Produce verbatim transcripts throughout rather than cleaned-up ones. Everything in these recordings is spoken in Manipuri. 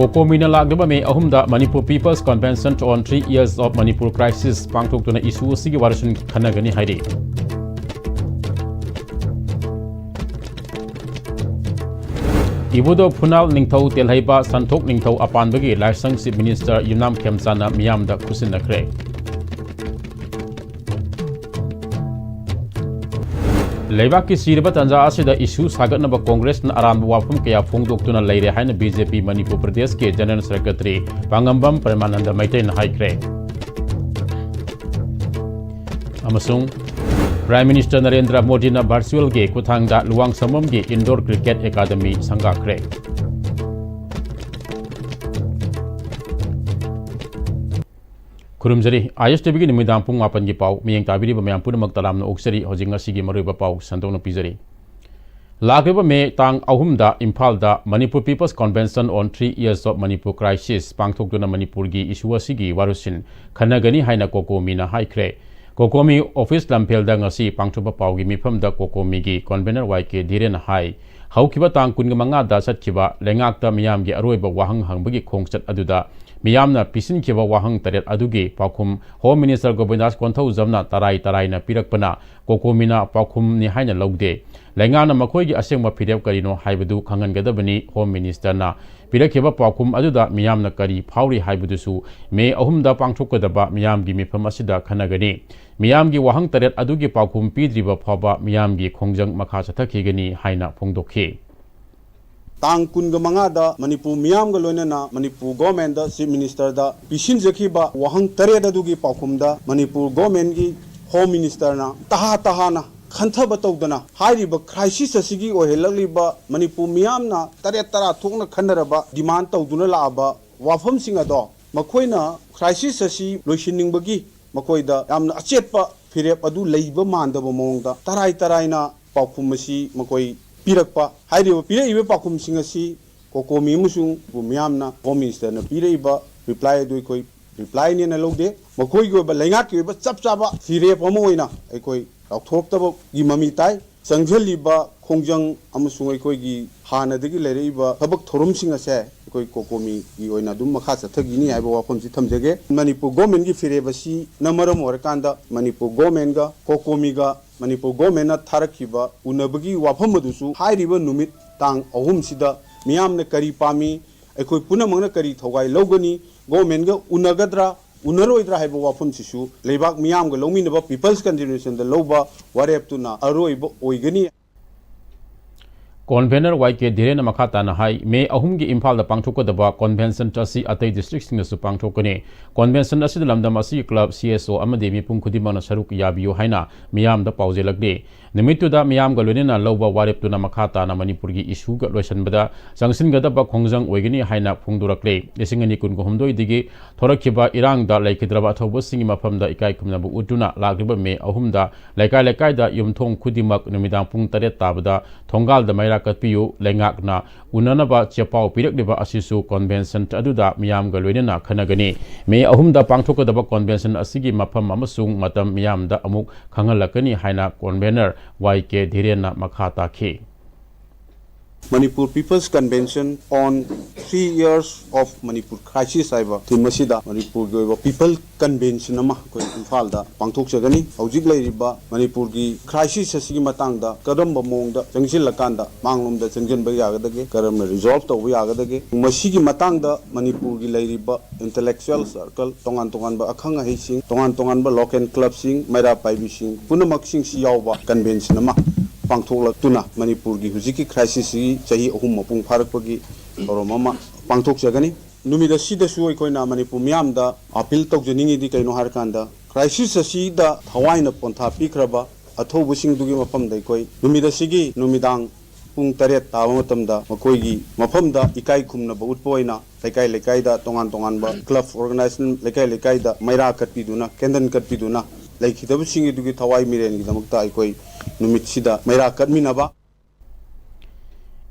ꯀꯣꯀꯣꯃꯤꯅ ꯂꯥꯛꯂꯤꯕ ꯃꯦ ꯑꯍꯨꯝꯗ Manipur People's Convention on Three Years of Manipur Crisis ꯄꯥꯡꯊꯣꯛꯇꯨꯅ ꯏꯁꯨ ꯑꯁꯤꯒꯤ ꯋꯥꯔꯣꯏꯁꯤꯟ ꯈꯟꯅꯒꯅꯤ ꯍꯥꯏꯔꯤ꯫ ꯏꯕꯨꯙꯧ ꯐꯨꯅꯥꯜ ꯅꯤꯡꯊꯧ ꯇꯦꯜꯍꯩꯕ ꯁꯟꯊꯣꯛ ꯅꯤꯡꯊꯧ ꯑꯄꯥꯟꯕꯒꯤ ꯂꯥꯏꯁꯪ Chief Minister ꯌꯨꯝꯅꯥꯝ ꯈꯦꯝꯆꯥꯟꯅ ꯃꯤꯌꯥꯝꯗ ꯈꯨꯠꯁꯤꯟꯅꯈ꯭ꯔꯦ꯫ ꯂꯩꯕꯥꯛꯀꯤ ꯁꯤꯔꯕ ꯇꯥꯟꯖꯥ ꯑꯁꯤꯗ ꯏꯁꯨ ꯁꯥꯒꯠꯅꯕ ꯀꯣꯡꯒ꯭ꯔꯦꯁꯅ ꯑꯔꯥꯟꯕ ꯋꯥꯐꯝ ꯀꯌꯥ ꯐꯣꯡꯗꯣꯛꯇꯨꯅ ꯂꯩꯔꯦ ꯍꯥꯏꯅ ꯕꯤ ꯖꯦ ꯄꯤ ꯃꯅꯤꯄꯨꯔ ꯄ꯭ꯔꯗꯦꯁꯀꯤ General Secretary ꯄꯥꯉꯝꯕꯝ ꯄ꯭ꯔꯦꯃꯥꯅꯟꯗ ꯃꯩꯇꯩꯅ ꯍꯥꯏꯈ꯭ꯔꯦ꯫ ꯑꯃꯁꯨꯡ Prime Minister ꯅꯔꯦꯟꯗ꯭ꯔ ꯃꯣꯗꯤꯅ virtual ꯒꯤ ꯈꯨꯠꯊꯥꯡꯗ ꯂꯨꯋꯥꯡꯁꯪꯕꯝꯒꯤ Indoor Cricket Academy ꯁꯪꯒꯥꯈ꯭ꯔꯦ꯫ ꯈꯨꯔꯨꯝꯖꯔꯤ꯫ ꯑꯥꯏ ꯑꯦꯁ ꯇꯤ ꯚꯤꯒꯤ ꯅꯨꯃꯤꯗꯥꯡ ꯄꯨꯡ ꯃꯥꯄꯟꯒꯤ ꯄꯥꯎ ꯃꯤꯠꯌꯦꯡ ꯇꯥꯕꯤꯔꯤꯕ ꯃꯌꯥꯝ ꯄꯨꯝꯅꯃꯛ ꯇꯔꯥꯝꯅ ꯑꯣꯛꯆꯔꯤ꯫ ꯍꯧꯖꯤꯛ ꯉꯁꯤꯒꯤ ꯃꯔꯨꯑꯣꯏꯕ ꯄꯥꯎ ꯁꯟꯗꯣꯛꯅ ꯄꯤꯖꯔꯤ꯫ ꯂꯥꯛꯂꯤꯕ ꯃꯦ ꯇꯥꯡ ꯑꯍꯨꯝꯗ ꯏꯝꯐꯥꯜꯗ Manipur People's Convention on Three Years of Manipur Crisis ꯄꯥꯡꯊꯣꯛꯇꯨꯅ ꯃꯅꯤꯄꯨꯔꯒꯤ ꯏꯁꯨ ꯑꯁꯤꯒꯤ ꯋꯥꯔꯣꯏꯁꯤꯟ ꯈꯟꯅꯒꯅꯤ ꯍꯥꯏꯅ ꯀꯣꯀꯣꯃꯤꯅ ꯍꯥꯏꯈ꯭ꯔꯦ꯫ ꯀꯣꯀꯣꯃꯤ ꯑꯣꯐꯤꯁ ꯂꯝꯐꯦꯜꯗ ꯉꯁꯤ ꯄꯥꯡꯊꯣꯛꯄ ꯄꯥꯎꯒꯤ ꯃꯤꯐꯝꯗ ꯀꯣꯀꯣꯃꯤꯒꯤ convener ꯋꯥꯏ ꯀꯦ ꯙꯤꯔꯦꯟꯅ ꯍꯥꯏ, ꯍꯧꯈꯤꯕ ꯇꯥꯡ ꯀꯨꯟꯃꯉꯥꯗ ꯆꯠꯈꯤꯕ ꯂꯩꯉꯥꯛꯇ ꯃꯤꯌꯥꯝꯒꯤ ꯑꯔꯣꯏꯕ ꯋꯥꯍꯪ ꯍꯪꯕꯒꯤ ꯈꯣꯡꯆꯠ ꯑꯗꯨꯗ ꯃꯤꯌꯥꯝꯅ ꯄꯤꯁꯤꯟꯈꯤꯕ ꯋꯥꯍꯪ ꯇꯔꯦꯠ ꯑꯗꯨꯒꯤ ꯄꯥꯎꯈꯨꯝ Home Minister ꯒꯣꯕꯤꯟꯗꯥꯁ ꯀꯣꯟꯊꯧꯖꯝꯅ ꯇꯔꯥꯏ ꯇꯔꯥꯏꯅ ꯄꯤꯔꯛꯄꯅ ꯀꯣꯀꯣꯃꯤꯅ ꯄꯥꯎꯈꯨꯝꯅꯤ ꯍꯥꯏꯅ ꯂꯧꯗꯦ꯫ ꯂꯩꯉꯥꯛꯅ ꯃꯈꯣꯏꯒꯤ ꯑꯁꯦꯡꯕ ꯐꯤꯔꯦꯞ ꯀꯔꯤꯅꯣ ꯍꯥꯏꯕꯗꯨ ꯈꯪꯍꯟꯒꯗꯕꯅꯤ꯫ Home Minister ꯅ ꯄꯤꯔꯛꯈꯤꯕ ꯄꯥꯎꯈꯨꯝ ꯑꯗꯨꯗ ꯃꯤꯌꯥꯝꯅ ꯀꯔꯤ ꯐꯥꯎꯔꯤ ꯍꯥꯏꯕꯗꯨꯁꯨ ꯃꯦ ꯑꯍꯨꯝꯗ ꯄꯥꯡꯊꯣꯛꯀꯗꯕ ꯃꯤꯌꯥꯝꯒꯤ ꯃꯤꯐꯝ ꯑꯁꯤꯗ ꯈꯟꯅꯒꯅꯤ꯫ ꯃꯤꯌꯥꯝꯒꯤ ꯋꯥꯍꯪ ꯇꯔꯦꯠ ꯑꯗꯨꯒꯤ ꯄꯥꯎꯈꯨꯝ ꯄꯤꯗ꯭ꯔꯤꯕ ꯐꯥꯎꯕ ꯃꯤꯌꯥꯝꯒꯤ ꯈꯣꯡꯖꯪ ꯃꯈꯥ ꯆꯠꯊꯈꯤꯒꯅꯤ ꯍꯥꯏꯅ ꯐꯣꯡꯗꯣꯛꯈꯤ꯫ ꯇꯥꯡ ꯀꯨꯟꯒ ꯃꯉꯥꯗ ꯃꯅꯤꯄꯨꯔ ꯃꯤꯌꯥꯝꯒ ꯂꯣꯏꯅꯅ ꯃꯅꯤꯄꯨꯔ ꯒꯣꯔꯃꯦꯟꯗ ꯆꯤꯐ ꯃꯤꯅꯤꯁꯇꯔꯗ ꯄꯤꯁꯤꯟꯖꯈꯤꯕ ꯋꯥꯍꯪ ꯇꯔꯦꯠ ꯑꯗꯨꯒꯤ ꯄꯥꯎꯈꯨꯝꯗ ꯃꯅꯤꯄꯨꯔ ꯒꯣꯔꯃꯦꯟꯒꯤ ꯍꯣꯝ ꯃꯤꯅꯤꯁꯇꯔꯅ ꯇꯍꯥ ꯇꯍꯥꯅ ꯈꯟꯊꯕ ꯇꯧꯗꯅ ꯍꯥꯏꯔꯤꯕ ꯈ꯭ꯔꯥꯏꯁꯤꯁ ꯑꯁꯤꯒꯤ ꯑꯣꯏꯍꯜꯂꯛꯂꯤꯕ ꯃꯅꯤꯄꯨꯔ ꯃꯤꯌꯥꯝꯅ ꯇꯔꯦꯠ ꯇꯔꯥ ꯊꯣꯛꯅ ꯈꯟꯅꯔꯕ ꯗꯤꯃꯥꯟ ꯇꯧꯗꯨꯅ ꯂꯥꯛꯑꯕ ꯋꯥꯐꯝꯁꯤꯡ ꯑꯗꯣ ꯃꯈꯣꯏꯅ ꯈ꯭ꯔꯥꯏꯁꯤꯁ ꯑꯁꯤ ꯂꯣꯏꯁꯤꯟꯅꯤꯡꯕꯒꯤ ꯃꯈꯣꯏꯗ ꯌꯥꯝꯅ ꯑꯆꯦꯠꯄ ꯐꯤꯔꯦꯞ ꯑꯗꯨ ꯂꯩꯕ ꯃꯥꯟꯗꯕ ꯃꯑꯣꯡꯗ ꯇꯔꯥꯏ ꯇꯔꯥꯏꯅ ꯄꯥꯎꯈꯨꯝ ꯑꯁꯤ ꯃꯈꯣꯏ ꯄꯤꯔꯛꯄ꯫ ꯍꯥꯏꯔꯤꯕ ꯄꯤꯔꯛꯏꯕ ꯄꯥꯎꯈꯨꯝꯁꯤꯡ ꯑꯁꯤ ꯀꯣꯀꯣꯃꯤ ꯑꯃꯁꯨꯡ ꯃꯤꯌꯥꯝꯅ ꯍꯣꯝ ꯃꯤꯅꯤꯁꯇꯔꯅ ꯄꯤꯔꯛꯏꯕ ꯔꯤꯄ꯭ꯂꯥꯏ ꯑꯗꯨ ꯑꯩꯈꯣꯏ ꯔꯤꯄ꯭ꯂꯥꯏꯅꯦꯅ ꯂꯧꯗꯦ꯫ ꯃꯈꯣꯏꯒꯤ ꯑꯣꯏꯕ ꯂꯩꯉꯥꯛꯀꯤ ꯑꯣꯏꯕ ꯆꯞ ꯆꯥꯕ ꯐꯤꯔꯦꯞ ꯑꯃ ꯑꯣꯏꯅ ꯑꯩꯈꯣꯏ ꯂꯥꯎꯊꯣꯔꯛꯇꯕꯒꯤ ꯃꯃꯤ ꯇꯥꯏ꯫ ꯆꯪꯁꯤꯜꯂꯤꯕ ꯈꯣꯡꯖꯪ ꯑꯃꯁꯨꯡ ꯑꯩꯈꯣꯏꯒꯤ ꯍꯥꯟꯅꯗꯒꯤ ꯂꯩꯔꯛꯏꯕ ꯊꯕꯛ ꯊꯧꯔꯝꯁꯤꯡ ꯑꯁꯦ ꯑꯩꯈꯣꯏ ꯀꯣꯀꯣꯃꯤꯒꯤ ꯑꯣꯏꯅ ꯑꯗꯨꯝ ꯃꯈꯥ ꯆꯠꯊꯈꯤꯅꯤ ꯍꯥꯏꯕ ꯋꯥꯐꯝꯁꯤ ꯊꯝꯖꯒꯦ꯫ ꯃꯅꯤꯄꯨꯔ ꯒꯣꯔꯃꯦꯟꯒꯤ ꯐꯤꯔꯦꯞ ꯑꯁꯤꯅ ꯃꯔꯝ ꯑꯣꯏꯔꯀꯥꯟꯗ ꯃꯅꯤꯄꯨꯔ ꯒꯣꯔꯃꯦꯟꯒ ꯀꯣꯀꯣꯃꯤꯒ ꯃꯅꯤꯄꯨꯔ ꯒꯣꯔꯃꯦꯟꯅ ꯊꯥꯔꯛꯈꯤꯕ ꯎꯅꯕꯒꯤ ꯋꯥꯐꯝ ꯑꯗꯨꯁꯨ ꯍꯥꯏꯔꯤꯕ ꯅꯨꯃꯤꯠ ꯇꯥꯡ ꯑꯍꯨꯝꯁꯤꯗ ꯃꯤꯌꯥꯝꯅ ꯀꯔꯤ ꯄꯥꯝꯃꯤ, ꯑꯩꯈꯣꯏ ꯄꯨꯝꯅꯃꯛꯅ ꯀꯔꯤ ꯊꯧꯒꯥꯏ ꯂꯧꯒꯅꯤ, ꯒꯣꯔꯃꯦꯟꯒ ꯎꯅꯒꯗ꯭ꯔꯥ ꯎꯅꯔꯣꯏꯗ꯭ꯔꯥ ꯍꯥꯏꯕ ꯋꯥꯐꯝꯁꯤꯁꯨ ꯂꯩꯕꯥꯛ ꯃꯤꯌꯥꯝꯒ ꯂꯧꯃꯤꯟꯅꯕ People's Consultationꯗ ꯂꯧꯕ ꯋꯥꯔꯦꯞꯇꯨꯅ ꯑꯔꯣꯏꯕ ꯑꯣꯏꯒꯅꯤ꯫ ꯀꯣꯟꯚꯦꯅꯔ ꯋꯥꯏ ꯀꯦ ꯙꯤꯔꯦꯟꯅ ꯃꯈꯥ ꯇꯥꯅ ꯍꯥꯏ, ꯃꯦ ꯑꯍꯨꯝꯒꯤ ꯏꯝꯐꯥꯜꯗ ꯄꯥꯡꯊꯣꯛꯀꯗꯕ ꯀꯣꯟꯚꯦꯟꯁꯟ ꯑꯁꯤ ꯑꯇꯩ ꯗꯤꯁꯇ꯭ꯔꯤꯛꯁꯤꯡꯗꯁꯨ ꯄꯥꯡꯊꯣꯛꯀꯅꯤ꯫ ꯀꯣꯟꯚꯦꯟꯁꯟ ꯑꯁꯤꯗ ꯂꯝꯗꯝ ꯑꯁꯤꯒꯤ ꯀ꯭ꯂꯕ, ꯁꯤ ꯑꯦꯁ ꯑꯣ ꯑꯃꯗꯤ ꯃꯤꯄꯨꯝ ꯈꯨꯗꯤꯡꯃꯛꯅ ꯁꯔꯨꯛ ꯌꯥꯕꯤꯌꯨ ꯍꯥꯏꯅ ꯃꯤꯌꯥꯝꯗ ꯄꯥꯎꯖꯦꯜꯂꯛꯂꯤ꯫ ꯅꯨꯃꯤꯠꯇꯨꯗ ꯃꯤꯌꯥꯝꯒ ꯂꯣꯏꯅꯅ ꯂꯧꯕ ꯋꯥꯔꯦꯞꯇꯨꯅ ꯃꯈꯥ ꯇꯥꯅ ꯃꯅꯤꯄꯨꯔꯒꯤ ꯏꯁꯨꯒ ꯂꯣꯏꯁꯤꯟꯕꯗ ꯆꯪꯁꯤꯟꯒꯗꯕ ꯈꯣꯡꯖꯪ ꯑꯣꯏꯒꯅꯤ ꯍꯥꯏꯅ ꯐꯣꯡꯗꯣꯔꯛꯂꯤ꯫ ꯂꯤꯁꯤꯡ ꯑꯅꯤ ꯀꯨꯟꯍꯨꯝꯗꯣꯏꯗꯒꯤ ꯊꯣꯔꯛꯈꯤꯕ ꯏꯔꯥꯡꯗ ꯂꯩꯈꯤꯗ꯭ꯔꯕ ꯑꯊꯧꯕꯁꯤꯡꯒꯤ ꯃꯐꯝꯗ ꯏꯀꯥꯏ ꯈꯨꯝꯅꯕ ꯎꯠꯇꯨꯅ ꯂꯥꯛꯂꯤꯕ ꯃꯦ ꯑꯍꯨꯝꯗ ꯂꯩꯀꯥꯏ ꯂꯩꯀꯥꯏꯗ ꯌꯨꯝꯊꯣꯡ ꯈꯨꯗꯤꯡꯃꯛ ꯅꯨꯃꯤꯗꯥꯡ ꯄꯨꯡ ꯇꯔꯦꯠ ꯇꯥꯕꯗ ꯊꯣꯡꯒꯥꯜꯗ ꯃꯩꯔꯥ ꯀꯠꯄꯤꯌꯨ, ꯂꯩꯉꯥꯛꯅ ꯎꯅꯅꯕ ꯆꯦꯄꯥꯎ ꯄꯤꯔꯛꯂꯤꯕ ꯑꯁꯤꯁꯨ ꯀꯣꯟꯚꯦꯟꯁꯟ ꯑꯗꯨꯗ ꯃꯤꯌꯥꯝꯒ ꯂꯣꯏꯅꯅ ꯈꯟꯅꯒꯅꯤ꯫ ꯃꯦ ꯑꯍꯨꯝꯗ ꯄꯥꯡꯊꯣꯛꯀꯗꯕ ꯀꯣꯟꯚꯦꯟꯁꯟ ꯑꯁꯤꯒꯤ ꯃꯐꯝ ꯑꯃꯁꯨꯡ ꯃꯇꯝ ꯃꯤꯌꯥꯝꯗ ꯑꯃꯨꯛ ꯈꯪꯍꯜꯂꯛꯀꯅꯤ ꯍꯥꯏꯅ ꯀꯣꯟꯚꯦꯅꯔ ꯋꯥꯏ ꯀꯦ ꯙꯤꯔꯦꯟꯅ ꯃꯈꯥ ꯇꯥꯈꯤ꯫ Manipur People's Convention on Three Years of Manipur Crisis ꯍꯥꯏꯕ ꯊꯤꯝ ꯑꯁꯤꯗ ꯃꯅꯤꯄꯨꯔꯒꯤ ꯑꯣꯏꯕ ꯄꯤꯄꯜ ꯀꯟꯚꯦꯟꯁꯟ ꯑꯃ ꯑꯩꯈꯣꯏ ꯏꯝꯐꯥꯜꯗ ꯄꯥꯡꯊꯣꯛꯆꯒꯅꯤ꯫ ꯍꯧꯖꯤꯛ ꯂꯩꯔꯤꯕ ꯃꯅꯤꯄꯨꯔꯒꯤ ꯀ꯭ꯔꯥꯏꯁꯤꯁ ꯑꯁꯤꯒꯤ ꯃꯇꯥꯡꯗ ꯀꯔꯝꯕ ꯃꯑꯣꯡꯗ ꯆꯪꯁꯤꯜꯂꯀꯥꯟꯗ ꯃꯥꯡꯂꯣꯝꯗ ꯆꯪꯁꯤꯟꯕ ꯌꯥꯒꯗꯒꯦ, ꯀꯔꯝꯅ ꯔꯤꯖꯣꯜꯕ ꯇꯧꯕ ꯌꯥꯒꯗꯒꯦ, ꯃꯁꯤꯒꯤ ꯃꯇꯥꯡꯗ ꯃꯅꯤꯄꯨꯔꯒꯤ ꯂꯩꯔꯤꯕ ꯏꯟꯇꯦꯂꯦꯛꯆꯨꯋꯦꯜ ꯁꯔꯀꯜ, ꯇꯣꯉꯥꯟ ꯇꯣꯉꯥꯟꯕ ꯑꯈꯪ ꯑꯍꯩꯁꯤꯡ, ꯇꯣꯉꯥꯟ ꯇꯣꯉꯥꯟꯕ ꯂꯣꯀꯦꯜ ꯀ꯭ꯂꯕꯁꯤꯡ, ꯃꯩꯔꯥ ꯄꯥꯏꯕꯤꯁꯤꯡ ꯄꯨꯝꯅꯃꯛꯁꯤꯡꯁꯤ ꯌꯥꯎꯕ ꯀꯟꯚꯦꯟꯁꯟ ꯑꯃ ꯄꯥꯡꯊꯣꯛꯂꯛꯇꯨꯅ ꯃꯅꯤꯄꯨꯔꯒꯤ ꯍꯧꯖꯤꯛꯀꯤ ꯀ꯭ꯔꯥꯏꯁꯤꯁꯁꯤ ꯆꯍꯤ ꯑꯍꯨꯝ ꯃꯄꯨꯡ ꯐꯥꯔꯛꯄꯒꯤ ꯊꯧꯔꯝ ꯑꯃ ꯄꯥꯡꯊꯣꯛꯆꯒꯅꯤ꯫ ꯅꯨꯃꯤꯠ ꯑꯁꯤꯗꯁꯨ ꯑꯩꯈꯣꯏꯅ ꯃꯅꯤꯄꯨꯔ ꯃꯤꯌꯥꯝꯗ ꯑꯄꯤꯜ ꯇꯧꯖꯅꯤꯡꯉꯤꯗꯤ ꯀꯩꯅꯣ ꯍꯥꯏꯔꯀꯥꯟꯗ, ꯀ꯭ꯔꯥꯏꯁꯤꯁ ꯑꯁꯤꯗ ꯊꯋꯥꯏꯅ ꯄꯣꯟꯊꯥ ꯄꯤꯈ꯭ꯔꯕ ꯑꯊꯧꯕꯁꯤꯡꯗꯨꯒꯤ ꯃꯐꯝꯗ ꯑꯩꯈꯣꯏ ꯅꯨꯃꯤꯠ ꯑꯁꯤꯒꯤ ꯅꯨꯃꯤꯗꯥꯡ ꯄꯨꯡ ꯇꯔꯦꯠ ꯇꯥꯕ ꯃꯇꯝꯗ ꯃꯈꯣꯏꯒꯤ ꯃꯐꯝꯗ ꯏꯀꯥꯏ ꯈꯨꯝꯅꯕ ꯎꯠꯄ ꯑꯣꯏꯅ ꯂꯩꯀꯥꯏ ꯂꯩꯀꯥꯏꯗ ꯇꯣꯉꯥꯟ ꯇꯣꯉꯥꯟꯕ ꯀ꯭ꯂꯕ ꯑꯣꯔꯒꯅꯥꯏꯖꯦꯁꯟ ꯂꯩꯀꯥꯏ ꯂꯩꯀꯥꯏꯗ ꯃꯩꯔꯥ ꯀꯠꯄꯤꯗꯨꯅ, ꯀꯦꯟꯗꯜ ꯀꯠꯄꯤꯗꯨꯅ ꯂꯩꯈꯤꯗꯕꯁꯤꯡ ꯑꯗꯨꯒꯤ ꯊꯋꯥꯏ ꯃꯤꯔꯦꯟꯒꯤꯗꯃꯛꯇ ꯑꯩꯈꯣꯏ ꯅꯨꯃꯤꯠꯁꯤꯗ ꯃꯩꯔꯥ ꯀꯠꯃꯤꯟꯅꯕ꯫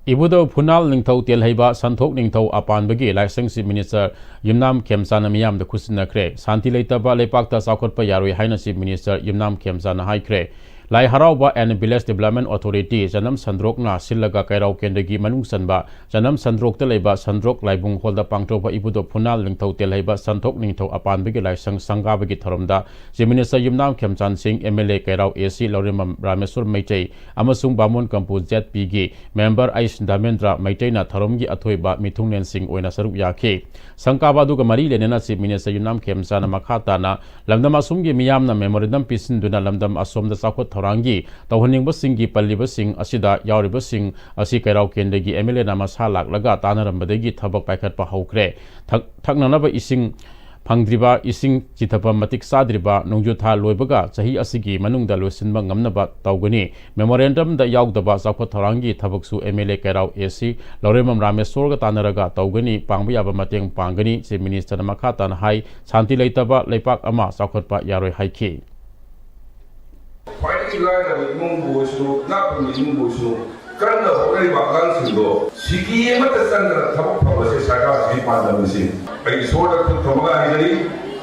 ꯏꯕꯨꯙꯧ ꯐꯨꯅꯥꯜ ꯅꯤꯡꯊꯧ ꯇꯦꯜꯍꯩꯕ ꯁꯟꯊꯣꯛ ꯅꯤꯡꯊꯧ ꯑꯄꯥꯟꯕꯒꯤ ꯂꯥꯏꯁꯪ ꯆꯤꯐ ꯃꯤꯅꯤꯁꯇꯔ ꯌꯨꯝꯅꯥꯝ ꯈꯦꯝꯆꯥꯅ ꯃꯤꯌꯥꯝꯗ ꯈꯨꯠꯁꯤꯟꯅꯈ꯭ꯔꯦ꯫ ꯁꯥꯟꯇꯤ ꯂꯩꯇꯕ ꯂꯩꯄꯥꯛꯇ ꯆꯥꯎꯈꯠꯄ ꯌꯥꯔꯣꯏ ꯍꯥꯏꯅ ꯆꯤꯐ ꯃꯤꯅꯤꯁꯇꯔ ꯌꯨꯝꯅꯥꯝ ꯈꯦꯝꯆꯥꯅ ꯍꯥꯏꯈ꯭ꯔꯦ꯫ ꯂꯥꯏ ꯍꯔꯥꯎꯕ and Village Development Authority ꯆꯅꯝ ꯁꯟꯗ꯭ꯔꯣꯛꯅ ꯁꯤꯜꯂꯒ ꯀꯩꯔꯥꯎ ꯀꯦꯟꯗ꯭ꯔꯒꯤ ꯃꯅꯨꯡ ꯆꯟꯕ ꯆꯅꯝ ꯁꯟꯗ꯭ꯔꯣꯛꯇ ꯂꯩꯕ ꯁꯟꯗ꯭ꯔꯣꯛ ꯂꯥꯏꯕꯨꯡ ꯍꯣꯜꯗ ꯄꯥꯡꯊꯣꯛꯄ ꯏꯕꯨꯙꯧ ꯐꯨꯅꯥꯜ ꯅꯤꯡꯊꯧ ꯇꯦꯜꯍꯩꯕ ꯁꯟꯊꯣꯛ ꯅꯤꯡꯊꯧ ꯑꯄꯥꯟꯕꯒꯤ ꯂꯥꯏꯁꯪ ꯁꯪꯒꯥꯕꯒꯤ ꯊꯧꯔꯝꯗ Chief Minister ꯌꯨꯝꯅꯥꯝ ꯈꯦꯝꯆꯥꯟ ꯁꯤꯡ, M L A ꯀꯩꯔꯥꯎ A C ꯂꯧꯔꯦꯝꯕꯝ ꯔꯥꯃꯦꯁꯣꯔ ꯃꯩꯇꯩ ꯑꯃꯁꯨꯡ ꯕꯥꯃꯣꯟ ꯀꯝꯄꯨ Z P ꯒꯤ member ꯑꯩꯁ ꯙꯔꯃꯦꯟꯗ꯭ꯔ ꯃꯩꯇꯩꯅ ꯊꯧꯔꯝꯒꯤ ꯑꯊꯣꯏꯕ ꯃꯤꯊꯨꯡꯂꯦꯟꯁꯤꯡ ꯑꯣꯏꯅ ꯁꯔꯨꯛ ꯌꯥꯈꯤ꯫ ꯁꯪꯒꯥꯕ ꯑꯗꯨꯒ ꯃꯔꯤ ꯂꯩꯅꯅ Chief Minister ꯌꯨꯝꯅꯥꯝ ꯈꯦꯝꯆꯥꯟꯅ ꯃꯈꯥ ꯇꯥꯅ ꯂꯝꯗꯝ ꯑꯁꯣꯝꯒꯤ ꯃꯤꯌꯥꯝꯅ memorandum ꯄꯤꯁꯤꯟꯗꯨꯅ ꯂꯝꯗꯝ ꯑꯁꯣꯝꯗ ꯆꯥꯎꯈꯠ ꯊꯧꯔꯥꯡꯒꯤ ꯇꯧꯍꯟꯅꯤꯡꯕꯁꯤꯡꯒꯤ ꯄꯜꯂꯤꯕꯁꯤꯡ ꯑꯁꯤꯗ ꯌꯥꯎꯔꯤꯕꯁꯤꯡ ꯑꯁꯤ ꯀꯩꯔꯥꯎ ꯀꯦꯟꯗ꯭ꯔꯒꯤ M L A ꯅ ꯃꯁꯥ ꯂꯥꯛꯂꯒ ꯇꯥꯟꯅꯔꯝꯕꯗꯒꯤ ꯊꯕꯛ ꯄꯥꯏꯈꯠꯄ ꯍꯧꯈ꯭ꯔꯦ꯫ ꯊꯛ-, ꯊꯛꯅꯅꯕ ꯏꯁꯤꯡ ꯐꯪꯗ꯭ꯔꯤꯕ, ꯏꯁꯤꯡ ꯆꯤꯊꯐꯝ ꯃꯇꯤꯛ ꯆꯥꯗ꯭ꯔꯤꯕ ꯅꯣꯡꯖꯨ ꯊꯥ ꯂꯣꯏꯕꯒ ꯆꯍꯤ ꯑꯁꯤꯒꯤ ꯃꯅꯨꯡꯗ ꯂꯣꯏꯁꯤꯟꯕ ꯉꯝꯅꯕ ꯇꯧꯒꯅꯤ꯫ Memorandum ꯗ ꯌꯥꯎꯗꯕ ꯆꯥꯎꯈꯠ ꯊꯧꯔꯥꯡꯒꯤ ꯊꯕꯛꯁꯨ M L A ꯀꯩꯔꯥꯎ A C ꯂꯧꯔꯦꯝꯕꯝ ꯔꯥꯃꯦꯁꯣꯔꯒ ꯇꯥꯟꯅꯔꯒ ꯇꯧꯒꯅꯤ, ꯄꯥꯡꯕ ꯌꯥꯕ ꯃꯇꯦꯡ ꯄꯥꯡꯒꯅꯤ꯫ Chief Minister ꯅ ꯃꯈꯥ ꯇꯥꯅ ꯍꯥꯏ, ꯁꯥꯟꯇꯤ ꯂꯩꯇꯕ ꯂꯩꯄꯥꯛ ꯑꯃ ꯆꯥꯎꯈꯠꯄ ꯌꯥꯔꯣꯏ ꯍꯥꯏꯈꯤ꯫ ꯈ꯭ꯋꯥꯏꯗꯒꯤ ꯂꯥꯏꯔꯕ ꯏꯃꯨꯡꯕꯨ ꯑꯣꯏꯁꯨ, ꯏꯅꯥꯛ ꯈꯨꯟꯕ ꯏꯃꯨꯡꯕꯨ ꯑꯣꯏꯁꯨ, ꯀꯟꯅ ꯍꯣꯠꯅꯔꯤꯕ ꯑꯉꯥꯡꯁꯤꯡꯗꯣ ꯁꯤꯀꯤ ꯑꯃꯠꯇ ꯆꯪꯗꯅ ꯊꯕꯛ ꯐꯪꯕꯁꯦ ꯁꯔꯀꯥꯔꯁꯤꯒꯤ ꯄꯥꯟꯗꯝꯅꯤ꯫ ꯑꯩ ꯏꯁꯣꯔꯗ ꯈꯨꯠ ꯊꯝꯃꯒ ꯍꯥꯏꯖꯔꯤ,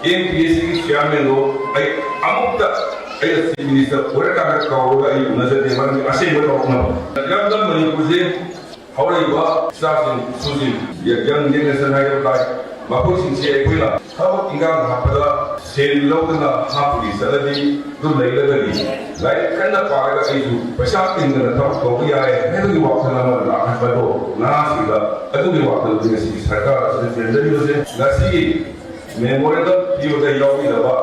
M P S C ꯒꯤ chairman ꯗꯣ ꯑꯩ ꯑꯃꯨꯛꯇ ꯑꯩꯅ Chief Minister ꯑꯣꯏꯔꯀꯥꯟꯗ ꯀꯧꯔꯒ ꯑꯩ ꯎꯅꯖꯗꯦ, ꯃꯔꯝꯗꯤ ꯑꯁꯦꯡꯕ ꯇꯧꯔꯛꯅꯕ꯫ ꯏꯔꯝꯗꯝ ꯃꯅꯤꯄꯨꯔꯁꯦ ꯍꯧꯔꯛꯏꯕ ꯏꯆꯥꯁꯤꯡ, ꯏꯁꯨꯁꯤꯡ, young generation ꯍꯥꯏꯕ ꯇꯥꯏ, ꯃꯈꯣꯏꯁꯤꯡꯁꯤ ꯑꯩꯈꯣꯏꯅ ꯊꯕꯛ ꯏꯟꯈꯥꯡ ꯍꯥꯞꯄꯗ ꯁꯦꯜ ꯂꯧꯗꯅ ꯍꯥꯞꯄꯒꯤ ꯆꯠꯅꯕꯤ ꯑꯗꯨ ꯂꯩꯔꯒꯗꯤ, ꯂꯥꯏꯔꯤꯛ ꯀꯟꯅ ꯄꯥꯔꯒ ꯑꯩꯁꯨ ꯄꯩꯁꯥ ꯇꯤꯡꯗꯅ ꯊꯕꯛ ꯇꯧꯕ ꯌꯥꯏ ꯍꯥꯏꯕꯒꯤ ꯋꯥꯈꯜ ꯑꯃ ꯂꯥꯛꯍꯟꯕꯗꯣ ꯅꯍꯥꯁꯤꯡꯗ, ꯑꯗꯨꯒꯤ ꯋꯥꯈꯜꯗꯨꯅꯤ ꯉꯁꯤꯒꯤ ꯁꯔꯀꯥꯔ ꯑꯁꯤꯅ ꯆꯦꯟꯖꯔꯤꯕꯁꯦ꯫ ꯉꯁꯤꯒꯤ memorandum ꯄꯤꯕꯗ ꯌꯥꯎꯕꯤꯔꯕ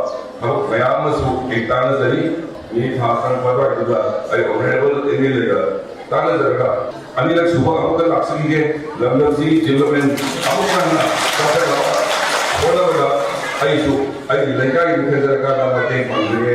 ꯊꯕꯛ ꯃꯌꯥꯝ ꯑꯃꯁꯨ ꯑꯩ ꯇꯥꯟꯅꯖꯔꯤ꯫ ꯃꯦ ꯊꯥ ꯆꯪꯉꯛꯄ ꯑꯗꯨꯋꯥꯏꯗꯨꯗ ꯑꯩ honourable M L A ꯒ ꯇꯥꯟꯅꯖꯔꯒ ꯑꯅꯤꯔꯛ ꯁꯨꯕ ꯑꯃꯨꯛꯀ ꯂꯥꯛꯆꯈꯤꯒꯦ꯫ ꯂꯝꯗꯝꯁꯤꯒꯤ development ꯑꯃꯨꯛꯀ ꯍꯟꯅ ꯆꯥꯎꯈꯠꯅꯕ ꯍꯣꯠꯅꯕꯗ ꯑꯩꯁꯨ ꯑꯩꯒꯤ ꯂꯩꯀꯥꯏꯒꯤ ꯈꯟꯖꯔꯀꯥꯟꯗ ꯃꯇꯦꯡ ꯄꯥꯡꯖꯒꯦ꯫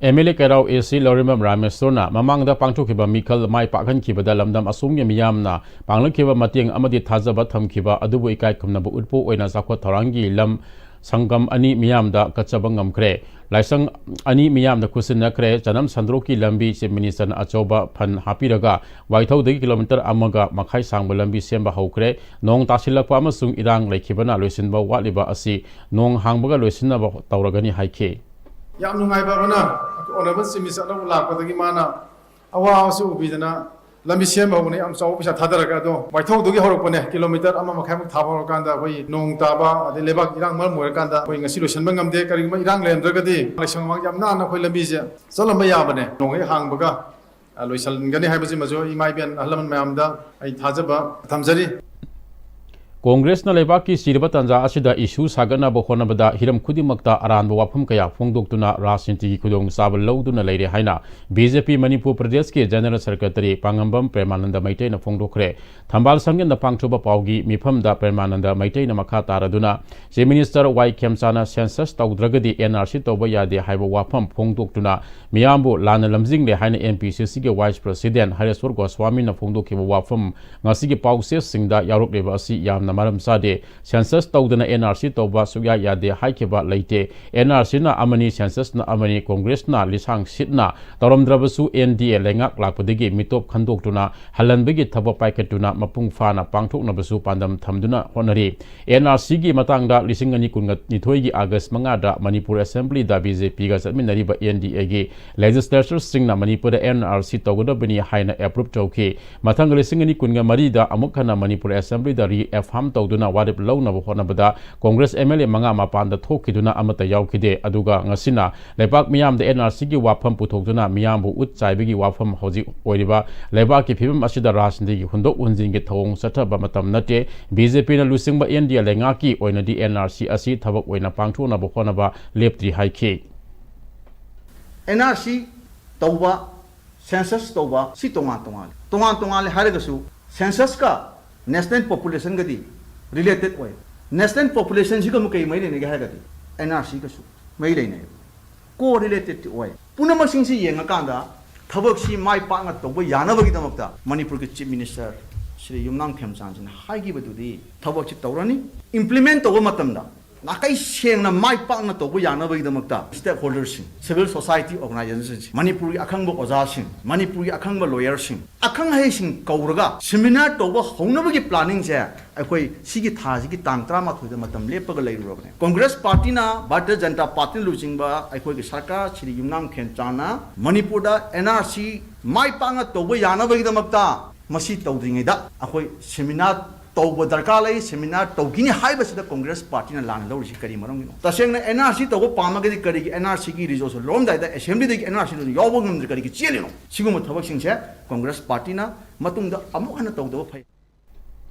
M L A ꯀꯩꯔꯥꯎ A C ꯂꯧꯔꯦꯝꯕꯝ ꯔꯥꯃꯦꯁꯣꯔꯅ ꯃꯃꯥꯡꯗ ꯄꯥꯡꯊꯣꯛꯈꯤꯕ ꯃꯤꯈꯜ ꯃꯥꯏ ꯄꯥꯛꯍꯟꯈꯤꯕꯗ ꯂꯝꯗꯝ ꯑꯁꯣꯝꯒꯤ ꯃꯤꯌꯥꯝꯅ ꯄꯥꯡꯂꯛꯈꯤꯕ ꯃꯇꯦꯡ ꯑꯃꯗꯤ ꯊꯥꯖꯕ ꯊꯝꯈꯤꯕ ꯑꯗꯨꯕꯨ ꯏꯀꯥꯏ ꯈꯨꯝꯅꯕ ꯎꯠꯄ ꯑꯣꯏꯅ ꯆꯥꯎꯈꯠ ꯊꯧꯔꯥꯡꯒꯤ ꯂꯝ ꯁꯪꯒꯝ ꯑꯅꯤ ꯃꯤꯌꯥꯝꯗ ꯀꯠꯆꯕ ꯉꯝꯈ꯭ꯔꯦ꯫ ꯂꯥꯏꯁꯪ ꯑꯅꯤ ꯃꯤꯌꯥꯝꯗ ꯈꯨꯠꯁꯤꯟꯅꯈ꯭ꯔꯦ꯫ ꯆꯅꯝ ꯁꯟꯗ꯭ꯔꯣꯛꯀꯤ ꯂꯝꯕꯤ Chief Minister ꯅ ꯑꯆꯧꯕ fund ꯍꯥꯞꯄꯤꯔꯒ ꯋꯥꯏꯊꯧꯗꯒꯤ kilometre ꯑꯃꯒ ꯃꯈꯥꯏ ꯁꯥꯡꯕ ꯂꯝꯕꯤ ꯁꯦꯝꯕ ꯍꯧꯈ꯭ꯔꯦ꯫ ꯅꯣꯡ ꯇꯥꯁꯤꯜꯂꯛꯄ ꯑꯃꯁꯨꯡ ꯏꯔꯥꯡ ꯂꯩꯈꯤꯕꯅ ꯂꯣꯏꯁꯤꯟꯕ ꯋꯥꯠꯂꯤꯕ ꯑꯁꯤ ꯅꯣꯡ ꯍꯥꯡꯕꯒ ꯂꯣꯏꯁꯤꯟꯅꯕ ꯇꯧꯔꯒꯅꯤ ꯍꯥꯏꯈꯤ꯫ ꯌꯥꯝ ꯅꯨꯡꯉꯥꯏꯕ ꯑꯃꯅ, Honorable Chief Minister ꯑꯅꯧꯕ ꯂꯥꯛꯄꯗꯒꯤ ꯃꯥꯅ ꯑꯋꯥꯕꯁꯨ ꯎꯕꯤꯗꯅ ꯂꯝꯕꯤ ꯁꯦꯝꯕ ꯍꯧꯕꯅꯤ, ꯌꯥꯝ ꯆꯥꯎꯕ ꯄꯩꯁꯥ ꯊꯥꯗꯔꯒ꯫ ꯑꯗꯣ ꯋꯥꯏꯊꯧꯗꯒꯤ ꯍꯧꯔꯛꯄꯅꯦ, ꯀꯤꯂꯣꯃꯤꯇꯔ ꯑꯃ ꯃꯈꯥꯏꯃꯨꯛ ꯊꯥꯕ ꯍꯧꯔꯀꯥꯟꯗ ꯑꯩꯈꯣꯏ ꯅꯣꯡ ꯇꯥꯕ ꯑꯗꯩ ꯂꯩꯕꯥꯛ ꯏꯔꯥꯡ ꯃꯔꯝ ꯑꯣꯏꯔꯀꯥꯟꯗ ꯑꯩꯈꯣꯏ ꯉꯁꯤ ꯂꯣꯏꯁꯤꯟꯕ ꯉꯝꯗꯦ꯫ ꯀꯔꯤꯒꯨꯝꯕ ꯏꯔꯥꯡ ꯂꯩꯔꯝꯗ꯭ꯔꯒꯗꯤ ꯂꯥꯏꯁꯪ ꯃꯃꯥꯡ ꯌꯥꯝ ꯅꯥꯟꯅ ꯑꯩꯈꯣꯏ ꯂꯝꯕꯤꯁꯦ ꯆꯠꯂꯝꯕ ꯌꯥꯕꯅꯦ꯫ ꯅꯣꯡ ꯍꯦꯛ ꯍꯥꯡꯕꯒ, ꯑ, ꯂꯣꯏꯁꯤꯟꯒꯅꯤ ꯍꯥꯏꯕꯁꯤꯃꯁꯨ ꯏꯃꯥ ꯏꯕꯦꯟ ꯑꯍꯜ ꯂꯃꯟ ꯃꯌꯥꯝꯗ ꯑꯩ ꯊꯥꯖꯕ ꯊꯝꯖꯔꯤ꯫ ꯀꯣꯡꯒ꯭ꯔꯦꯁꯅ ꯂꯩꯕꯥꯛꯀꯤ ꯆꯤꯔꯕ ꯇꯥꯟꯖꯥ ꯑꯁꯤꯗ ꯏꯁꯨ ꯁꯥꯒꯠꯅꯕ ꯍꯣꯠꯅꯕꯗ ꯍꯤꯔꯝ ꯈꯨꯗꯤꯡꯃꯛꯇ ꯑꯔꯥꯟꯕ ꯋꯥꯐꯝ ꯀꯌꯥ ꯐꯣꯡꯗꯣꯛꯇꯨꯅ ꯔꯥꯖꯅꯤꯇꯤꯒꯤ ꯈꯨꯗꯣꯡꯆꯥꯕ ꯂꯧꯗꯨꯅ ꯂꯩꯔꯦ ꯍꯥꯏꯅ ꯕꯤ ꯖꯦ ꯄꯤ ꯃꯅꯤꯄꯨꯔ ꯄ꯭ꯔꯗꯦꯁꯀꯤ ꯖꯦꯅꯔꯦꯜ ꯁꯦꯀ꯭ꯔꯦꯇꯔꯤ ꯄꯥꯉꯝꯕꯝ ꯄ꯭ꯔꯦꯃꯥꯅꯟꯗ ꯃꯩꯇꯩꯅ ꯐꯣꯡꯗꯣꯛꯈ꯭ꯔꯦ꯫ ꯊꯝꯕꯥꯜ ꯁꯪꯒꯤꯟꯗ ꯄꯥꯡꯊꯣꯛꯄ ꯄꯥꯎꯒꯤ ꯃꯤꯐꯝꯗ ꯄ꯭ꯔꯦꯃꯥꯅꯟꯗ ꯃꯩꯇꯩꯅ ꯃꯈꯥ ꯇꯥꯔꯗꯨꯅ, ꯆꯤꯐ ꯃꯤꯅꯤꯁꯇꯔ ꯋꯥꯏ ꯈꯦꯝꯆꯥꯅ ꯁꯦꯟꯁꯁ ꯇꯧꯗ꯭ꯔꯒꯗꯤ ꯑꯦꯟ ꯑꯥꯔ ꯁꯤ ꯇꯧꯕ ꯌꯥꯗꯦ ꯍꯥꯏꯕ ꯋꯥꯐꯝ ꯐꯣꯡꯗꯣꯛꯇꯨꯅ ꯃꯤꯌꯥꯝꯕꯨ ꯂꯥꯟꯅ ꯂꯝꯖꯤꯡꯂꯦ ꯍꯥꯏꯅ ꯑꯦꯝ ꯄꯤ ꯁꯤ ꯁꯤꯒꯤ ꯚꯥꯏꯁ ꯄ꯭ꯔꯁꯤꯗꯦꯟ ꯍꯔꯦꯁ꯭ꯋꯔ ꯒꯣꯁ꯭ꯋꯥꯃꯤꯅ ꯐꯣꯡꯗꯣꯛꯈꯤꯕ ꯋꯥꯐꯝ ꯉꯁꯤꯒꯤ ꯄꯥꯎꯆꯦꯁꯤꯡꯗ ꯌꯥꯎꯔꯛꯂꯤꯕ ꯑꯁꯤ ꯌꯥꯝꯅ ꯃꯔꯝ ꯆꯥꯗꯦ꯫ ꯁꯦꯟꯁꯁ ꯇꯧꯗꯅ ꯑꯦꯟ ꯑꯥꯔ ꯁꯤ ꯇꯧꯕ ꯁꯨꯛꯌꯥ ꯌꯥꯗꯦ ꯍꯥꯏꯈꯤꯕ ꯂꯩꯇꯦ꯫ ꯑꯦꯟ ꯑꯥꯔ ꯁꯤꯅ ꯑꯃꯅꯤ, ꯁꯦꯟꯁꯁꯅ ꯑꯃꯅꯤ, ꯀꯣꯡꯒ꯭ꯔꯦꯁꯅ ꯂꯤꯁꯥꯡ ꯁꯤꯠꯅ ꯇꯧꯔꯝꯗ꯭ꯔꯕꯁꯨ ꯑꯦꯟ ꯗꯤ ꯑꯦ ꯂꯩꯉꯥꯛ ꯂꯥꯛꯄꯗꯒꯤ ꯃꯤꯇꯣꯞ ꯈꯟꯗꯣꯛꯇꯨꯅ ꯍꯜꯍꯟꯕꯒꯤ ꯊꯕꯛ ꯄꯥꯏꯈꯠꯇꯨꯅ ꯃꯄꯨꯡ ꯐꯥꯅ ꯄꯥꯡꯊꯣꯛꯅꯕꯁꯨ ꯄꯥꯟꯗꯝ ꯊꯝꯗꯨꯅ ꯍꯣꯠꯅꯔꯤ꯫ ꯑꯦꯟ ꯑꯥꯔ ꯁꯤꯒꯤ ꯃꯇꯥꯡꯗ ꯂꯤꯁꯤꯡ ꯑꯅꯤ ꯀꯨꯟꯅꯤꯊꯣꯏꯒꯤ ꯑꯥꯒꯁ ꯃꯉꯥꯗ ꯃꯅꯤꯄꯨꯔ ꯑꯦꯁꯦꯝꯕ꯭ꯂꯤꯗ ꯕꯤ ꯖꯦ ꯄꯤꯒ ꯆꯠꯃꯤꯟꯅꯔꯤꯕ ꯑꯦꯟ ꯗꯤ ꯑꯦꯒꯤ ꯂꯦꯖꯤꯁꯂꯦꯇꯔꯁꯤꯡꯅ ꯃꯅꯤꯄꯨꯔꯗ ꯑꯦꯟ ꯑꯥꯔ ꯁꯤ ꯇꯧꯒꯗꯕꯅꯤ ꯍꯥꯏꯅ ꯑꯦꯄ꯭ꯔꯨꯞ ꯇꯧꯈꯤ꯫ ꯃꯊꯪ ꯂꯤꯁꯤꯡ ꯑꯅꯤ ꯀꯨꯟꯒ ꯃꯔꯤꯗ ꯑꯃꯨꯛ ꯍꯟꯅ ꯃꯅꯤꯄꯨꯔ ꯑꯦꯁꯦꯝꯕ꯭ꯂꯤꯗ ꯔꯤꯑꯦꯐꯥꯔꯝ ꯇꯧꯗꯨꯅ ꯋꯥꯔꯦꯞ ꯂꯧꯅꯕ ꯍꯣꯠꯅꯕꯗ ꯀꯣꯡꯒ꯭ꯔꯦꯁ ꯑꯦꯝ ꯑꯦꯜ ꯑꯦ ꯃꯉꯥ ꯃꯄꯥꯟꯗ ꯊꯣꯛꯈꯤꯗꯨꯅ ꯑꯃꯠꯇ ꯌꯥꯎꯈꯤꯗꯦ꯫ ꯑꯗꯨꯒ ꯉꯁꯤꯅ ꯂꯩꯕꯥꯛ ꯃꯤꯌꯥꯝꯗ ꯑꯦꯟ ꯑꯥꯔ ꯁꯤꯒꯤ ꯋꯥꯐꯝ ꯄꯨꯊꯣꯛꯇꯨꯅ ꯃꯤꯌꯥꯝꯕꯨ ꯎꯠ ꯆꯥꯏꯕꯒꯤ ꯋꯥꯐꯝ ꯍꯧꯖꯤꯛ ꯑꯣꯏꯔꯤꯕ ꯂꯩꯕꯥꯛꯀꯤ ꯐꯤꯕꯝ ꯑꯁꯤꯗ ꯔꯥꯖꯅꯤꯇꯤꯒꯤ ꯍꯨꯟꯗꯣꯛ ꯍꯨꯟꯖꯤꯟꯒꯤ ꯊꯧꯑꯣꯡ ꯆꯠꯊꯕ ꯃꯇꯝ ꯅꯠꯇꯦ꯫ ꯕꯤ ꯖꯦ ꯄꯤꯅ ꯂꯨꯆꯤꯡꯕ ꯑꯦꯟ ꯗꯤ ꯑꯦ ꯂꯩꯉꯥꯛꯀꯤ ꯑꯣꯏꯅꯗꯤ ꯑꯦꯟ ꯑꯥꯔ ꯁꯤ ꯑꯁꯤ ꯊꯕꯛ ꯑꯣꯏꯅ ꯄꯥꯡꯊꯣꯛꯅꯕ ꯍꯣꯠꯅꯕ ꯂꯦꯞꯇ꯭ꯔꯤ ꯍꯥꯏꯈꯤ꯫ ꯑꯦꯟ ꯑꯥꯔ ꯁꯤ ꯇꯧꯕ, ꯁꯦꯟꯁꯁ ꯇꯧꯕ ꯁꯤ ꯇꯣꯉꯥꯟ ꯇꯣꯉꯥꯜꯂꯤ꯫ ꯇꯣꯉꯥꯟ ꯇꯣꯉꯥꯜꯂꯤ ꯍꯥꯏꯔꯒꯁꯨ ꯁꯦꯟꯁꯁꯀ ꯅꯦꯁꯅꯦꯜ ꯄꯣꯄꯨꯂꯦꯁꯟꯒꯗꯤ ꯔꯤꯂꯦꯇꯦꯠ ꯑꯣꯏ꯫ ꯅꯦꯁꯅꯦꯜ ꯄꯣꯄꯨꯂꯦꯁꯟꯁꯤꯒ ꯑꯃꯨꯛ ꯀꯩ ꯃꯔꯤ ꯂꯩꯅꯒꯦ ꯍꯥꯏꯔꯒꯗꯤ ꯑꯦꯟ ꯑꯥꯔ ꯁꯤꯒꯁꯨ ꯃꯔꯤ ꯂꯩꯅꯩ꯫ ꯀꯣ ꯔꯤꯂꯦꯇꯦꯠꯇꯤ ꯑꯣꯏ꯫ ꯄꯨꯝꯅꯃꯛꯁꯤꯡꯁꯤ ꯌꯦꯡꯉꯀꯥꯟꯗ ꯊꯕꯛꯁꯤ ꯃꯥꯏ ꯄꯥꯛꯅ ꯇꯧꯕ ꯌꯥꯅꯕꯒꯤꯗꯃꯛꯇ ꯃꯅꯤꯄꯨꯔꯒꯤ ꯆꯤꯐ ꯃꯤꯅꯤꯁꯇꯔ ꯁ꯭ꯔꯤ ꯌꯨꯝꯅꯥꯝ ꯈꯦꯝꯆꯥꯟꯁꯤꯅ ꯍꯥꯏꯈꯤꯕꯗꯨꯗꯤ ꯊꯕꯛꯁꯤ ꯇꯧꯔꯅꯤ꯫ ꯏꯝꯄ꯭ꯂꯤꯃꯦꯟ ꯇꯧꯕ ꯃꯇꯝꯗ ꯅꯥꯀꯩ ꯁꯦꯡꯅ ꯃꯥꯏ ꯄꯥꯛꯅ ꯇꯧꯕ ꯌꯥꯅꯕꯒꯤꯗꯃꯛꯇ stakeholderꯁꯤꯡ, civil society organizationꯁꯤꯡ, ꯃꯅꯤꯄꯨꯔꯒꯤ ꯑꯈꯪꯕ ꯑꯣꯖꯥꯁꯤꯡ, ꯃꯅꯤꯄꯨꯔꯒꯤ ꯑꯈꯪꯕ lawyerꯁꯤꯡ, ꯑꯈꯪ ꯑꯍꯩꯁꯤꯡ ꯀꯧꯔꯒ seminar ꯇꯧꯕ ꯍꯧꯅꯕꯒꯤ planningꯁꯦ ꯑꯩꯈꯣꯏ ꯁꯤꯒꯤ ꯊꯥꯁꯤꯒꯤ ꯇꯥꯡ ꯇꯔꯥꯃꯥꯊꯣꯏꯗ ꯃꯇꯝ ꯂꯦꯞꯄꯒ ꯂꯩꯔꯨꯔꯕꯅꯦ꯫ ꯀꯣꯡꯒ꯭ꯔꯦꯁ ꯄꯥꯔꯇꯤꯅ, ꯚꯥꯔꯇꯤꯌ ꯖꯅꯇꯥ ꯄꯥꯔꯇꯤꯅ ꯂꯨꯆꯤꯡꯕ ꯑꯩꯈꯣꯏꯒꯤ ꯁꯔꯀꯥꯔ ꯁ꯭ꯔꯤ ꯌꯨꯝꯅꯥꯝ ꯈꯦꯝꯆꯥꯟꯅ ꯃꯅꯤꯄꯨꯔꯗ NRC ꯃꯥꯏ ꯄꯥꯛꯅ ꯇꯧꯕ ꯌꯥꯅꯕꯒꯤꯗꯃꯛꯇ ꯃꯁꯤ ꯇꯧꯗ꯭ꯔꯤꯉꯩꯗ ꯑꯩꯈꯣꯏ seminar ꯇꯧꯕ ꯗꯔꯀꯥꯔ ꯂꯩ, seminar ꯇꯧꯈꯤꯅꯤ ꯍꯥꯏꯕꯁꯤꯗ ꯀꯣꯡꯒ꯭ꯔꯦꯁ ꯄꯥꯔꯇꯤꯅ ꯂꯥꯟꯅ ꯂꯧꯔꯤꯁꯤ ꯀꯔꯤ ꯃꯔꯝꯒꯤꯅꯣ? ꯇꯁꯦꯡꯅ NRC ꯇꯧꯕ ꯄꯥꯝꯃꯒꯗꯤ ꯀꯔꯤꯒꯤ NRCꯒꯤ resolution ꯂꯧꯔꯝꯗꯥꯏꯗ assemblyꯗꯒꯤ NRCꯗꯨ ꯌꯥꯎꯕ ꯉꯝꯗ꯭ꯔꯤ ꯀꯔꯤꯒꯤ ꯆꯦꯜꯂꯤꯅꯣ? ꯁꯤꯒꯨꯝꯕ ꯊꯕꯛꯁꯤꯡꯁꯦ ꯀꯣꯡꯒ꯭ꯔꯦꯁ ꯄꯥꯔꯇꯤꯅ ꯃꯇꯨꯡꯗ ꯑꯃꯨꯛ ꯍꯟꯅ ꯇꯧꯗꯕ ꯐꯩ꯫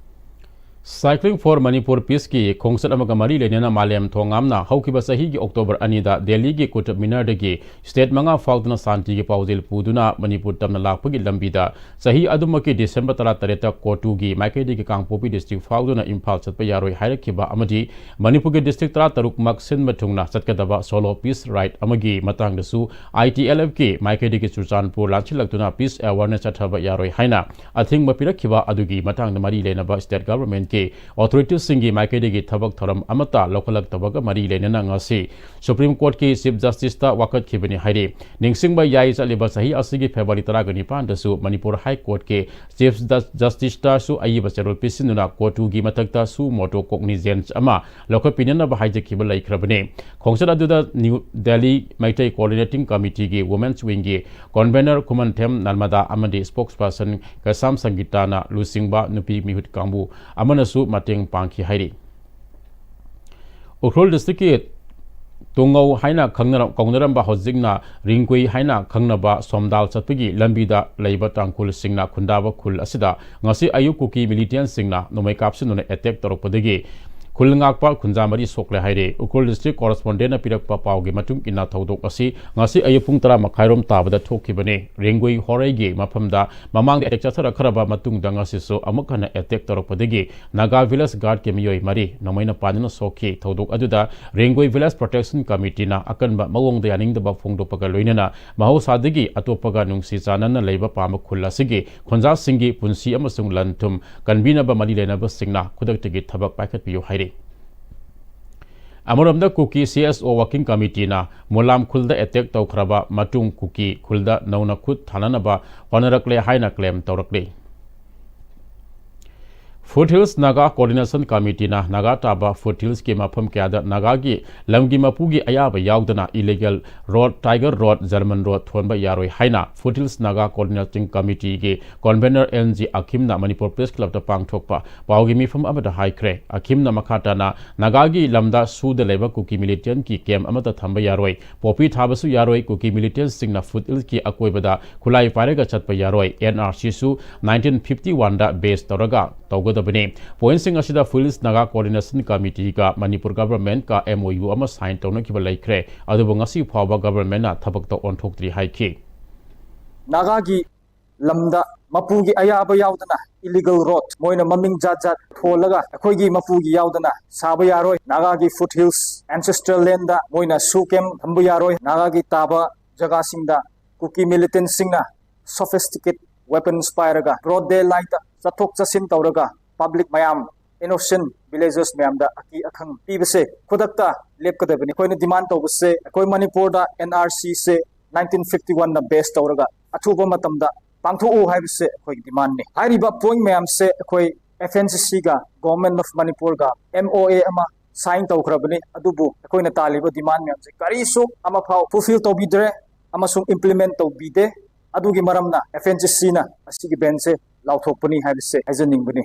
Cycling for Manipur Peaceꯀꯤ ꯈꯣꯡꯆꯠ ꯑꯃꯒ ꯃꯔꯤ ꯂꯩꯅꯅ ꯃꯥꯂꯦꯝ ꯊꯣꯡꯉꯥꯝꯅ ꯍꯧꯈꯤꯕ ꯆꯍꯤꯒꯤ ꯑꯣꯛꯇꯣꯕꯔ ꯑꯅꯤꯗ ꯗꯦꯜꯂꯤꯒꯤ ꯀꯨꯇꯨꯕ ꯃꯤꯅꯥꯔꯗꯒꯤ state ꯃꯉꯥ ꯐꯥꯎꯗꯨꯅ ꯁꯥꯟꯇꯤꯒꯤ ꯄꯥꯎꯖꯦꯜ ꯄꯨꯗꯨꯅ ꯃꯅꯤꯄꯨꯔ ꯇꯝꯅ ꯂꯥꯛꯄꯒꯤ ꯂꯝꯕꯤꯗ ꯆꯍꯤ ꯑꯗꯨꯃꯛꯀꯤ ꯗꯤꯁꯦꯝꯕꯔ ꯇꯔꯥꯇꯔꯦꯠꯇ ꯀꯣꯇꯨꯒꯤ ꯃꯥꯏꯀꯩꯗꯒꯤ ꯀꯥꯡꯄꯣꯛꯄꯤ district ꯐꯥꯎꯗꯨꯅ ꯏꯝꯐꯥꯜ ꯆꯠꯄ ꯌꯥꯔꯣꯏ ꯍꯥꯏꯔꯛꯈꯤꯕ ꯑꯃꯗꯤ ꯃꯅꯤꯄꯨꯔꯒꯤ district ꯇꯔꯥꯇꯔꯨꯛꯃꯛ ꯁꯤꯟꯕ ꯊꯨꯡꯅ ꯆꯠꯀꯗꯕ solo peace ride ꯑꯃꯒꯤ ꯃꯇꯥꯡꯗꯁꯨ ITLFꯀꯤ ꯃꯥꯏꯀꯩꯗꯒꯤ ꯆꯨꯔꯆꯥꯟꯄꯨꯔ ꯂꯥꯟꯁꯤꯜꯂꯛꯇꯨꯅ peace awareness ꯆꯠꯊꯕ ꯌꯥꯔꯣꯏ ꯍꯥꯏꯅ ꯑꯊꯤꯡꯕ ꯄꯤꯔꯛꯈꯤꯕ ꯑꯗꯨꯒꯤ ꯃꯇꯥꯡꯗ ꯃꯔꯤ ꯂꯩꯅꯕ state governmentꯀꯤ authoritiesꯁꯤꯡꯒꯤ ꯃꯥꯏꯀꯩꯗꯒꯤ ꯊꯕꯛ ꯊꯧꯔꯝ ꯑꯃꯠꯇ ꯂꯧꯈꯠꯂꯛꯇꯕꯒ ꯃꯔꯤ ꯂꯩꯅꯅ ꯉꯁꯤ Supreme Courtꯀꯤ Chief Justiceꯇ ꯋꯥꯀꯠꯈꯤꯕꯅꯤ ꯍꯥꯏꯔꯤ꯫ ꯅꯤꯡꯁꯤꯡꯕ ꯌꯥꯏ, ꯆꯠꯂꯤꯕ ꯆꯍꯤ ꯑꯁꯤꯒꯤ February ꯇꯔꯥꯒ ꯅꯤꯄꯥꯟꯗꯁꯨ ꯃꯅꯤꯄꯨꯔ High Courtꯀꯤ Chief Jus- Justiceꯇꯁꯨ ꯑꯏꯕ ꯆꯦꯔꯣꯜ ꯄꯤꯁꯤꯟꯗꯨꯅ ꯀꯣꯇꯨꯒꯤ ꯃꯊꯛꯇ suo motu cognizance ꯑꯃ ꯂꯧꯈꯠꯄꯤꯅꯅꯕ ꯍꯥꯏꯖꯈꯤꯕ ꯂꯩꯈ꯭ꯔꯕꯅꯤ꯫ ꯈꯣꯡꯆꯠ ꯑꯗꯨꯗ New Delhi Meitei Coordinating Committeeꯒꯤ Women's Wingꯒꯤ convener ꯈꯨꯃꯟꯊꯦꯝ ꯅꯔꯃꯗꯥ ꯑꯃꯗꯤ spokesperson ꯀꯁꯥꯝ ꯁꯪꯒꯤꯇꯥꯅ ꯂꯨꯆꯤꯡꯕ ꯅꯨꯄꯤ ꯃꯤꯍꯨꯠ ꯀꯥꯡꯕꯨ ꯑꯃꯅꯁꯨ ꯃꯇꯦꯡ ꯄꯥꯡꯈꯤ ꯍꯥꯏꯔꯤ꯫ ꯎꯈ꯭ꯔꯨꯜ districtꯀꯤ ꯇꯨꯡꯉꯧ ꯍꯥꯏꯅ ꯈꯪꯅꯔ- ꯀꯧꯅꯔꯝꯕ ꯍꯧꯖꯤꯛꯅ ꯔꯤꯡꯒꯨꯏ ꯍꯥꯏꯅ ꯈꯪꯅꯕ ꯁꯣꯝꯗꯥꯜ ꯆꯠꯄꯒꯤ ꯂꯝꯕꯤꯗ ꯂꯩꯕ ꯇꯥꯡꯈꯨꯜꯁꯤꯡꯅ ꯈꯨꯟꯗꯥꯕ ꯈꯨꯜ ꯑꯁꯤꯗ ꯉꯁꯤ ꯑꯌꯨꯛ ꯀꯨꯀꯤ militantꯁꯤꯡꯅ ꯅꯣꯡꯃꯩ ꯀꯥꯞꯁꯤꯟꯗꯨꯅ attack ꯇꯧꯔꯛꯄꯗꯒꯤ ꯈꯨꯜ ꯉꯥꯛꯄ ꯈꯨꯟꯖꯥ ꯃꯔꯤ ꯁꯣꯛꯂꯦ ꯍꯥꯏꯔꯤ꯫ ꯎꯈ꯭ꯔꯨꯜ district correspondentꯅ ꯄꯤꯔꯛꯄ ꯄꯥꯎꯒꯤ ꯃꯇꯨꯡ ꯏꯟꯅ ꯊꯧꯗꯣꯛ ꯑꯁꯤ ꯉꯁꯤ ꯑꯌꯨꯛ ꯄꯨꯡ ꯇꯔꯥ ꯃꯈꯥꯏꯔꯣꯝ ꯇꯥꯕꯗ ꯊꯣꯛꯈꯤꯕꯅꯤ꯫ ꯔꯦꯡꯒꯨꯏ ꯍꯣꯔꯩꯒꯤ ꯃꯐꯝꯗ ꯃꯃꯥꯡꯗ attack ꯆꯠꯊꯔꯛꯈ꯭ꯔꯕ ꯃꯇꯨꯡꯗ ꯉꯁꯤꯁꯨ ꯑꯃꯨꯛ ꯍꯟꯅ attack ꯇꯧꯔꯛꯄꯗꯒꯤ ꯅꯥꯒꯥ village guardꯀꯤ ꯃꯤꯑꯣꯏ ꯃꯔꯤ ꯅꯣꯡꯃꯩꯅ ꯄꯥꯟꯗꯨꯅ ꯁꯣꯛꯈꯤ꯫ ꯊꯧꯗꯣꯛ ꯑꯗꯨꯗ ꯔꯦꯡꯒꯨꯏ village protection committeeꯅ ꯑꯀꯟꯕ ꯃꯑꯣꯡꯗ ꯌꯥꯅꯤꯡꯗꯕ ꯐꯣꯡꯗꯣꯛꯄꯒ ꯂꯣꯏꯅꯅ ꯃꯍꯧꯁꯥꯗꯒꯤ ꯑꯇꯣꯞꯄꯒ ꯅꯨꯡꯁꯤ ꯆꯥꯟꯅꯅ ꯂꯩꯕ ꯄꯥꯝꯕ ꯈꯨꯜ ꯑꯁꯤꯒꯤ ꯈꯨꯟꯖꯥꯁꯤꯡꯒꯤ ꯄꯨꯟꯁꯤ ꯑꯃꯁꯨꯡ ꯂꯟ ꯊꯨꯝ ꯀꯟꯕꯤꯅꯕ ꯃꯔꯤ ꯂꯩꯅꯕꯁꯤꯡꯅ ꯈꯨꯗꯛꯇꯒꯤ ꯊꯕꯛ ꯄꯥꯏꯈꯠꯄꯤꯌꯨ ꯍꯥꯏꯔꯤ꯫ ꯑꯃꯔꯣꯝꯗ ꯀꯨꯀꯤ C S O Working Committeeꯅ ꯃꯨꯂꯥꯝ ꯈꯨꯜꯗ attack ꯇꯧꯈ꯭ꯔꯕ ꯃꯇꯨꯡ ꯀꯨꯀꯤ ꯈꯨꯜꯗ ꯅꯧꯅ ꯈꯨꯠ ꯊꯥꯅꯅꯕ ꯍꯣꯠꯅꯔꯛꯂꯦ ꯍꯥꯏꯅ claim ꯇꯧꯔꯛꯂꯤ꯫ Foothills Naga Coordination Committeeꯅ Naga ꯇꯥꯕ Foothillsꯀꯤ ꯃꯐꯝ ꯀꯌꯥꯗ ꯅꯥꯒꯥꯒꯤ ꯂꯝꯒꯤ ꯃꯄꯨꯒꯤ ꯑꯌꯥꯕ ꯌꯥꯎꯗꯅ illegal road, Tiger Road, German Road ꯊꯣꯟꯕ ꯌꯥꯔꯣꯏ ꯍꯥꯏꯅ Foothills Naga Coordinating Committeeꯒꯤ convener N G ꯑꯈꯤꯝꯅ Manipur Press Clubꯇ ꯄꯥꯡꯊꯣꯛꯄ ꯄꯥꯎꯒꯤ ꯃꯤꯐꯝ ꯑꯃꯗ ꯍꯥꯏꯈ꯭ꯔꯦ꯫ ꯑꯈꯤꯝꯅ ꯃꯈꯥ ꯇꯥꯅ ꯅꯥꯒꯥꯒꯤ ꯂꯝꯗ ꯁꯨꯗ ꯂꯩꯕ ꯀꯨꯀꯤ militantꯀꯤ camp ꯑꯃꯠꯇ ꯊꯝꯕ ꯌꯥꯔꯣꯏ, poppy ꯊꯥꯕꯁꯨ ꯌꯥꯔꯣꯏ, ꯀꯨꯀꯤ militantꯁꯤꯡꯅ Foothillsꯀꯤ ꯑꯀꯣꯏꯕꯗ ꯈꯨꯠꯂꯥꯏ ꯄꯥꯏꯔꯒ ꯆꯠꯄ ꯌꯥꯔꯣꯏ, N R Cꯁꯨ nineteen fifty oneꯗ base ꯇꯧꯔꯒ ꯇꯧꯒꯗꯕꯅꯤ꯫ Pointꯁꯤꯡ ꯑꯁꯤꯗ Foothills Naga Coordination Committeeꯒ Manipur governmentꯀ M O U ꯑꯃ sign ꯇꯧꯅꯈꯤꯕ ꯂꯩꯈ꯭ꯔꯦ, ꯑꯗꯨꯕꯨ ꯉꯁꯤ ꯐꯥꯎꯕ governmentꯅ ꯊꯕꯛꯇ ꯑꯣꯟꯊꯣꯛꯇ꯭ꯔꯤ ꯍꯥꯏꯈꯤ꯫ ꯅꯥꯒꯥꯒꯤ ꯂꯝꯗ ꯃꯄꯨꯒꯤ ꯑꯌꯥꯕ ꯌꯥꯎꯗꯅ illegal road, ꯃꯣꯏꯅ ꯃꯃꯤꯡ ꯖꯥꯠ ꯖꯥꯠ ꯊꯣꯜꯂꯒ ꯑꯩꯈꯣꯏꯒꯤ ꯃꯄꯨꯒꯤ ꯌꯥꯎꯗꯅ ꯁꯥꯕ ꯌꯥꯔꯣꯏ꯫ ꯅꯥꯒꯥꯒꯤ Foothills ancestral landꯗ ꯃꯣꯏꯅ ꯁꯨ camp ꯊꯝꯕ ꯌꯥꯔꯣꯏ꯫ ꯅꯥꯒꯥꯒꯤ ꯇꯥꯕ ꯖꯒꯥꯁꯤꯡꯗ ꯀꯨꯀꯤ militantꯁꯤꯡꯅ sophisticated weapons ꯄꯥꯏꯔꯒ broad daylightꯇ ꯆꯠꯊꯣꯛ ꯆꯠꯁꯤꯟ ꯇꯧꯔꯒ public ꯃꯌꯥꯝ, innocent villagers ꯃꯌꯥꯝꯗ ꯑꯀꯤ ꯑꯈꯪ ꯄꯤꯕꯁꯦ ꯈꯨꯗꯛꯇ ꯂꯦꯞꯀꯗꯕꯅꯤ꯫ ꯑꯩꯈꯣꯏꯅ demand ꯇꯧꯕꯁꯦ, ꯑꯩꯈꯣꯏ ꯃꯅꯤꯄꯨꯔꯗ N R Cꯁꯦ nineteen fifty oneꯅ base ꯇꯧꯔꯒ ꯑꯊꯨꯕ ꯃꯇꯝꯗ ꯄꯥꯡꯊꯣꯛꯎ ꯍꯥꯏꯕꯁꯦ ꯑꯩꯈꯣꯏꯒꯤ demandꯅꯤ꯫ ꯍꯥꯏꯔꯤꯕ point ꯃꯌꯥꯝꯁꯦ ꯑꯩꯈꯣꯏ F N C Cꯒ Government of Manipurꯒ M O A ꯑꯃ sign ꯇꯧꯈ꯭ꯔꯕꯅꯤ, ꯑꯗꯨꯕꯨ ꯑꯩꯈꯣꯏꯅ ꯇꯥꯜꯂꯤꯕ demand ꯃꯌꯥꯝꯁꯦ ꯀꯔꯤꯁꯨ ꯑꯃꯐꯥꯎ fulfill ꯇꯧꯕꯤꯗ꯭ꯔꯦ ꯑꯃꯁꯨꯡ implement ꯇꯧꯕꯤꯗꯦ꯫ ꯑꯗꯨꯒꯤ ꯃꯔꯝꯅ F N C Cꯅ ꯑꯁꯤꯒꯤ bandꯁꯦ ꯂꯥꯎꯊꯣꯛꯄꯅꯤ ꯍꯥꯏꯕꯁꯦ ꯍꯥꯏꯖꯅꯤꯡꯕꯅꯤ꯫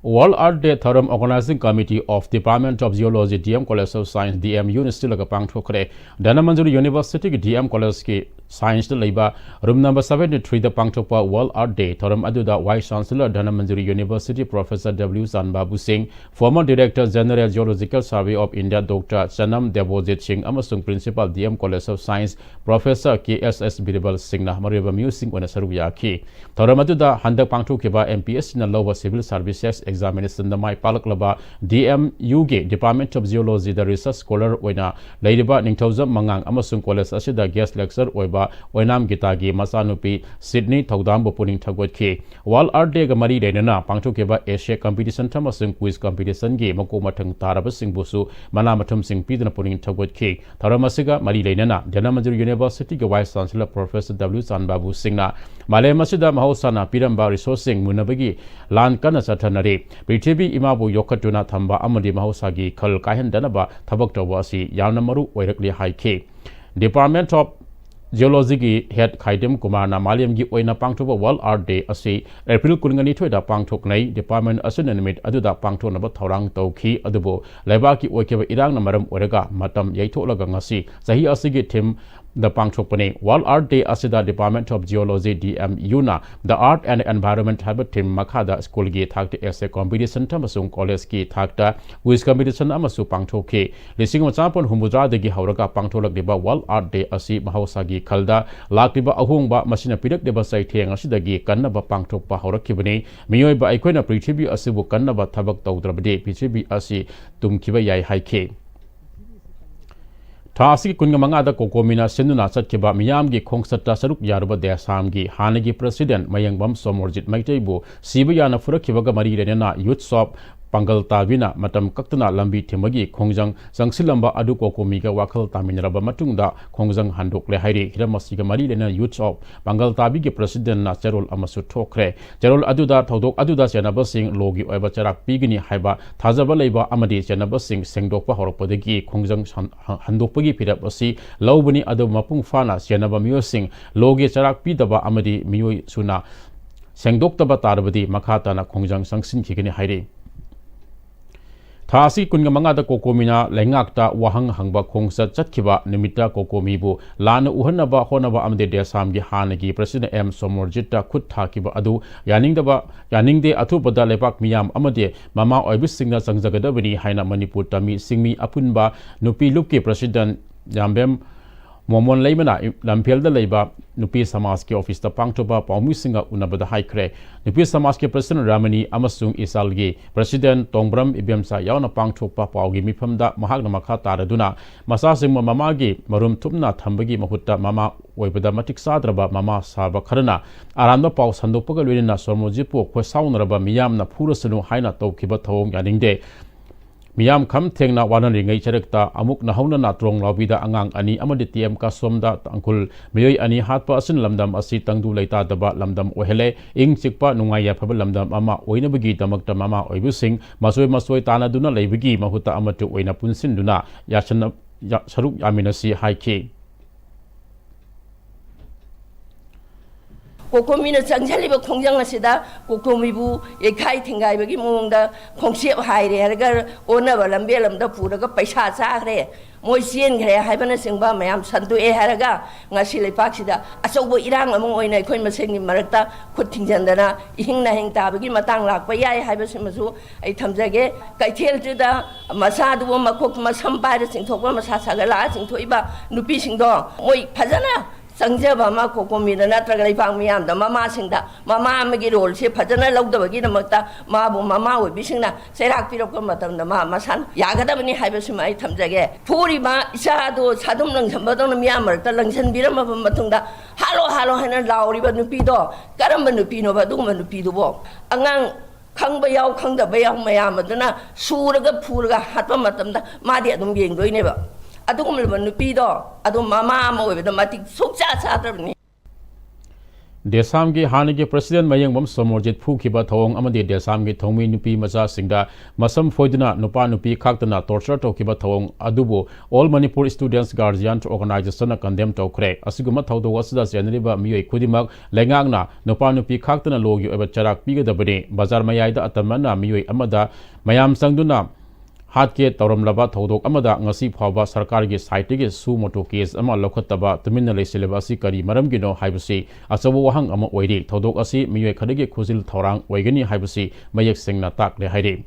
World Earth Day ꯊꯧꯔꯝ Organizing Committee of Department of Geology, D M College of Science, D M Uꯅ ꯁꯤꯜꯂꯒ ꯄꯥꯡꯊꯣꯛꯈ꯭ꯔꯦ꯫ ꯙꯅꯃꯟꯖꯨꯔꯤ Universityꯒꯤ D M Collegeꯀꯤ Scienceꯇ ꯂꯩꯕ room number seventy threeꯗ ꯄꯥꯡꯊꯣꯛꯄ World Earth Day ꯊꯧꯔꯝ ꯑꯗꯨꯗ Vice Chancellor Dhanamanjuri University Professor W ꯆꯥꯟꯕꯥꯕꯨ ꯁꯤꯡ, former Director General Geological Survey of India Doctor ꯆꯅꯝ ꯗꯦꯕꯣꯖꯤꯠ ꯁꯤꯡ ꯑꯃꯁꯨꯡ Principal D M College of Science Professor K S S ꯕꯤꯔꯕꯜ ꯁꯤꯡꯅ ꯃꯔꯨꯑꯣꯏꯕ ꯃꯤꯑꯣꯏꯁꯤꯡ ꯑꯣꯏꯅ ꯁꯔꯨꯛ ꯌꯥꯈꯤ꯫ ꯊꯧꯔꯝ ꯑꯗꯨꯗ ꯍꯟꯗꯛ ꯄꯥꯡꯊꯣꯛꯈꯤꯕ M P S Cꯅ ꯂꯧꯕ Civil Services Examinationꯗ my ꯄꯥꯛꯂꯛꯂꯕ D M Uꯒꯤ Department of Geologyꯗ Research Scholar ꯑꯣꯏꯅ ꯂꯩꯔꯤꯕ ꯅꯤꯡꯊꯧꯖꯝ ꯃꯉꯥꯡ ꯑꯃꯁꯨꯡ college ꯑꯁꯤꯗ Guest Lecturer ꯑꯣꯏꯕ ꯑꯣꯏꯅꯥꯝ ꯒꯤꯇꯥꯒꯤ ꯃꯆꯥꯅꯨꯄꯤ ꯁꯤꯗꯅꯤ ꯊꯧꯗꯥꯝꯕꯨ ꯄꯨꯛꯅꯤꯡ ꯊꯧꯒꯠꯈꯤ꯫ World Earth Day ꯒ ꯃꯔꯤ ꯂꯩꯅꯅ ꯄꯥꯡꯊꯣꯛꯈꯤꯕ essay competition ꯑꯃꯁꯨꯡ quiz competition ꯒꯤ ꯃꯀꯣꯛ ꯃꯊꯪ ꯇꯥꯔꯕꯁꯤꯡꯕꯨꯁꯨ ꯃꯅꯥ ꯃꯊꯨꯝꯁꯤꯡ ꯄꯤꯗꯨꯅ ꯄꯨꯛꯅꯤꯡ ꯊꯧꯒꯠꯈꯤ꯫ ꯊꯧꯔꯝ ꯑꯁꯤꯒ ꯃꯔꯤ ꯂꯩꯅꯅ ꯙꯅꯃꯟꯖꯨꯔꯤ University ꯒꯤ Vice Chancellor Professor W ꯆꯥꯟꯕꯥꯕꯨ ꯁꯤꯡꯅ ꯃꯥꯂꯦꯝ ꯑꯁꯤꯗ ꯃꯍꯧꯁꯥꯅ ꯄꯤꯔꯝꯕ resource ꯁꯤꯡ ꯃꯨꯟꯅꯕꯒꯤ ꯂꯥꯟ ꯀꯟꯅ ꯆꯠꯊꯅꯔꯤ꯫ ꯄ꯭ꯔꯤꯊꯤꯕꯤ ꯏꯃꯥꯕꯨ ꯌꯣꯛꯈꯠꯇꯨꯅ ꯊꯝꯕ ꯑꯃꯗꯤ ꯃꯍꯧꯁꯥꯒꯤ ꯈꯜ ꯀꯥꯏꯍꯟꯗꯅꯕ ꯊꯕꯛ ꯇꯧꯕ ꯑꯁꯤ ꯌꯥꯝꯅ ꯃꯔꯨ ꯑꯣꯏꯔꯛꯂꯤ ꯍꯥꯏꯈꯤ꯫ Department of Geology ꯒꯤ head ꯈꯥꯏꯗꯦꯝ ꯀꯨꯃꯥꯔꯅ ꯃꯥꯂꯦꯝꯒꯤ ꯑꯣꯏꯅ ꯄꯥꯡꯊꯣꯛꯄ World Earth Day ꯑꯁꯤ April ꯀꯨꯟꯒ ꯅꯤꯊꯣꯏꯗ ꯄꯥꯡꯊꯣꯛꯅꯩ꯫ Department ꯑꯁꯤꯅ ꯅꯨꯃꯤꯠ ꯑꯗꯨꯗ ꯄꯥꯡꯊꯣꯛꯅꯕ ꯊꯧꯔꯥꯡ ꯇꯧꯈꯤ, ꯑꯗꯨꯕꯨ ꯂꯩꯕꯥꯛꯀꯤ ꯑꯣꯏꯈꯤꯕ ꯏꯔꯥꯡꯅ ꯃꯔꯝ ꯑꯣꯏꯔꯒ ꯃꯇꯝ ꯌꯩꯊꯣꯛꯂꯒ ꯉꯁꯤ ꯆꯍꯤ ꯑꯁꯤꯒꯤ theme ꯗ ꯄꯥꯡꯊꯣꯛꯄꯅꯤ꯫ World Earth Day ꯑꯁꯤꯗ Department of Geology, D M U ꯅ The Earth and Environment ꯍꯥꯏꯕ theme ꯃꯈꯥꯗ school ꯒꯤ ꯊꯥꯛꯇ essay competition ꯑꯃꯁꯨꯡ college ꯀꯤ ꯊꯥꯛꯇ quiz competition ꯑꯃꯁꯨ ꯄꯥꯡꯊꯣꯛꯈꯤ꯫ ꯂꯤꯁꯤꯡ ꯑꯃ ꯆꯥꯃꯥꯄꯟ ꯍꯨꯝꯐꯨꯇꯔꯥꯗꯒꯤ ꯍꯧꯔꯒ ꯄꯥꯡꯊꯣꯛꯂꯛꯂꯤꯕ World Earth Day ꯑꯁꯤ ꯃꯍꯧꯁꯥꯒꯤ ꯈꯜꯗ ꯂꯥꯛꯂꯤꯕ ꯑꯍꯣꯡꯕ, ꯃꯁꯤꯅ ꯄꯤꯔꯛꯂꯤꯕ ꯆꯩꯊꯦꯡ ꯑꯁꯤꯗꯒꯤ ꯀꯟꯅꯕ ꯄꯥꯡꯊꯣꯛꯄ ꯍꯧꯔꯛꯈꯤꯕꯅꯤ꯫ ꯃꯤꯑꯣꯏꯕ ꯑꯩꯈꯣꯏꯅ ꯄ꯭ꯔꯤꯊꯤꯕꯤ ꯑꯁꯤꯕꯨ ꯀꯟꯅꯕ ꯊꯕꯛ ꯇꯧꯗ꯭ꯔꯕꯗꯤ ꯄ꯭ꯔꯤꯊꯤꯕꯤ ꯑꯁꯤ ꯇꯨꯝꯈꯤꯕ ꯌꯥꯏ ꯍꯥꯏꯈꯤ꯫ ꯊꯥ ꯑꯁꯤꯒꯤ ꯀꯨꯟꯒ ꯃꯉꯥꯗ ꯀꯣꯀꯣꯃꯤꯅ ꯁꯤꯟꯗꯨꯅ ꯆꯠꯈꯤꯕ ꯃꯤꯌꯥꯝꯒꯤ ꯈꯣꯡꯆꯠꯇ ꯁꯔꯨꯛ ꯌꯥꯔꯨꯕ ꯗꯦꯁꯥꯝꯒꯤ ꯍꯥꯟꯅꯒꯤ president ꯃꯌꯦꯡꯕꯝ ꯁꯣꯃꯣꯔꯖꯤꯠ ꯃꯩꯇꯩꯕꯨ ꯁꯤꯕ ꯌꯥꯅ ꯐꯨꯔꯛꯈꯤꯕꯒ ꯃꯔꯤ ꯂꯩꯅꯅ Youths of ꯄꯥꯡꯒꯜ ꯇꯥꯕꯤꯅ ꯃꯇꯝ ꯀꯛꯇꯅ ꯂꯝꯕꯤ ꯊꯤꯡꯕꯒꯤ ꯈꯣꯡꯖꯪ ꯆꯪꯁꯤꯜꯂꯝꯕ ꯑꯗꯨ ꯀꯣꯀꯣꯃꯤꯒ ꯋꯥꯈꯜ ꯇꯥꯃꯤꯟꯅꯔꯕ ꯃꯇꯨꯡꯗ ꯈꯣꯡꯖꯪ ꯍꯟꯗꯣꯛꯂꯦ ꯍꯥꯏꯔꯤ꯫ ꯍꯤꯔꯝ ꯑꯁꯤꯒ ꯃꯔꯤ ꯂꯩꯅꯅ Youths of ꯄꯥꯡꯒꯜ ꯇꯥꯕꯤꯒꯤ president ꯅ ꯆꯦꯔꯣꯜ ꯑꯃꯁꯨ ꯊꯣꯛꯈ꯭ꯔꯦ꯫ ꯆꯦꯔꯣꯜ ꯑꯗꯨꯗ ꯊꯧꯗꯣꯛ ꯑꯗꯨꯗ ꯆꯦꯟꯅꯕꯁꯤꯡ law ꯒꯤ ꯑꯣꯏꯕ ꯆꯩꯔꯥꯛ ꯄꯤꯒꯅꯤ ꯍꯥꯏꯕ ꯊꯥꯖꯕ ꯂꯩꯕ ꯑꯃꯗꯤ ꯆꯦꯟꯅꯕꯁꯤꯡ ꯁꯦꯡꯗꯣꯛꯄ ꯍꯧꯔꯛꯄꯗꯒꯤ ꯈꯣꯡꯖꯪ ꯁꯟ-, ꯍꯟꯗꯣꯛꯄꯒꯤ ꯐꯤꯔꯦꯞ ꯑꯁꯤ ꯂꯧꯕꯅꯤ, ꯑꯗꯨꯕꯨ ꯃꯄꯨꯡ ꯐꯥꯅ ꯆꯦꯟꯅꯕ ꯃꯤꯑꯣꯏꯁꯤꯡ law ꯒꯤ ꯆꯩꯔꯥꯛ ꯄꯤꯗꯕ ꯑꯃꯗꯤ ꯃꯤꯑꯣꯏ ꯁꯨꯅ ꯁꯦꯡꯗꯣꯛꯇꯕ ꯇꯥꯔꯕꯗꯤ ꯃꯈꯥ ꯇꯥꯅ ꯈꯣꯡꯖꯪ ꯆꯪꯁꯤꯟꯈꯤꯒꯅꯤ ꯍꯥꯏꯔꯤ꯫ ꯊꯥ ꯑꯁꯤ ꯀꯨꯟꯒ ꯃꯉꯥꯗ ꯀꯣꯀꯣꯃꯤꯅ ꯂꯩꯉꯥꯛꯇ ꯋꯥꯍꯪ ꯍꯪꯕ ꯈꯣꯡꯆꯠ ꯆꯠꯈꯤꯕ ꯅꯨꯃꯤꯠꯇ ꯀꯣꯀꯣꯃꯤꯕꯨ ꯂꯥꯟꯅ ꯎꯍꯟꯅꯕ ꯍꯣꯠꯅꯕ ꯑꯃꯗꯤ ꯗꯦꯁꯥꯝꯒꯤ ꯍꯥꯟꯅꯒꯤ president ꯑꯦꯝ ꯁꯣꯃꯣꯔꯖꯤꯠꯇ ꯈꯨꯠ ꯊꯥꯈꯤꯕ ꯑꯗꯨ ꯌꯥꯅꯤꯡꯗꯕ, ꯌꯥꯅꯤꯡꯗꯦ, ꯑꯊꯨꯕꯗ ꯂꯩꯕꯥꯛ ꯃꯤꯌꯥꯝ ꯑꯃꯗꯤ ꯃꯃꯥ ꯑꯣꯏꯕꯁꯤꯡꯅ ꯆꯪꯖꯒꯗꯕꯅꯤ ꯍꯥꯏꯅ ꯃꯅꯤꯄꯨꯔ ꯇꯝꯃꯤ ꯁꯤꯡꯃꯤ ꯑꯄꯨꯟꯕ ꯅꯨꯄꯤ ꯂꯨꯞꯀꯤ president ꯌꯥꯝꯕꯦꯝ ꯃꯣꯃꯣꯟ ꯂꯩꯃꯅ ꯂꯝꯐꯦꯜꯗ ꯂꯩꯕ ꯅꯨꯄꯤ ꯁꯃꯥꯖꯀꯤ ꯑꯣꯐꯤꯁꯇ ꯄꯥꯡꯊꯣꯛꯄ ꯄꯥꯎꯃꯤꯁꯤꯡꯒ ꯎꯅꯕꯗ ꯍꯥꯏꯈ꯭ꯔꯦ꯫ ꯅꯨꯄꯤ ꯁꯃꯥꯖꯀꯤ ꯄ꯭ꯔꯁꯤꯗꯦꯟ ꯔꯥꯃꯅꯤ ꯑꯃꯁꯨꯡ ꯏꯁꯥꯜꯒꯤ ꯄ꯭ꯔꯁꯤꯗꯦꯟ ꯇꯣꯡꯕ꯭ꯔꯝ ꯏꯕꯦꯝꯆꯥ ꯌꯥꯎꯅ ꯄꯥꯡꯊꯣꯛꯄ ꯄꯥꯎꯒꯤ ꯃꯤꯐꯝꯗ ꯃꯍꯥꯛꯅ ꯃꯈꯥ ꯇꯥꯔꯗꯨꯅ, ꯃꯆꯥꯁꯤꯡꯕꯨ ꯃꯃꯥꯒꯤ ꯃꯔꯨꯝ ꯊꯨꯞꯅ ꯊꯝꯕꯒꯤ ꯃꯍꯨꯠꯇ ꯃꯃꯥ ꯑꯣꯏꯕꯗ ꯃꯇꯤꯛ ꯆꯥꯗ꯭ꯔꯕ ꯃꯃꯥ ꯁꯥꯕ ꯈꯔꯅ ꯑꯔꯥꯟꯕ ꯄꯥꯎ ꯁꯟꯗꯣꯛꯄꯒ ꯂꯣꯏꯅꯅ ꯁꯣꯔꯃꯣꯖꯤꯠꯄꯨ ꯈꯣꯏꯁꯥꯎꯅꯔꯕ ꯃꯤꯌꯥꯝꯅ ꯐꯨꯔꯁꯅꯨ ꯍꯥꯏꯅ ꯇꯧꯈꯤꯕ ꯊꯧꯑꯣꯡ ꯌꯥꯅꯤꯡꯗꯦ꯫ ꯃꯤꯌꯥꯝ ꯈꯝ ꯊꯦꯡꯅ ꯋꯥꯅꯔꯤꯉꯩ ꯆꯔꯛꯇ ꯑꯃꯨꯛ ꯅꯧꯍꯧꯅ ꯅꯥꯇ꯭ꯔꯣꯡ ꯂꯥꯎꯕꯤꯗ ꯑꯉꯥꯡ ꯑꯅꯤ ꯑꯃꯗꯤ ꯇꯤ ꯑꯦꯝ ꯀꯥꯁꯣꯝꯗ ꯇꯥꯡꯈꯨꯜ ꯃꯤꯑꯣꯏ ꯑꯅꯤ ꯍꯥꯠꯄ ꯑꯁꯤꯅ ꯂꯝꯗꯝ ꯑꯁꯤ ꯇꯪꯗꯨ ꯂꯩꯇꯥꯗꯕ ꯂꯝꯗꯝ ꯑꯣꯏꯍꯜꯂꯦ꯫ ꯏꯪ ꯆꯤꯛꯄ ꯅꯨꯡꯉꯥꯏ ꯌꯥꯏꯐꯕ ꯂꯝꯗꯝ ꯑꯃ ꯑꯣꯏꯅꯕꯒꯤꯗꯃꯛꯇ ꯃꯃꯥ ꯑꯣꯏꯕꯁꯤꯡ ꯃꯆꯣꯏ ꯃꯆꯣꯏ ꯇꯥꯟꯅꯗꯨꯅ ꯂꯩꯕꯒꯤ ꯃꯍꯨꯠꯇ ꯑꯃꯠꯇ ꯑꯣꯏꯅ ꯄꯨꯟꯁꯤꯟꯗꯨꯅ ꯌꯥꯁꯟꯅ-, ꯌꯥ-, ꯁꯔꯨꯛ ꯌꯥꯃꯤꯟꯅꯁꯤ ꯍꯥꯏꯈꯤ꯫ ꯀꯣꯀꯣꯃꯤꯅ ꯆꯪꯁꯤꯜꯂꯤꯕ ꯈꯣꯡꯖꯪ ꯑꯁꯤꯗ ꯀꯣꯀꯣꯃꯤꯕꯨ ꯌꯩꯈꯥꯏ ꯊꯤꯡꯒꯥꯏꯕꯒꯤ ꯃꯑꯣꯡꯗ ꯈꯣꯡꯆꯦꯞ ꯍꯥꯏꯔꯦ ꯍꯥꯏꯔꯒ ꯑꯣꯟꯅꯕ ꯂꯝꯕꯦꯜ ꯑꯃꯗ ꯄꯨꯔꯒ ꯄꯩꯁꯥ ꯆꯥꯈ꯭ꯔꯦ, ꯃꯣꯏ ꯆꯦꯟꯈ꯭ꯔꯦ ꯍꯥꯏꯕꯅꯆꯤꯡꯕ ꯃꯌꯥꯝ ꯁꯟꯗꯣꯛꯑꯦ ꯍꯥꯏꯔꯒ ꯉꯁꯤ ꯂꯩꯄꯥꯛꯁꯤꯗ ꯑꯆꯧꯕ ꯏꯔꯥꯡ ꯑꯃ ꯑꯣꯏꯅ ꯑꯩꯈꯣꯏ ꯃꯁꯦꯟꯒꯤ ꯃꯔꯛꯇ ꯈꯨꯠ ꯊꯤꯡꯖꯤꯟꯗꯅ ꯏꯍꯤꯡ ꯅꯥꯍꯤꯡ ꯇꯥꯕꯒꯤ ꯃꯇꯥꯡ ꯂꯥꯛꯄ ꯌꯥꯏ ꯍꯥꯏꯕꯁꯤꯃꯁꯨ ꯑꯩ ꯊꯝꯖꯒꯦ꯫ ꯀꯩꯊꯦꯜꯗꯨꯗ ꯃꯆꯥꯗꯨꯕꯨ ꯃꯈꯣꯛ ꯃꯁꯝ ꯄꯥꯏꯔ ꯆꯤꯡꯊꯣꯛꯄ, ꯃꯁꯥ ꯁꯥꯒꯠꯂꯛꯑ ꯆꯤꯡꯊꯣꯛꯏꯕ ꯅꯨꯄꯤꯁꯤꯡꯗꯣ ꯃꯣꯏ ꯐꯖꯅ ꯆꯪꯖꯕ ꯑꯃ ꯀꯣꯀꯣꯃꯤꯗ ꯅꯠꯇ꯭ꯔꯒ ꯂꯩꯕꯥꯛ ꯃꯤꯌꯥꯝꯗ ꯃꯃꯥꯁꯤꯡꯗ ꯃꯃꯥ ꯑꯃꯒꯤ ꯔꯣꯜꯁꯦ ꯐꯖꯅ ꯂꯧꯗꯕꯒꯤꯗꯃꯛꯇ ꯃꯥꯕꯨ ꯃꯃꯥ ꯑꯣꯏꯕꯤꯁꯤꯡꯅ ꯆꯩꯔꯥꯛ ꯄꯤꯔꯛꯄ ꯃꯇꯝꯗ ꯃꯥ ꯃꯁꯥꯅ ꯌꯥꯒꯗꯕꯅꯤ ꯍꯥꯏꯕꯁꯤꯃ ꯑꯩ ꯊꯝꯖꯒꯦ꯫ ꯐꯨꯔꯤꯕ ꯏꯆꯥꯗꯣ ꯁꯥꯗꯨꯝ ꯂꯪꯁꯟꯕꯗꯧꯅ ꯃꯤꯌꯥꯝ ꯃꯔꯛꯇ ꯂꯪꯁꯟꯕꯤꯔꯝꯃꯕ ꯃꯇꯨꯡꯗ "ꯍꯥꯠꯂꯣ, ꯍꯥꯠꯂꯣ" ꯍꯥꯏꯅ ꯂꯥꯎꯔꯤꯕ ꯅꯨꯄꯤꯗꯣ ꯀꯔꯝꯕ ꯅꯨꯄꯤꯅꯣꯕ? ꯑꯗꯨꯒꯨꯝꯕ ꯅꯨꯄꯤꯗꯨꯕꯣ ꯑꯉꯥꯡ ꯈꯪꯕ ꯌꯥꯎ ꯈꯪꯗꯕ ꯌꯥꯎ ꯃꯌꯥꯝ ꯑꯗꯨꯅ ꯁꯨꯔꯒ ꯐꯨꯔꯒ ꯍꯥꯠꯄ ꯃꯇꯝꯗ ꯃꯥꯗꯤ ꯑꯗꯨꯝ ꯌꯦꯡꯗꯣꯏꯅꯦꯕ꯫ ꯑꯗꯨꯒꯨꯝꯂꯕ ꯅꯨꯄꯤꯗꯣ ꯑꯗꯨꯝ ꯃꯃꯥ ꯑꯃ ꯑꯣꯏꯕꯗ ꯃꯇꯤꯛ ꯁꯨꯡꯆꯥ ꯆꯥꯗ꯭ꯔꯕꯅꯤ꯫ ꯗꯦꯁꯥꯝꯒꯤ ꯍꯥꯟꯅꯒꯤ ꯄ꯭ꯔꯁꯤꯗꯦꯟ ꯃꯌꯦꯡꯕꯝ ꯁꯣꯃꯣꯔꯖꯤꯠ ꯐꯨꯈꯤꯕ ꯊꯧꯑꯣꯡ ꯑꯃꯗꯤ ꯗꯦꯁꯥꯝꯒꯤ ꯊꯧꯃꯤ ꯅꯨꯄꯤ ꯃꯆꯥꯁꯤꯡꯗ ꯃꯁꯝ ꯐꯣꯏꯗꯨꯅ ꯅꯨꯄꯥ ꯅꯨꯄꯤ ꯈꯥꯛꯇꯅ ꯇꯣꯔꯆꯔ ꯇꯧꯈꯤꯕ ꯊꯧꯑꯣꯡ ꯑꯗꯨꯕꯨ All Manipur Students Guardian Organization ꯅ ꯀꯟꯗꯦꯝ ꯇꯧꯈ꯭ꯔꯦ꯫ ꯑꯁꯤꯒꯨꯝꯕ ꯊꯧꯗꯣꯛ ꯑꯁꯤꯗ ꯆꯦꯟꯅꯔꯤꯕ ꯃꯤꯑꯣꯏ ꯈꯨꯗꯤꯡꯃꯛ ꯂꯩꯉꯥꯛꯅ ꯅꯨꯄꯥ ꯅꯨꯄꯤ ꯈꯥꯛꯇꯅ ꯂꯣꯒꯤ ꯑꯣꯏꯕ ꯆꯩꯔꯥꯛ ꯄꯤꯒꯗꯕꯅꯤ꯫ ꯕꯖꯥꯔ ꯃꯌꯥꯏꯗ ꯑꯇꯝꯕꯅ ꯃꯤꯑꯣꯏ ꯑꯃꯗ ꯃꯌꯥꯝ ꯆꯪꯗꯨꯅ ꯍꯥꯠꯀꯦ ꯇꯧꯔꯝꯂꯕ ꯊꯧꯗꯣꯛ ꯑꯃꯗ ꯉꯁꯤ ꯐꯥꯎꯕ ꯁꯔꯀꯥꯔꯒꯤ ꯁꯥꯏꯠꯇꯒꯤ ꯁꯨ ꯃꯣꯇꯣ ꯀꯦꯁ ꯑꯃ ꯂꯧꯈꯠꯇꯕ ꯇꯨꯃꯤꯟꯅ ꯂꯩꯁꯤꯜꯂꯤꯕ ꯑꯁꯤ ꯀꯔꯤ ꯃꯔꯝꯒꯤꯅꯣ ꯍꯥꯏꯕꯁꯤ ꯑꯆꯧꯕ ꯋꯥꯍꯪ ꯑꯃ ꯑꯣꯏꯔꯤ꯫ ꯊꯧꯗꯣꯛ ꯑꯁꯤ ꯃꯤꯑꯣꯏ ꯈꯔꯒꯤ ꯈꯨꯖꯤꯜ ꯊꯧꯔꯥꯡ ꯑꯣꯏꯒꯅꯤ ꯍꯥꯏꯕꯁꯤ ꯃꯌꯦꯛ ꯁꯦꯡꯅ ꯇꯥꯛꯂꯦ ꯍꯥꯏꯔꯤ꯫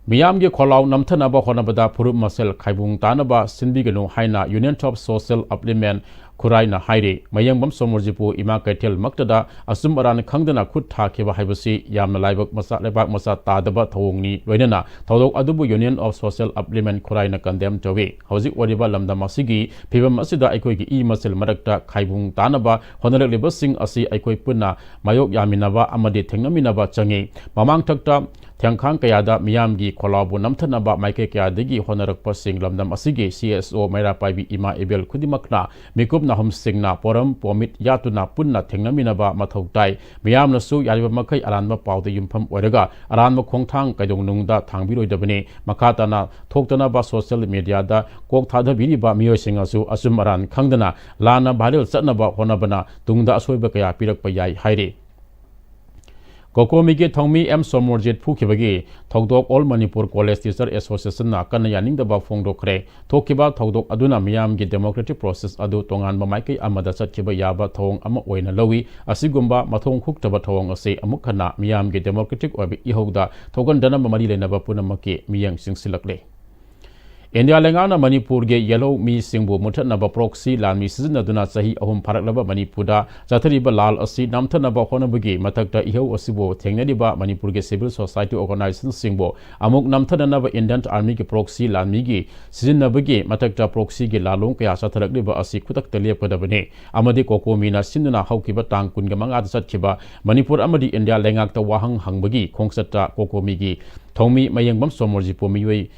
ꯃꯤꯌꯥꯝꯒꯤ ꯈꯣꯜꯂꯥꯎ ꯅꯝꯊꯅꯕ ꯍꯣꯠꯅꯕꯗ ꯐꯨꯔꯨꯞ ꯃꯁꯦꯜ ꯈꯥꯏꯕꯨꯡ ꯇꯥꯅꯕ ꯁꯤꯟꯕꯤꯒꯅꯨ ꯍꯥꯏꯅ Union of Social Upliftment, ꯈꯨꯔꯥꯏꯅ ꯍꯥꯏꯔꯤ꯫ ꯃꯌꯦꯡꯕꯝ ꯁꯣꯃꯣꯔꯖꯤꯠꯄꯨ ꯏꯃꯥ ꯀꯩꯊꯦꯜꯃꯛꯇꯗ ꯑꯆꯨꯝ ꯑꯔꯥꯟ ꯈꯪꯗꯅ ꯈꯨꯠ ꯊꯥꯈꯤꯕ ꯍꯥꯏꯕꯁꯤ ꯌꯥꯝꯅ ꯂꯥꯏꯕꯛ ꯃꯆꯥ, ꯂꯩꯕꯥꯛ ꯃꯆꯥ ꯇꯥꯗꯕ ꯊꯧꯑꯣꯡꯅꯤ꯫ ꯂꯣꯏꯅꯅ ꯊꯧꯗꯣꯛ ꯑꯗꯨꯕꯨ Union of Social Upliftment ꯈꯨꯔꯥꯏꯅ condemn ꯇꯧꯏ꯫ ꯍꯧꯖꯤꯛ ꯑꯣꯏꯔꯤꯕ ꯂꯝꯗꯝ ꯑꯁꯤꯒꯤ ꯐꯤꯕꯝ ꯑꯁꯤꯗ ꯑꯩꯈꯣꯏꯒꯤ ꯏ ꯃꯁꯦꯜ ꯃꯔꯛꯇ ꯈꯥꯏꯕꯨꯡ ꯇꯥꯅꯕ ꯍꯣꯠꯅꯔꯛꯂꯤꯕꯁꯤꯡ ꯑꯁꯤ ꯑꯩꯈꯣꯏ ꯄꯨꯟꯅ ꯃꯥꯌꯣꯛ ꯌꯥꯃꯤꯟꯅꯕ ꯑꯃꯗꯤ ꯊꯦꯡꯅꯃꯤꯟꯅꯕ ꯆꯪꯏ꯫ ꯃꯃꯥꯡꯊꯛꯇ ꯊꯦꯡꯈꯥꯡ ꯀꯌꯥꯗ ꯃꯤꯌꯥꯝꯒꯤ ꯈꯣꯜꯂꯥꯎꯕꯨ ꯅꯝꯊꯅꯕ ꯃꯥꯏꯀꯩ ꯀꯌꯥꯗꯒꯤ ꯍꯣꯠꯅꯔꯛꯄꯁꯤꯡ, ꯂꯝꯗꯝ ꯑꯁꯤꯒꯤ C S O ꯃꯩꯔꯥ ꯄꯥꯏꯕꯤ ꯏꯃꯥ ꯏꯕꯦꯜ ꯈꯨꯗꯤꯡꯃꯛꯅ ꯃꯤꯀꯨꯞ ꯅꯥꯍꯨꯝꯁꯤꯡꯅ ꯄꯣꯔꯝ ꯄꯣꯃꯤꯠ ꯌꯥꯠꯇꯨꯅ ꯄꯨꯟꯅ ꯊꯦꯡꯅꯃꯤꯟꯅꯕ ꯃꯊꯧ ꯇꯥꯏ꯫ ꯃꯤꯌꯥꯝꯅꯁꯨ ꯌꯥꯔꯤꯕ ꯃꯈꯩ ꯑꯔꯥꯟꯕ ꯄꯥꯎꯗ ꯌꯨꯝꯐꯝ ꯑꯣꯏꯔꯒ ꯑꯔꯥꯟꯕ ꯈꯣꯡꯊꯥꯡ ꯀꯩꯗꯧꯅꯨꯡꯗ ꯊꯥꯡꯕꯤꯔꯣꯏꯗꯕꯅꯤ꯫ ꯃꯈꯥ ꯇꯥꯅ ꯊꯣꯛꯇꯅꯕ social mediaꯗ ꯀꯣꯛ ꯊꯥꯗꯕꯤꯔꯤꯕ ꯃꯤꯑꯣꯏꯁꯤꯡ ꯑꯁꯨ ꯑꯆꯨꯝ ꯑꯔꯥꯟ ꯈꯪꯗꯅ ꯂꯥꯟꯅ viral ꯆꯠꯅꯕ ꯍꯣꯠꯅꯕꯅ ꯇꯨꯡꯗ ꯑꯁꯣꯏꯕ ꯀꯌꯥ ꯄꯤꯔꯛꯄ ꯌꯥꯏ ꯍꯥꯏꯔꯤ꯫ ꯀꯣꯀꯣꯃꯤꯒꯤ ꯊꯧꯃꯤ ꯑꯦꯝ ꯁꯣꯃꯣꯔꯖꯤꯠ ꯐꯨꯈꯤꯕꯒꯤ ꯊꯧꯗꯣꯛ All Manipur College Teacher Associationꯅ ꯀꯟꯅ ꯌꯥꯅꯤꯡꯗꯕ ꯐꯣꯡꯗꯣꯛꯈ꯭ꯔꯦ꯫ ꯊꯣꯛꯈꯤꯕ ꯊꯧꯗꯣꯛ ꯑꯗꯨꯅ ꯃꯤꯌꯥꯝꯒꯤ democratic process ꯑꯗꯨ ꯇꯣꯉꯥꯟꯕ ꯃꯥꯏꯀꯩ ꯑꯃꯗ ꯆꯠꯈꯤꯕ ꯌꯥꯕ ꯊꯧꯑꯣꯡ ꯑꯃ ꯑꯣꯏꯅ ꯂꯧꯏ꯫ ꯑꯁꯤꯒꯨꯝꯕ ꯃꯊꯣꯡ ꯍꯨꯛꯇꯕ ꯊꯧꯑꯣꯡ ꯑꯁꯤ ꯑꯃꯨꯛ ꯍꯟꯅ ꯃꯤꯌꯥꯝꯒꯤ democratic ꯑꯣꯏꯕ ꯏꯍꯧꯗ ꯊꯣꯛꯍꯟꯗꯅꯕ ꯃꯔꯤ ꯂꯩꯅꯕ ꯄꯨꯝꯅꯃꯛꯀꯤ ꯃꯤꯠꯌꯦꯡ ꯆꯤꯡꯁꯤꯜꯂꯛꯂꯤ꯫ ꯏꯟꯗꯤꯌꯥ ꯂꯩꯉꯥꯛꯅ ꯃꯅꯤꯄꯨꯔꯒꯤ ꯌꯦꯜꯍꯧ ꯃꯤꯁꯤꯡꯕꯨ ꯃꯨꯠꯊꯠꯅꯕ proxy ꯂꯥꯟꯃꯤ ꯁꯤꯖꯤꯟꯅꯗꯨꯅ ꯆꯍꯤ ꯑꯍꯨꯝ ꯐꯥꯔꯛꯂꯕ ꯃꯅꯤꯄꯨꯔꯗ ꯆꯠꯊꯔꯤꯕ ꯂꯥꯜ ꯑꯁꯤ ꯅꯝꯊꯅꯕ ꯍꯣꯠꯅꯕꯒꯤ ꯃꯊꯛꯇ ꯏꯍꯧ ꯑꯁꯤꯕꯨ ꯊꯦꯡꯅꯔꯤꯕ ꯃꯅꯤꯄꯨꯔꯒꯤ civil society organizationꯁꯤꯡꯕꯨ ꯑꯃꯨꯛ ꯅꯝꯊꯅꯅꯕ Indian Armyꯒꯤ proxy ꯂꯥꯟꯃꯤꯒꯤ ꯁꯤꯖꯤꯟꯅꯕꯒꯤ ꯃꯊꯛꯇ proxyꯒꯤ ꯂꯥꯂꯣꯡ ꯀꯌꯥ ꯆꯠꯊꯔꯛꯂꯤꯕ ꯑꯁꯤ ꯈꯨꯗꯛꯇ ꯂꯦꯞꯀꯗꯕꯅꯤ ꯑꯃꯗꯤ ꯀꯣꯀꯣꯃꯤꯅ ꯁꯤꯟꯗꯨꯅ ꯍꯧꯈꯤꯕ ꯇꯥꯡ ꯀꯨꯟꯒ ꯃꯉꯥꯗ ꯆꯠꯈꯤꯕ ꯃꯅꯤꯄꯨꯔ ꯑꯃꯗꯤ ꯏꯟꯗꯤꯌꯥ ꯂꯩꯉꯥꯛꯇ ꯋꯥꯍꯪ ꯍꯪꯕꯒꯤ ꯈꯣꯡꯆꯠꯇ ꯀꯣꯀꯣꯃꯤꯒꯤ ꯊꯧꯃꯤ ꯃꯌꯦꯡꯕꯝ ꯁꯣꯃꯣꯔꯖꯤꯠꯄꯨ ꯃꯤꯑꯣꯏ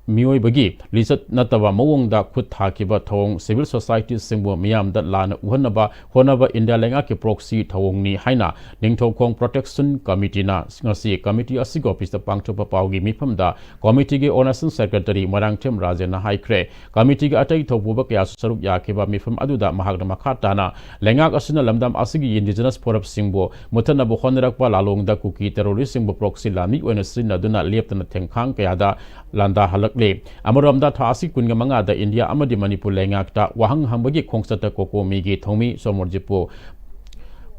ꯃꯤꯑꯣꯏꯕꯒꯤ ꯂꯤꯆꯠ ꯅꯠꯇꯕ ꯃꯑꯣꯡꯗ ꯈꯨꯠ ꯊꯥꯈꯤꯕ ꯊꯧꯑꯣꯡ civil societyꯁꯤꯡꯕꯨ ꯃꯤꯌꯥꯝꯗ ꯂꯥꯟꯅ ꯎꯍꯟꯅꯕ ꯍꯣꯠꯅꯕ ꯏꯟꯗꯤꯌꯥ ꯂꯩꯉꯥꯛꯀꯤ proxy ꯊꯧꯑꯣꯡꯅꯤ ꯍꯥꯏꯅ ꯅꯤꯡꯊꯧꯈꯣꯡ Protection Committeeꯅ ꯉꯁꯤ committee ꯑꯁꯤꯒꯤ officeꯇ ꯄꯥꯡꯊꯣꯛꯄ ꯄꯥꯎꯒꯤ ꯃꯤꯐꯝꯗ committeeꯒꯤ organization secretary ꯃꯣꯏꯔꯥꯡꯊꯦꯝ ꯔꯥꯖꯦꯟꯅ ꯍꯥꯏꯈ꯭ꯔꯦ꯫ Committeeꯒꯤ ꯑꯇꯩ ꯊꯧꯄꯨꯕ ꯀꯌꯥꯁꯨ ꯁꯔꯨꯛ ꯌꯥꯈꯤꯕ ꯃꯤꯐꯝ ꯑꯗꯨꯗ ꯃꯍꯥꯛꯅ ꯃꯈꯥ ꯇꯥꯅ ꯂꯩꯉꯥꯛ ꯑꯁꯤꯅ ꯂꯝꯗꯝ ꯑꯁꯤꯒꯤ indigenous ꯐꯨꯔꯞꯁꯤꯡꯕꯨ ꯃꯨꯠꯊꯠꯅꯕ ꯍꯣꯠꯅꯔꯛꯄ ꯂꯥꯂꯣꯡꯗ ꯀꯨꯀꯤ terroristꯁꯤꯡꯕꯨ proxy ꯂꯥꯟꯃꯤ ꯑꯣꯏꯅ ꯁꯤꯖꯤꯟꯅꯗꯨꯅ ꯂꯦꯞꯇꯅ ꯊꯦꯡꯈꯥꯡ ꯀꯌꯥꯗ ꯂꯥꯟꯗꯥꯍꯜꯂꯛꯂꯤ꯫ ꯑꯃꯔꯣꯝꯗ ꯊꯥ ꯑꯁꯤ ꯀꯨꯟꯒ ꯃꯉꯥꯗ ꯏꯟꯗꯤꯌꯥ ꯑꯃꯗꯤ ꯃꯅꯤꯄꯨꯔ ꯂꯩꯉꯥꯛꯇ ꯋꯥꯍꯪ ꯍꯪꯕꯒꯤ ꯈꯣꯡꯆꯠꯇ ꯀꯣꯀꯣꯃꯤꯒꯤ ꯊꯧꯃꯤ ꯁꯣꯃꯣꯔꯖꯤꯠꯄꯨ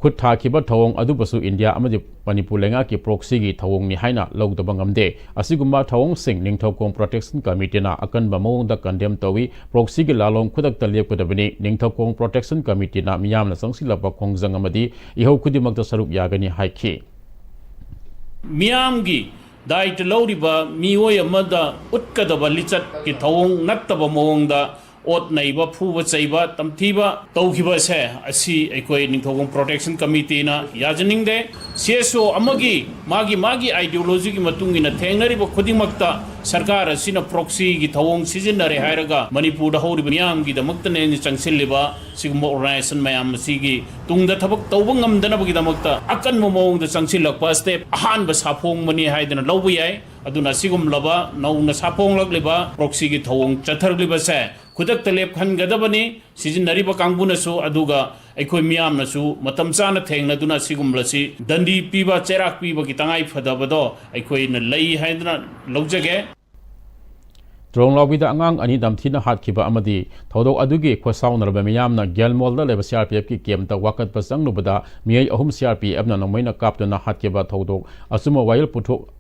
ꯈꯨꯠ ꯊꯥꯈꯤꯕ ꯊꯧꯑꯣꯡ ꯑꯗꯨꯕꯨꯁꯨ ꯏꯟꯗꯤꯌꯥ ꯑꯃꯗꯤ ꯃꯅꯤꯄꯨꯔ ꯂꯩꯉꯥꯛꯀꯤ proxyꯒꯤ ꯊꯧꯑꯣꯡꯅꯤ ꯍꯥꯏꯅ ꯂꯧꯗꯕ ꯉꯝꯗꯦ꯫ ꯑꯁꯤꯒꯨꯝꯕ ꯊꯧꯑꯣꯡꯁꯤꯡ ꯅꯤꯡꯊꯧꯈꯣꯡ Protection Committeeꯅ ꯑꯀꯟꯕ ꯃꯑꯣꯡꯗ condemn ꯇꯧꯏ꯫ Proxyꯒꯤ ꯂꯥꯂꯣꯡ ꯈꯨꯗꯛꯇ ꯂꯦꯞꯀꯗꯕꯅꯤ꯫ ꯅꯤꯡꯊꯧꯈꯣꯡ Protection Committeeꯅ ꯃꯤꯌꯥꯝꯅ ꯆꯪꯁꯤꯜꯂꯛꯄ ꯈꯣꯡꯖꯪ ꯑꯃꯗꯤ ꯏꯍꯧ ꯈꯨꯗꯤꯡꯃꯛꯇ ꯁꯔꯨꯛ ꯌꯥꯒꯅꯤ ꯍꯥꯏꯈꯤ꯫ ꯃꯤꯌꯥꯝꯒꯤ ꯗꯥꯏꯇ ꯂꯧꯔꯤꯕ ꯃꯤꯑꯣꯏ ꯑꯃꯗ ꯎꯠꯀꯗꯕ ꯂꯤꯆꯠꯀꯤ ꯊꯧꯑꯣꯡ ꯅꯠꯇꯕ ꯃꯑꯣꯡꯗ ꯑꯣꯠ ꯅꯩꯕ, ꯐꯨꯕ ꯆꯩꯕ, ꯇꯝꯊꯤꯕ ꯇꯧꯈꯤꯕ ꯑꯁꯦ, ꯑꯁꯤ ꯑꯩꯈꯣꯏ ꯅꯤꯡꯊꯧꯈꯣꯡ Protection Committeeꯅ ꯌꯥꯖꯅꯤꯡꯗꯦ꯫ CSO ꯑꯃꯒꯤ ꯃꯥꯒꯤ ꯃꯥꯒꯤ ideologyꯒꯤ ꯃꯇꯨꯡ ꯏꯟꯅ ꯊꯦꯡꯅꯔꯤꯕ ꯈꯨꯗꯤꯡꯃꯛꯇ ꯁꯔꯀꯥꯔ ꯑꯁꯤꯅ proxyꯒꯤ ꯊꯧꯑꯣꯡ ꯁꯤꯖꯤꯟꯅꯔꯦ ꯍꯥꯏꯔꯒ ꯃꯅꯤꯄꯨꯔꯗ ꯍꯧꯔꯤꯕ ꯃꯤꯌꯥꯝꯒꯤꯗꯃꯛꯇꯅꯦ ꯆꯪꯁꯤꯜꯂꯤꯕ ꯁꯤꯒꯨꯝꯕ organization ꯃꯌꯥꯝ ꯑꯁꯤꯒꯤ ꯇꯨꯡꯗ ꯊꯕꯛ ꯇꯧꯕ ꯉꯝꯗꯅꯕꯒꯤꯗꯃꯛꯇ ꯑꯀꯟꯕ ꯃꯑꯣꯡꯗ ꯆꯪꯁꯤꯜꯂꯛꯄ step ꯑꯍꯥꯟꯕ ꯁꯥꯐꯣꯡꯕꯅꯤ ꯍꯥꯏꯗꯅ ꯂꯧꯕ ꯌꯥꯏ꯫ ꯑꯗꯨꯅ ꯑꯁꯤꯒꯨꯝꯂꯕ ꯅꯧꯅ ꯁꯥꯐꯣꯡꯂꯛꯂꯤꯕ proxyꯒꯤ ꯊꯧꯑꯣꯡ ꯆꯠꯊꯔꯛꯂꯤꯕꯁꯦ ꯈꯨꯗꯛꯇ ꯂꯦꯞꯍꯟꯒꯗꯕꯅꯤ꯫ ꯁꯤꯖꯤꯟꯅꯔꯤꯕ ꯀꯥꯡꯕꯨꯅꯁꯨ ꯑꯗꯨꯒ ꯑꯩꯈꯣꯏ ꯃꯤꯌꯥꯝꯅꯁꯨ ꯃꯇꯝ ꯆꯥꯅ ꯊꯦꯡꯅꯗꯨꯅ ꯁꯤꯒꯨꯝꯕꯁꯤ ꯗꯟꯗꯤ ꯄꯤꯕ, ꯆꯩꯔꯥꯛ ꯄꯤꯕꯒꯤ ꯇꯉꯥꯏ ꯐꯗꯕꯗꯣ ꯑꯩꯈꯣꯏꯅ ꯂꯩ ꯍꯥꯏꯗꯅ ꯂꯧꯖꯒꯦ꯫ ꯇ꯭ꯔꯣꯡꯂꯥꯎꯕꯤꯗ ꯑꯉꯥꯡ ꯑꯅꯤ ꯅꯝꯊꯤꯅ ꯍꯥꯠꯈꯤꯕ ꯑꯃꯗꯤ ꯊꯧꯗꯣꯛ ꯑꯗꯨꯒꯤ ꯈꯣꯏꯁꯥꯎꯅꯔꯕ ꯃꯤꯌꯥꯝꯅ ꯒꯦꯜꯃꯣꯜꯗ ꯂꯩꯕ CRPFꯀꯤ campꯇ ꯋꯥꯀꯠꯄ ꯆꯪꯂꯨꯕꯗ ꯃꯤꯑꯣꯏ ꯑꯍꯨꯝ CRPFꯅ ꯅꯣꯡꯃꯩꯅ ꯀꯥꯞꯇꯨꯅ ꯍꯥꯠꯈꯤꯕ ꯊꯧꯗꯣꯛ ꯑꯆꯨꯝꯕ ꯋꯥꯌꯦꯜ ꯄꯨꯊꯣꯛ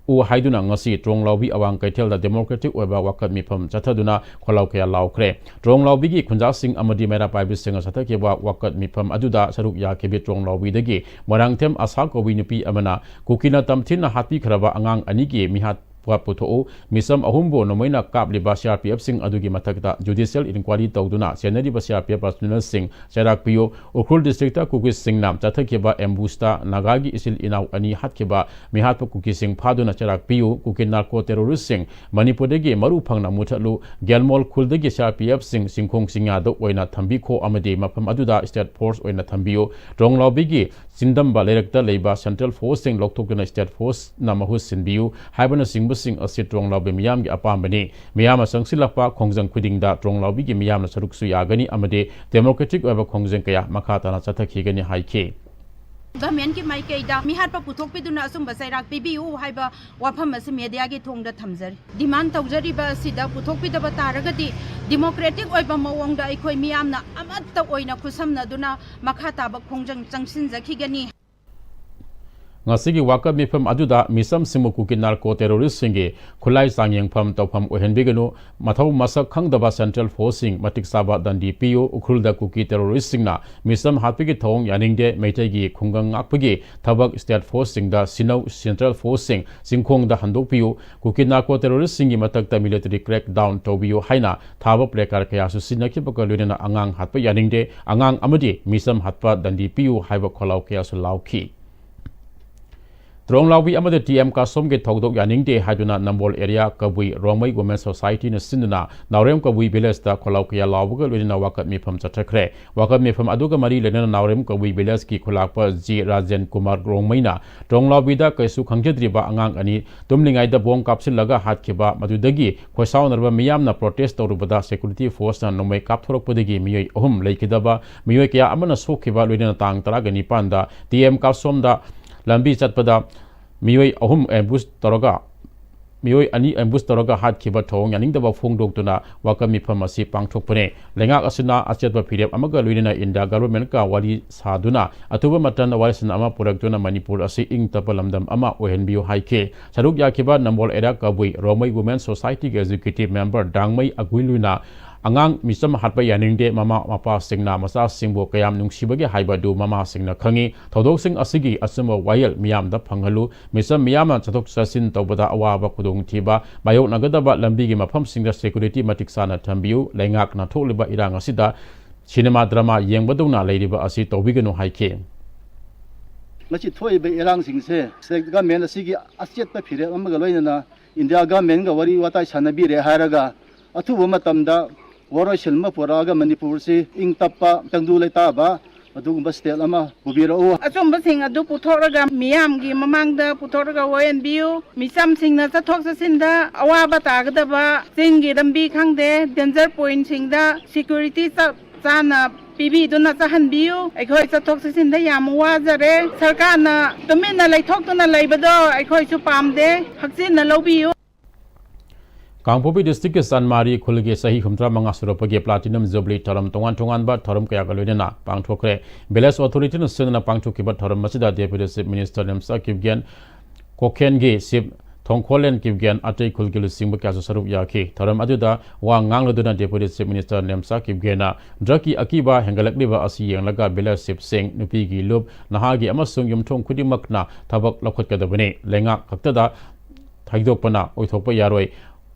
ꯎ ꯍꯥꯏꯗꯨꯅ ꯉꯁꯤ ꯇ꯭ꯔꯣꯡꯂꯥꯎꯕꯤ ꯑꯋꯥꯡ ꯀꯩꯊꯦꯜꯗ democratic ꯑꯣꯏꯕ ꯋꯥꯀꯠ ꯃꯤꯐꯝ ꯆꯠꯊꯗꯨꯅ ꯈꯣꯜꯂꯥꯎ ꯀꯌꯥ ꯂꯥꯎꯈ꯭ꯔꯦ꯫ ꯇ꯭ꯔꯣꯡꯂꯥꯎꯕꯤꯒꯤ ꯈꯨꯟꯖꯥꯁꯤꯡ ꯑꯃꯗꯤ ꯃꯩꯔꯥ ꯄꯥꯏꯕꯤꯁꯤꯡꯅ ꯆꯠꯊꯈꯤꯕ ꯋꯥꯀꯠ ꯃꯤꯐꯝ ꯑꯗꯨꯗ ꯁꯔꯨꯛ ꯌꯥꯈꯤꯕꯤ ꯇ꯭ꯔꯣꯡꯂꯥꯎꯕꯤꯗꯒꯤ ꯃꯣꯏꯔꯥꯡꯊꯦꯝ ꯑꯁꯥ ꯀꯧꯕꯤ ꯅꯨꯄꯤ ꯑꯃꯅ ꯀꯨꯀꯤꯅ ꯇꯝꯊꯤꯅ ꯍꯥꯠꯄꯤꯈ꯭ꯔꯕ ꯑꯉꯥꯡ ꯑꯅꯤꯒꯤ ꯃꯤꯍꯥꯠ ꯄ ꯄꯨꯊꯣꯛꯎ, ꯃꯤꯆꯝ ꯑꯍꯨꯝꯕꯨ ꯅꯣꯡꯃꯩꯅ ꯀꯥꯞꯂꯤꯕ CRPFꯁꯤꯡ ꯑꯗꯨꯒꯤ ꯃꯊꯛꯇ judicial inquiry ꯇꯧꯗꯨꯅ ꯆꯦꯟꯅꯔꯤꯕ CRPF personnelꯁꯤꯡ ꯆꯩꯔꯥꯛ ꯄꯤꯌꯨ꯫ ꯎꯈ꯭ꯔꯨꯜ districtꯇ ꯀꯨꯀꯤꯁꯤꯡꯅ ꯆꯠꯊꯈꯤꯕ ambushtꯇ ꯅꯥꯒꯥꯒꯤ ꯏꯆꯤꯜ ꯏꯅꯥꯎ ꯑꯅꯤ ꯍꯥꯠꯈꯤꯕ ꯃꯤꯍꯥꯠꯄ ꯀꯨꯀꯤꯁꯤꯡ ꯐꯥꯗꯨꯅ ꯆꯩꯔꯥꯛ ꯄꯤꯌꯨ꯫ ꯀꯨꯀꯤ narco terroristꯁꯤꯡ ꯃꯅꯤꯄꯨꯔꯗꯒꯤ ꯃꯔꯨ ꯐꯪꯅ ꯃꯨꯊꯠꯂꯨ꯫ ꯒꯦꯜꯃꯣꯜ ꯈꯨꯜꯗꯒꯤ CRPFꯁꯤꯡ ꯆꯤꯡꯈꯣꯡ ꯆꯤꯡꯌꯥꯗ ꯑꯣꯏꯅ ꯊꯝꯕꯤꯈꯣ ꯑꯃꯗꯤ ꯃꯐꯝ ꯑꯗꯨꯗ state force ꯑꯣꯏꯅ ꯊꯝꯕꯤꯌꯨ꯫ ꯇ꯭ꯔꯣꯡꯂꯥꯎꯕꯤꯒꯤ ꯆꯤꯟꯗꯝꯕ ꯂꯩꯔꯛꯇ ꯂꯩꯕ central forceꯁꯤꯡ ꯂꯧꯊꯣꯛꯇꯨꯅ state forceꯅ ꯃꯍꯨꯠ ꯁꯤꯟꯕꯤꯌꯨ ꯍꯥꯏꯕꯅꯆꯤꯡꯕꯁꯤꯡ ꯑꯁꯤ ꯇ꯭ꯔꯣꯡꯂꯥꯎꯕꯤ ꯃꯤꯌꯥꯝꯒꯤ ꯑꯄꯥꯝꯕꯅꯤ꯫ ꯃꯤꯌꯥꯝꯅ ꯆꯪꯁꯤꯜꯂꯛꯄ ꯈꯣꯡꯖꯪ ꯈꯨꯗꯤꯡꯗ ꯇ꯭ꯔꯣꯡꯂꯥꯎꯕꯤꯒꯤ ꯃꯤꯌꯥꯝꯅ ꯁꯔꯨꯛꯁꯨ ꯌꯥꯒꯅꯤ ꯑꯃꯗꯤ democratic ꯑꯣꯏꯕ ꯈꯣꯡꯖꯪ ꯀꯌꯥ ꯃꯈꯥ ꯇꯥꯅ ꯆꯠꯊꯈꯤꯒꯅꯤ ꯍꯥꯏꯈꯤ꯫ ꯒꯚꯔꯟꯃꯦꯟꯠꯀꯤ ꯃꯥꯏꯀꯩꯗ ꯃꯤꯍꯥꯠꯄ ꯄꯨꯊꯣꯛꯄꯤꯗꯨꯅ ꯑꯆꯨꯝꯕ ꯆꯩꯔꯥꯛ ꯄꯤꯕꯤꯌꯨ ꯍꯥꯏꯕ ꯋꯥꯐꯝ ꯑꯁꯤ ꯃꯦꯗꯤꯌꯥꯒꯤ ꯊꯣꯡꯗ ꯊꯝꯖꯔꯤ꯫ ꯗꯤꯃꯥꯟ ꯇꯧꯖꯔꯤꯕ ꯑꯁꯤꯗ ꯄꯨꯊꯣꯛꯄꯤꯗꯕ ꯇꯥꯔꯒꯗꯤ ꯗꯤꯃꯣꯀ꯭ꯔꯦꯇꯤꯛ ꯑꯣꯏꯕ ꯃꯑꯣꯡꯗ ꯑꯩꯈꯣꯏ ꯃꯤꯌꯥꯝꯅ ꯑꯃꯠꯇ ꯑꯣꯏꯅ ꯈꯨꯠꯁꯝꯅꯗꯨꯅ ꯃꯈꯥ ꯇꯥꯕ ꯈꯣꯡꯖꯪ ꯆꯪꯁꯤꯟꯖꯈꯤꯒꯅꯤ꯫ ꯉꯁꯤꯒꯤ ꯋꯥꯀꯠ ꯃꯤꯐꯝ ꯑꯗꯨꯗ ꯃꯤꯆꯝꯁꯤꯡꯕꯨ ꯀꯨꯀꯤ ꯅꯥꯔꯀꯣ ꯇꯦꯔꯣꯔꯤꯁꯁꯤꯡꯒꯤ ꯈꯨꯠꯂꯥꯏ ꯆꯥꯡꯌꯦꯡꯐꯝ ꯇꯧꯐꯝ ꯑꯣꯏꯍꯟꯕꯤꯒꯅꯨ, ꯃꯊꯧ ꯃꯁꯛ ꯈꯪꯗꯕ ꯁꯦꯟꯇ꯭ꯔꯦꯜ ꯐꯣꯔꯁꯁꯤꯡ ꯃꯇꯤꯛ ꯆꯥꯕ ꯗꯟꯗꯤ ꯄꯤꯌꯨ, ꯎꯈ꯭ꯔꯨꯜꯗ ꯀꯨꯀꯤ ꯇꯦꯔꯣꯔꯤꯁꯁꯤꯡꯅ ꯃꯤꯆꯝ ꯍꯥꯠꯄꯒꯤ ꯊꯧꯑꯣꯡ ꯌꯥꯅꯤꯡꯗꯦ, ꯃꯩꯇꯩꯒꯤ ꯈꯨꯡꯒꯪ ꯉꯥꯛꯄꯒꯤ ꯊꯕꯛ ꯁ꯭ꯇꯦꯠ ꯐꯣꯔꯁꯁꯤꯡꯗ ꯁꯤꯟꯅꯧ, ꯁꯦꯟꯇ꯭ꯔꯦꯜ ꯐꯣꯔꯁꯁꯤꯡ ꯆꯤꯡꯈꯣꯡꯗ ꯍꯟꯗꯣꯛꯄꯤꯌꯨ, ꯀꯨꯀꯤ ꯅꯥꯔꯀꯣ ꯇꯦꯔꯣꯔꯤꯁꯠꯁꯤꯡꯒꯤ ꯃꯊꯛꯇ ꯃꯤꯂꯤꯇꯔꯤ ꯀ꯭ꯔꯦꯛ ꯗꯥꯎꯟ ꯇꯧꯕꯤꯌꯨ ꯍꯥꯏꯅ ꯊꯥꯕ ꯄ꯭ꯂꯦꯀꯥꯔꯗ ꯀꯌꯥꯁꯨ ꯁꯤꯖꯤꯟꯅꯈꯤꯕꯒ ꯂꯣꯏꯅꯅ ꯑꯉꯥꯡ ꯍꯥꯠꯄ ꯌꯥꯅꯤꯡꯗꯦ, ꯑꯉꯥꯡ ꯑꯃꯗꯤ ꯃꯤꯆꯝ ꯍꯥꯠꯄ ꯗꯟꯗꯤ ꯄꯤꯌꯨ ꯍꯥꯏꯕ ꯈꯣꯜꯂꯥꯎ ꯀꯌꯥꯁꯨ ꯂꯥꯎꯈꯤ꯫ ꯇ꯭ꯔꯣꯡꯂꯥꯎꯕꯤ ꯑꯃꯗꯤ ꯇꯤ ꯑꯦꯝ ꯀꯥꯁꯣꯝꯒꯤ ꯊꯧꯗꯣꯛ ꯌꯥꯅꯤꯡꯗꯦ ꯍꯥꯏꯗꯨꯅ ꯅꯝꯕꯣꯜ ꯑꯦꯔꯤꯌꯥ ꯀꯕꯨꯏ ꯔꯣꯡꯃꯩ ꯋꯨꯃꯦꯟ ꯁꯣꯁꯥꯏꯇꯤꯅ ꯁꯤꯟꯗꯨꯅ ꯅꯥꯎꯔꯦꯝ ꯀꯕꯨꯏ ꯚꯤꯂꯦꯖꯇ ꯈꯣꯜꯂꯥꯎ ꯀꯌꯥ ꯂꯥꯎꯕꯒ ꯂꯣꯏꯅꯅ ꯋꯥꯀꯠ ꯃꯤꯐꯝ ꯆꯠꯊꯈ꯭ꯔꯦ꯫ ꯋꯥꯀꯠ ꯃꯤꯐꯝ ꯑꯗꯨꯒ ꯃꯔꯤ ꯂꯩꯅꯅ ꯅꯥꯎꯔꯦꯝ ꯀꯕꯨꯏ ꯚꯤꯂꯦꯖꯀꯤ ꯈꯨꯂꯥꯛꯄ ꯖꯤ ꯔꯥꯖꯦꯟ ꯀꯨꯃꯥꯔ ꯔꯣꯡꯃꯩꯅ ꯇ꯭ꯔꯣꯡꯂꯥꯎꯕꯤꯗ ꯀꯩꯁꯨ ꯈꯪꯖꯗ꯭ꯔꯤꯕ ꯑꯉꯥꯡ ꯑꯅꯤ ꯇꯨꯝꯂꯤꯉꯩꯗ ꯕꯣꯝ ꯀꯥꯞꯁꯤꯜꯂꯒ ꯍꯥꯠꯈꯤꯕ, ꯃꯗꯨꯗꯒꯤ ꯈꯣꯏꯁꯥꯎꯅꯔꯕ ꯃꯤꯌꯥꯝꯅ ꯄ꯭ꯔꯣꯇꯦꯁ ꯇꯧꯔꯨꯕꯗ ꯁꯦꯀ꯭ꯌꯨꯔꯤꯇꯤ ꯐꯣꯔꯁꯅ ꯅꯣꯡꯃꯩ ꯀꯥꯞꯊꯣꯔꯛꯄꯗꯒꯤ ꯃꯤꯑꯣꯏ ꯑꯍꯨꯝ ꯂꯩꯈꯤꯗꯕ, ꯃꯤꯑꯣꯏ ꯀꯌꯥ ꯑꯃꯅ ꯁꯣꯛꯈꯤꯕ, ꯂꯣꯏꯅꯅ ꯇꯥꯡ ꯇꯔꯥꯒ ꯅꯤꯄꯥꯟꯗ ꯇꯤ ꯑꯦꯝ ꯀꯥꯁꯣꯝꯗ ꯂꯝꯕꯤ ꯆꯠꯄꯗ ꯃꯤꯑꯣꯏ ꯑꯍꯨꯝ ꯑꯦꯝꯕꯨꯁ ꯇꯧꯔꯒ, ꯃꯤꯑꯣꯏ ꯑꯅꯤ ꯑꯦꯝꯕꯨꯁ ꯇꯧꯔꯒ ꯍꯥꯠꯈꯤꯕ ꯊꯧꯑꯣꯡ ꯌꯥꯅꯤꯡꯗꯕ ꯐꯣꯡꯗꯣꯛꯇꯨꯅ ꯋꯥꯀꯠ ꯃꯤꯐꯝ ꯑꯁꯤ ꯄꯥꯡꯊꯣꯛꯄꯅꯤ꯫ ꯂꯩꯉꯥꯛ ꯑꯁꯤꯅ ꯑꯆꯦꯠꯄ ꯐꯤꯔꯦꯞ ꯑꯃꯒ ꯂꯣꯏꯅꯅ ꯏꯟꯗꯤꯌꯥ ꯒꯚꯔꯟꯃꯦꯟꯠꯀ ꯋꯥꯔꯤ ꯁꯥꯗꯨꯅ ꯑꯊꯨꯕ ꯃꯇꯝꯗ ꯋꯥꯔꯦꯞꯁꯤꯟ ꯑꯃ ꯄꯨꯔꯛꯇꯨꯅ ꯃꯅꯤꯄꯨꯔ ꯑꯁꯤ ꯏꯪ ꯇꯞꯄ ꯂꯝꯗꯝ ꯑꯃ ꯑꯣꯏꯍꯟꯕꯤꯌꯨ ꯍꯥꯏꯈꯤ꯫ ꯁꯔꯨꯛ ꯌꯥꯈꯤꯕ ꯅꯝꯕꯣꯜ ꯑꯦꯔꯤꯌꯥ ꯀꯕꯨꯏ ꯔꯣꯡꯃꯩ ꯋꯨꯃꯦꯟ ꯁꯣꯁꯥꯏꯇꯤꯒꯤ ꯑꯦꯛꯖꯤꯀ꯭ꯌꯨꯇꯤꯚ ꯃꯦꯝꯕꯔ ꯗꯥꯡꯃꯩ ꯑꯒꯨꯏꯂꯨꯅ ꯑꯉꯥꯡ ꯃꯤꯆꯝ ꯍꯥꯠꯄ ꯌꯥꯅꯤꯡꯗꯦ, ꯃꯃꯥ ꯃꯄꯥꯁꯤꯡꯅ ꯃꯆꯥꯁꯤꯡꯕꯨ ꯀꯌꯥꯝ ꯅꯨꯡꯁꯤꯕꯒꯦ ꯍꯥꯏꯕꯗꯨ ꯃꯃꯥꯁꯤꯡꯅ ꯈꯪꯏ꯫ ꯊꯧꯗꯣꯛꯁꯤꯡ ꯑꯁꯤꯒꯤ ꯑꯆꯨꯝꯕ ꯋꯥꯌꯦꯜ ꯃꯤꯌꯥꯝꯗ ꯐꯪꯍꯜꯂꯨ꯫ ꯃꯤꯆꯝ ꯃꯤꯌꯥꯝꯅ ꯆꯠꯊꯣꯛ ꯆꯠꯁꯤꯟ ꯇꯧꯕꯗ ꯑꯋꯥꯕ ꯈꯨꯗꯣꯡꯊꯤꯕ ꯃꯥꯌꯣꯛꯅꯒꯗꯕ ꯂꯝꯕꯤꯒꯤ ꯃꯐꯝꯁꯤꯡꯗ ꯁꯦꯀ꯭ꯌꯨꯔꯤꯇꯤ ꯃꯇꯤꯛ ꯆꯥꯅ ꯊꯝꯕꯤꯌꯨ꯫ ꯂꯩꯉꯥꯛꯅ ꯊꯣꯛꯂꯤꯕ ꯏꯔꯥꯡ ꯑꯁꯤꯗ ꯁꯤꯅꯦꯃꯥ ꯗ꯭ꯔꯃꯥ ꯌꯦꯡꯕꯗꯧꯅ ꯂꯩꯔꯤꯕ ꯑꯁꯤ ꯇꯧꯕꯤꯒꯅꯨ ꯍꯥꯏꯈꯤ꯫ ꯃꯁꯤ ꯊꯣꯛꯏꯕ ꯏꯔꯥꯡꯁꯤꯡꯁꯦ ꯁ꯭ꯇꯦꯠ ꯒꯚꯔꯟꯃꯦꯟꯠ ꯑꯁꯤꯒꯤ ꯑꯆꯦꯠꯄ ꯐꯤꯔꯦꯞ ꯑꯃꯒ ꯂꯣꯏꯅꯅ ꯏꯟꯗꯤꯌꯥ ꯒꯚꯔꯟꯃꯦꯟꯠꯒ ꯋꯥꯔꯤ ꯋꯥꯇꯥꯏ ꯁꯥꯟꯅꯕꯤꯔꯦ ꯍꯥꯏꯔꯒ ꯑꯊꯨꯕ ꯃꯇꯝꯗ ꯋꯥꯔꯣꯏꯁꯤꯟ ꯑꯃ ꯄꯨꯔꯛꯑꯒ ꯃꯅꯤꯄꯨꯔꯁꯤ ꯏꯪ ꯇꯞꯄ, ꯇꯪꯗꯨ ꯂꯩꯇꯥꯕ ꯑꯗꯨꯒꯨꯝꯕ ꯁ꯭ꯇꯦꯠ ꯑꯃ ꯄꯨꯕꯤꯔꯛꯎ꯫ ꯑꯆꯨꯝꯕꯁꯤꯡ ꯑꯗꯨ ꯄꯨꯊꯣꯛꯂꯒ ꯃꯤꯌꯥꯝꯒꯤ ꯃꯃꯥꯡꯗ ꯄꯨꯊꯣꯛꯂꯒ ꯑꯣꯏꯍꯟꯕꯤꯌꯨ꯫ ꯃꯤꯆꯝꯁꯤꯡꯅ ꯆꯠꯊꯣꯛ ꯆꯠꯁꯤꯟꯗ ꯑꯋꯥꯕ ꯇꯥꯒꯗꯕ ꯆꯤꯡꯒꯤ ꯂꯝꯕꯤ ꯈꯪꯗꯦ, ꯗꯦꯟꯖꯔ ꯄꯣꯏꯟꯠꯁꯤꯡꯗ ꯁꯦꯀ꯭ꯌꯨꯔꯤꯇꯤ ꯆꯞ ꯆꯥꯅ ꯄꯤꯕꯤꯗꯨꯅ ꯆꯥꯍꯟꯕꯤꯌꯨ꯫ ꯑꯩꯈꯣꯏ ꯆꯠꯊꯣꯛ ꯆꯠꯁꯤꯟꯗ ꯌꯥꯝ ꯋꯥꯖꯔꯦ꯫ ꯁꯔꯀꯥꯔꯅ ꯇꯨꯃꯤꯟꯅ ꯂꯩꯊꯣꯛꯇꯨꯅ ꯂꯩꯕꯗꯣ ꯑꯩꯈꯣꯏꯁꯨ ꯄꯥꯝꯗꯦ꯫ ꯍꯛꯆꯤꯟꯅ ꯂꯧꯕꯤꯌꯨ꯫ ꯀꯥꯡꯄꯣꯛꯄꯤ ꯗꯤꯁꯇ꯭ꯔꯤꯛꯀꯤ ꯆꯥꯟꯃꯥꯔꯤ ꯈꯨꯜꯒꯤ ꯆꯍꯤ ꯍꯨꯝꯐꯨꯇꯔꯥ ꯃꯉꯥ ꯁꯨꯔꯛꯄꯒꯤ ꯄ꯭ꯂꯥꯇꯤꯅꯝ ꯖꯨꯕꯤꯂꯤ ꯊꯧꯔꯝ ꯇꯣꯉꯥꯟ ꯇꯣꯉꯥꯟꯕ ꯊꯧꯔꯝ ꯀꯌꯥꯒ ꯂꯣꯏꯅꯅ ꯄꯥꯡꯊꯣꯛꯈ꯭ꯔꯦ꯫ ꯚꯤꯂꯦꯖ ꯑꯣꯊꯣꯔꯤꯇꯤꯅ ꯁꯤꯟꯗꯨꯅ ꯄꯥꯡꯊꯣꯛꯈꯤꯕ ꯊꯧꯔꯝ ꯑꯁꯤꯗ ꯗꯦꯄ꯭ꯌꯨꯇꯤ chief minister Nemcha Kipgen, ꯀꯣꯈꯦꯟꯒꯤ chief ꯊꯣꯡꯈꯣꯂꯦꯟ Kipgen, ꯑꯇꯩ ꯈꯨꯜꯒꯤ ꯂꯨꯆꯤꯡꯕ ꯀꯌꯥꯁꯨ ꯁꯔꯨꯛ ꯌꯥꯈꯤ꯫ ꯊꯧꯔꯝ ꯑꯗꯨꯗ ꯋꯥ ꯉꯥꯡꯂꯗꯨꯅ ꯗꯦꯄ꯭ꯌꯨꯇꯤ ꯆꯤꯐ ꯃꯤꯅꯤꯁꯇꯔ ꯅꯦꯝꯆꯥ ꯀꯤꯞꯒꯦꯟꯅ ꯗ꯭ꯔꯒꯀꯤ ꯑꯀꯤꯕ ꯍꯦꯟꯒꯠꯂꯛꯂꯤꯕ ꯑꯁꯤ ꯌꯦꯡꯂꯒ ꯚꯤꯂꯦꯖ ꯆꯤꯐꯁꯤꯡ, ꯅꯨꯄꯤꯒꯤ ꯂꯨꯞ, ꯅꯍꯥꯒꯤ ꯑꯃꯁꯨꯡ ꯌꯨꯝꯊꯣꯡ ꯈꯨꯗꯤꯡꯃꯛꯅ ꯊꯕꯛ ꯂꯧꯈꯠꯀꯗꯕꯅꯤ꯫ ꯂꯩꯉꯥꯛ ꯈꯛꯇꯗ ꯊꯩꯗꯣꯛꯄꯅ ꯑꯣꯏꯊꯣꯛꯄ ꯌꯥꯔꯣꯏ꯫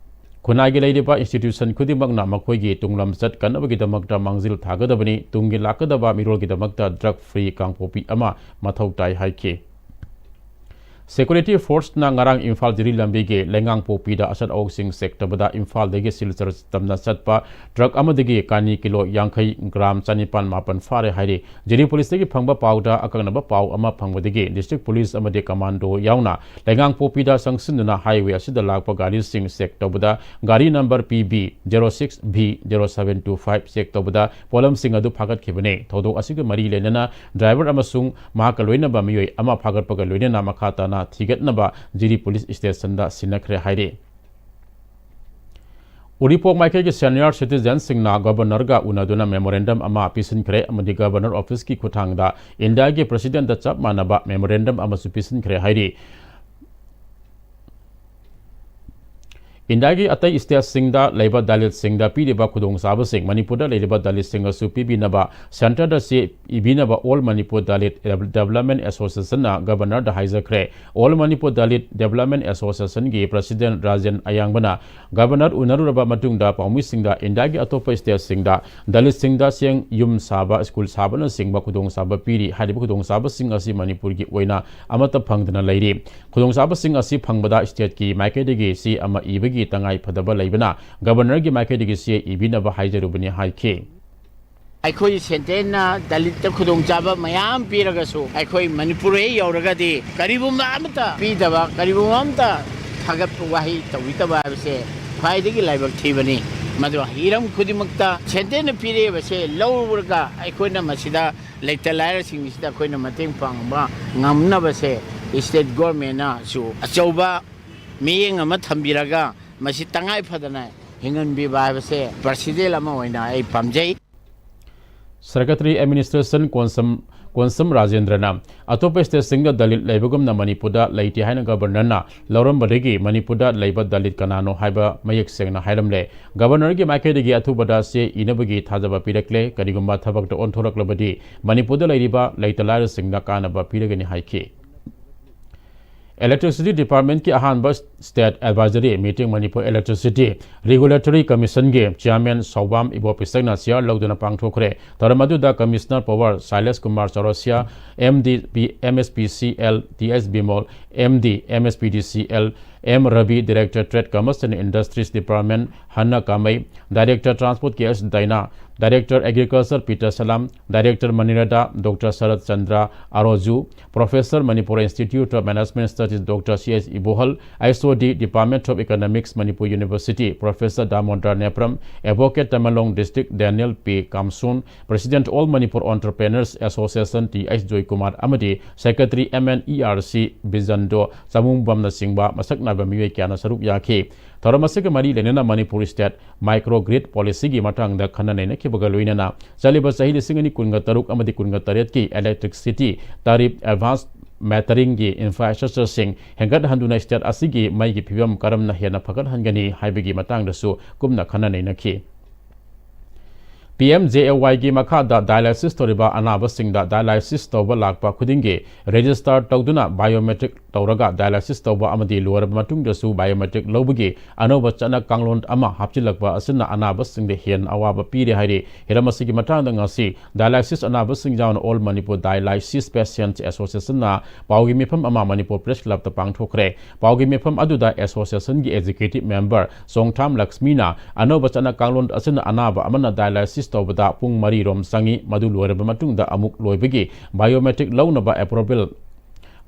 ꯈꯨꯟꯅꯥꯏꯒꯤ ꯂꯩꯔꯤꯕ ꯏꯟꯁꯇꯤꯇ꯭ꯌꯨꯁꯟ ꯈꯨꯗꯤꯡꯃꯛꯅ ꯃꯈꯣꯏꯒꯤ ꯇꯨꯡꯂꯝꯆꯠ ꯀꯟꯅꯕꯒꯤꯗꯃꯛꯇ ꯃꯥꯡꯖꯤꯜ ꯊꯥꯒꯗꯕꯅꯤ꯫ ꯇꯨꯡꯒꯤ ꯂꯥꯛꯀꯗꯕ ꯃꯤꯔꯣꯜꯒꯤꯗꯃꯛꯇ ꯗ꯭ꯔꯒ ꯐ꯭ꯔꯤ ꯀꯥꯡꯄꯣꯛꯄꯤ ꯑꯃ ꯃꯊꯧ ꯇꯥꯏ ꯍꯥꯏꯈꯤ꯫ ꯁꯦꯀ꯭ꯌꯨꯔꯤꯇꯤ ꯐꯣꯔꯁꯅ ꯉꯔꯥꯡ ꯏꯝꯐꯥꯜ ꯖꯤꯔꯤ ꯂꯝꯕꯤꯒꯤ ꯂꯩꯉꯥꯡꯄꯣꯛꯄꯤꯗ ꯑꯆꯠ ꯑꯋꯣꯛꯁꯤꯡ ꯆꯦꯛ ꯇꯧꯕꯗ ꯏꯝꯐꯥꯜꯗꯒꯤ ꯁꯤꯜꯆꯔ ꯇꯝꯅ ꯆꯠꯄ ꯇ꯭ꯔꯛ ꯑꯃꯗꯒꯤ ꯀꯥꯅꯤ ꯀꯤꯂꯣ ꯌꯥꯡꯈꯩ ꯒ꯭ꯔꯥꯝ ꯆꯅꯤꯄꯥꯟ ꯃꯥꯄꯟ ꯐꯥꯔꯦ ꯍꯥꯏꯔꯤ꯫ ꯖꯤꯔꯤ ꯄꯨꯂꯤꯁꯇꯒꯤ ꯐꯪꯕ ꯄꯥꯎꯗ ꯑꯀꯛꯅꯕ ꯄꯥꯎ ꯑꯃ ꯐꯪꯕꯗꯒꯤ ꯗꯤꯁꯇ꯭ꯔꯤꯛ ꯄꯨꯂꯤꯁ ꯑꯃꯗꯤ ꯀꯃꯥꯟꯗꯣ ꯌꯥꯎꯅ ꯂꯩꯉꯥꯡꯄꯣꯛꯄꯤꯗ ꯆꯪꯁꯤꯟꯗꯨꯅ ꯍꯥꯏꯋꯦ ꯑꯁꯤꯗ ꯂꯥꯛꯄ ꯒꯥꯔꯤꯁꯤꯡ ꯆꯦꯛ ꯇꯧꯕꯗ ꯒꯥꯔꯤ number P B zero six V zero seven two five check ꯇꯧꯕꯗ ꯄꯣꯠꯂꯝꯁꯤꯡ ꯑꯗꯨ ꯐꯥꯒꯠꯈꯤꯕꯅꯤ꯫ ꯊꯧꯗꯣꯛ ꯑꯁꯤꯒ ꯃꯔꯤ ꯂꯩꯅꯅ ꯗ꯭ꯔꯥꯏꯚꯔ ꯑꯃꯁꯨꯡ ꯃꯍꯥꯛꯀ ꯂꯣꯏꯅꯕ ꯃꯤꯑꯣꯏ ꯑꯃ ꯐꯥꯒꯠꯄꯒ ꯂꯣꯏꯅꯅ ꯃꯈꯥ ꯇꯥꯅ ꯊꯤꯒꯠꯅꯕ ꯖꯤꯔꯤ ꯄꯨꯂꯤꯁ ꯁ꯭ꯇꯦꯁꯟꯗ ꯁꯤꯟꯅꯈ꯭ꯔꯦ ꯍꯥꯏꯔꯤ꯫ ꯎꯔꯤꯄꯣꯛ ꯃꯥꯏꯀꯩꯒꯤ ꯁꯦꯅꯤꯌꯔ ꯁꯤꯇꯤꯖꯦꯟꯁꯤꯡꯅ ꯒꯕꯔꯅꯔꯒ ꯎꯅꯗꯨꯅ ꯃꯦꯃꯣꯔꯦꯟꯗꯝ ꯑꯃ ꯄꯤꯁꯤꯟꯈ꯭ꯔꯦ ꯑꯃꯗꯤ ꯒꯕꯔꯅꯔ ꯑꯣꯐꯤꯁꯀꯤ ꯈꯨꯠꯊꯥꯡꯗ ꯏꯟꯗꯤꯌꯥꯒꯤ ꯄ꯭ꯔꯁꯤꯗꯦꯟꯠꯇ ꯆꯞ ꯃꯥꯟꯅꯕ ꯃꯦꯃꯣꯔꯦꯟꯗꯝ ꯑꯃꯁꯨ ꯄꯤꯁꯤꯟꯈ꯭ꯔꯦ ꯍꯥꯏꯔꯤ꯫ ꯏꯟꯗꯤꯌꯥꯒꯤ ꯑꯇꯩ ꯁ꯭ꯇꯦꯠꯁꯤꯡꯗ ꯂꯩꯕ ꯗꯂꯤꯠꯁꯤꯡꯗ ꯄꯤꯔꯤꯕ ꯈꯨꯗꯣꯡꯆꯥꯕꯁꯤꯡ ꯃꯅꯤꯄꯨꯔꯗ ꯂꯩꯔꯤꯕ ꯗꯂꯤꯠꯁꯤꯡ ꯑꯁꯨ ꯄꯤꯕꯤꯅꯕ ꯁꯦꯟꯇꯔꯗ ꯆꯦ ꯏꯕꯤꯅꯕ ꯑꯣꯜ ꯃꯅꯤꯄꯨꯔ ꯗꯂꯤꯠ ꯗꯦꯕꯂꯞꯃꯦꯟ ꯑꯦꯁꯣꯁꯤꯌꯦꯁꯟꯅ ꯒꯕꯔꯅꯔꯗ ꯍꯥꯏꯖꯈ꯭ꯔꯦ꯫ ꯑꯣꯜ ꯃꯅꯤꯄꯨꯔ ꯗꯂꯤꯠ ꯗꯦꯕꯂꯞꯃꯦꯟ ꯑꯦꯁꯣꯁꯤꯌꯦꯁꯟꯒꯤ ꯄ꯭ꯔꯁꯤꯗꯦꯟꯠ ꯔꯥꯖꯦꯟ ꯑꯌꯥꯡꯕꯅ ꯒꯕꯔꯅꯔ ꯎꯅꯔꯨꯔꯕ ꯃꯇꯨꯡꯗ ꯄꯥꯎꯃꯤꯁꯤꯡꯗ ꯏꯟꯗꯤꯌꯥꯒꯤ ꯑꯇꯣꯞꯄ ꯁ꯭ꯇꯦꯠꯁꯤꯡꯗ ꯗꯂꯤꯠꯁꯤꯡꯗ ꯆꯦꯡ ꯌꯨꯝ ꯁꯥꯕ, ꯁ꯭ꯀꯨꯜ ꯁꯥꯕꯅꯆꯤꯡꯕ ꯈꯨꯗꯣꯡꯆꯥꯕ ꯄꯤꯔꯤ꯫ ꯍꯥꯏꯔꯤꯕ ꯈꯨꯗꯣꯡꯆꯥꯕꯁꯤꯡ ꯑꯁꯤ ꯃꯅꯤꯄꯨꯔꯒꯤ ꯑꯣꯏꯅ ꯑꯃꯠꯇ ꯐꯪꯗꯅ ꯂꯩꯔꯤ꯫ ꯈꯨꯗꯣꯡꯆꯥꯕꯁꯤꯡ ꯑꯁꯤ ꯐꯪꯕꯗ ꯁ꯭ꯇꯦꯠꯀꯤ ꯃꯥꯏꯀꯩꯗꯒꯤ ꯆꯦ ꯑꯃ ꯏꯕꯒꯤ ꯇꯉꯥꯏ ꯐꯗꯕ ꯂꯩꯕꯅ ꯒꯕꯔꯅꯔꯒꯤ ꯃꯥꯏꯀꯩꯗꯒꯤ ꯆꯦ ꯏꯕꯤꯅꯕ ꯍꯥꯏꯖꯔꯨꯕꯅꯤ ꯍꯥꯏꯈꯤ꯫ ꯑꯩꯈꯣꯏ ꯁꯦꯟꯇꯔꯅ ꯗꯂꯤꯠꯇ ꯈꯨꯗꯣꯡꯆꯥꯕ ꯃꯌꯥꯝ ꯄꯤꯔꯒꯁꯨ ꯑꯩꯈꯣꯏ ꯃꯅꯤꯄꯨꯔ ꯍꯦꯛ ꯌꯧꯔꯒꯗꯤ ꯀꯔꯤꯒꯨꯝꯕ ꯑꯃꯠꯇ ꯄꯤꯗꯕ, ꯀꯔꯤꯒꯨꯝꯕ ꯑꯃꯠꯇ ꯊꯥꯒꯠꯄ ꯋꯥꯍꯩ ꯇꯧꯕꯤꯗꯕ ꯍꯥꯏꯕꯁꯦ ꯈ꯭ꯋꯥꯏꯗꯒꯤ ꯂꯥꯏꯕꯛ ꯊꯤꯕꯅꯤ꯫ ꯃꯗꯨ ꯍꯤꯔꯝ ꯈꯨꯗꯤꯡꯃꯛꯇ ꯁꯦꯟꯇꯔꯅ ꯄꯤꯔꯛꯏꯕꯁꯦ ꯂꯧꯔꯒ ꯑꯩꯈꯣꯏꯅ ꯃꯁꯤꯗ ꯂꯩꯇ ꯂꯥꯏꯔꯁꯤꯡꯁꯤꯗ ꯑꯩꯈꯣꯏꯅ ꯃꯇꯦꯡ ꯄꯥꯡꯕ ꯉꯝꯅꯕꯁꯦ state governmentꯅꯁꯨ ꯑꯆꯧꯕ ꯃꯤꯠꯌꯦꯡ ꯑꯃ ꯊꯝꯕꯤꯔꯒ ꯃꯁꯤ ꯇꯉꯥꯏ ꯐꯗꯅ ꯍꯤꯡꯍꯟꯕꯤꯕ ꯍꯥꯏꯕꯁꯦ president ꯑꯃ ꯑꯣꯏꯅ ꯑꯩ ꯄꯥꯝꯖꯩ꯫ Secretary Administration ꯀꯣꯟꯁꯝ ꯀꯣꯟꯁꯝ ꯔꯥꯖꯦꯟꯗ꯭ꯔꯅ ꯑꯇꯣꯞꯄ stateꯁꯤꯡꯗ ꯗꯂꯤꯠ ꯂꯩꯕꯒꯨꯝꯅ ꯃꯅꯤꯄꯨꯔꯗ ꯂꯩꯇꯦ ꯍꯥꯏꯅ governorꯅ ꯂꯧꯔꯝꯕꯗꯒꯤ ꯃꯅꯤꯄꯨꯔꯗ ꯂꯩꯕ ꯗꯂꯤꯠ ꯀꯅꯥꯅꯣ ꯍꯥꯏꯕ ꯃꯌꯦꯛ ꯁꯦꯡꯅ ꯍꯥꯏꯔꯝꯂꯦ꯫ Governorꯒꯤ ꯃꯥꯏꯀꯩꯗꯒꯤ ꯑꯊꯨꯕꯗ ꯆꯦ ꯏꯅꯕꯒꯤ ꯊꯥꯖꯕ ꯄꯤꯔꯛꯂꯦ꯫ ꯀꯔꯤꯒꯨꯝꯕ ꯊꯕꯛꯇ ꯑꯣꯟꯊꯣꯔꯛꯂꯕꯗꯤ ꯃꯅꯤꯄꯨꯔꯗ ꯂꯩꯔꯤꯕ ꯂꯩꯇ ꯂꯥꯏꯔꯁꯤꯡꯗ ꯀꯥꯟꯅꯕ ꯄꯤꯔꯒꯅꯤ ꯍꯥꯏꯈꯤ꯫ Electricity Departmentꯀꯤ ꯑꯍꯥꯟꯕ State Advisory Meeting Manipur Electricity Regulatory Commissionꯒꯤ Chairman ꯁꯥꯎꯕꯥꯝ ꯏꯕꯣꯄꯤꯁꯛꯅ chair ꯂꯧꯗꯨꯅ ꯄꯥꯡꯊꯣꯛꯈ꯭ꯔꯦ꯫ ꯊꯧꯔꯝ ꯑꯗꯨꯗ Commissioner Power Sailesh Kumar Chaurasia, MD, P-, MSPCL T S Bimol, MD, MSPDCL M Rabi, Director Trade, Commerce and Industries Department ꯍꯟꯅ Kamei, Director Transport K S Daina, Director Agriculture Peter Salam, Director ꯃꯅꯤꯔꯗꯥ doctor Sarat Chandra Aroju, Professor Manipur Institute of Management Studies doctor C S Ibohal, H O D Department of Economics Manipur University Professor Damodar Nepram, Advocate Tamenglong District Daniel P Kamson, President All Manipur Entrepreneurs Association T H Joykumar ꯑꯃꯗꯤ Secretary M N E R C Bijendro ꯆꯃꯨꯡꯕꯝꯅꯆꯤꯡꯕ ꯃꯁꯛ ꯅꯥꯏꯕ ꯃꯤꯑꯣꯏ ꯀꯌꯥꯅ ꯁꯔꯨꯛ ꯌꯥꯈꯤ꯫ ꯊꯧꯔꯝ ꯑꯁꯤꯒ ꯃꯔꯤ ꯂꯩꯅꯅ ꯃꯅꯤꯄꯨꯔ State Micro Grid Policyꯒꯤ ꯃꯇꯥꯡꯗ ꯈꯟꯅ ꯅꯩꯅꯈꯤꯕꯒ ꯂꯣꯏꯅꯅ ꯆꯠꯂꯤꯕ ꯆꯍꯤ ꯂꯤꯁꯤꯡ ꯑꯅꯤ ꯀꯨꯟꯒ ꯇꯔꯨꯛ ꯑꯃꯗꯤ ꯀꯨꯟꯒ ꯇꯔꯦꯠꯀꯤ electricity tariff advance meteringꯒꯤ infrastructureꯁꯤꯡ ꯍꯦꯟꯒꯠꯍꯟꯗꯨꯅ state ꯑꯁꯤꯒꯤ ꯃꯩꯒꯤ ꯐꯤꯕꯝ ꯀꯔꯝꯅ ꯍꯦꯟꯅ ꯐꯒꯠꯍꯟꯒꯅꯤ ꯍꯥꯏꯕꯒꯤ ꯃꯇꯥꯡꯗꯁꯨ ꯀꯨꯞꯅ ꯈꯟꯅ ꯅꯩꯅꯈꯤ꯫ ꯄꯤ ꯑꯦꯝ ꯖꯦ ꯑꯦ ꯋꯥꯏꯒꯤ ꯃꯈꯥꯗ dialysis ꯇꯧꯔꯤꯕ ꯑꯅꯥꯕꯁꯤꯡꯗ dialysis ꯇꯧꯕ ꯂꯥꯛꯄ ꯈꯨꯗꯤꯡꯒꯤ register ꯇꯧꯗꯨꯅ biometric ꯇꯧꯔꯒ dialysis ꯇꯧꯕ ꯑꯃꯗꯤ ꯂꯣꯏꯔꯕ ꯃꯇꯨꯡꯗꯁꯨ biometric ꯂꯧꯕꯒꯤ ꯑꯅꯧꯕ ꯆꯠꯅ ꯀꯥꯡꯂꯣꯟ ꯑꯃ ꯍꯥꯞꯆꯤꯜꯂꯛꯄ ꯑꯁꯤꯅ ꯑꯅꯥꯕꯁꯤꯡꯗ ꯍꯦꯟꯅ ꯑꯋꯥꯕ ꯄꯤꯔꯦ ꯍꯥꯏꯔꯤ꯫ ꯍꯤꯔꯝ ꯑꯁꯤꯒꯤ ꯃꯇꯥꯡꯗ ꯉꯁꯤ dialysis ꯑꯅꯥꯕꯁꯤꯡ ꯌꯥꯎꯅ All Manipur Dialysis Patients Associationꯅ ꯄꯥꯎꯒꯤ ꯃꯤꯐꯝ ꯑꯃ ꯃꯅꯤꯄꯨꯔ Press Clubꯇ ꯄꯥꯡꯊꯣꯛꯈ꯭ꯔꯦ꯫ ꯄꯥꯎꯒꯤ ꯃꯤꯐꯝ ꯑꯗꯨꯗ associationꯒꯤ executive member ꯆꯣꯡꯊꯥꯝ ꯂꯛꯁꯃꯤꯅ ꯑꯅꯧꯕ ꯆꯠꯅ ꯀꯥꯡꯂꯣꯟ ꯑꯁꯤꯅ ꯑꯅꯥꯕ ꯑꯃꯅ dialysis ꯇꯧꯕꯗ ꯄꯨꯡ ꯃꯔꯤ ꯔꯣꯝ ꯆꯪꯏ, ꯃꯗꯨ ꯂꯣꯏꯔꯕ ꯃꯇꯨꯡꯗ ꯑꯃꯨꯛ ꯂꯣꯏꯕꯒꯤ biometric ꯂꯧꯅꯕ approval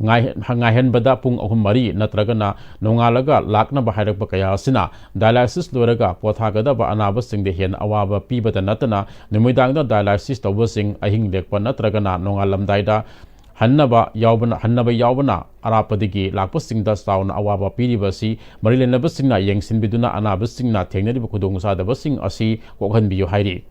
ꯉꯥꯏꯍꯟꯕꯗ ꯄꯨꯡ ꯑꯍꯨꯝ ꯃꯔꯤ ꯅꯠꯇ꯭ꯔꯒꯅ ꯅꯣꯡꯉꯥꯜꯂꯒ ꯂꯥꯛꯅꯕ ꯍꯥꯏꯔꯛꯄ ꯀꯌꯥ ꯑꯁꯤꯅ dialysis ꯂꯣꯏꯔꯒ ꯄꯣꯊꯥꯒꯗꯕ ꯑꯅꯥꯕꯁꯤꯡꯗ ꯍꯦꯟꯅ ꯑꯋꯥꯕ ꯄꯤꯕꯗ ꯅꯠꯇꯅ ꯅꯨꯃꯤꯗꯥꯡꯗ dialysis ꯇꯧꯕꯁꯤꯡ ꯑꯍꯤꯡ ꯂꯦꯛꯄ ꯅꯠꯇ꯭ꯔꯒꯅ ꯅꯣꯡꯉꯥꯜꯂꯝꯗꯥꯏꯗ ꯍꯟꯅꯕ ꯌꯥꯎꯕꯅ, ꯍꯟꯅꯕ ꯌꯥꯎꯕꯅ ꯑꯔꯥꯞꯄꯗꯒꯤ ꯂꯥꯛꯄꯁꯤꯡꯗ ꯆꯥꯎꯅ ꯑꯋꯥꯕ ꯄꯤꯔꯤꯕ ꯑꯁꯤ ꯃꯔꯤ ꯂꯩꯅꯕꯁꯤꯡꯅ ꯌꯦꯡꯁꯤꯟꯕꯤꯗꯨꯅ ꯑꯅꯥꯕꯁꯤꯡꯅ ꯊꯦꯡꯅꯔꯤꯕ ꯈꯨꯗꯣꯡꯆꯥꯗꯕꯁꯤꯡ ꯑꯁꯤ ꯀꯣꯛꯍꯟꯕꯤꯌꯨ ꯍꯥꯏꯔꯤ꯫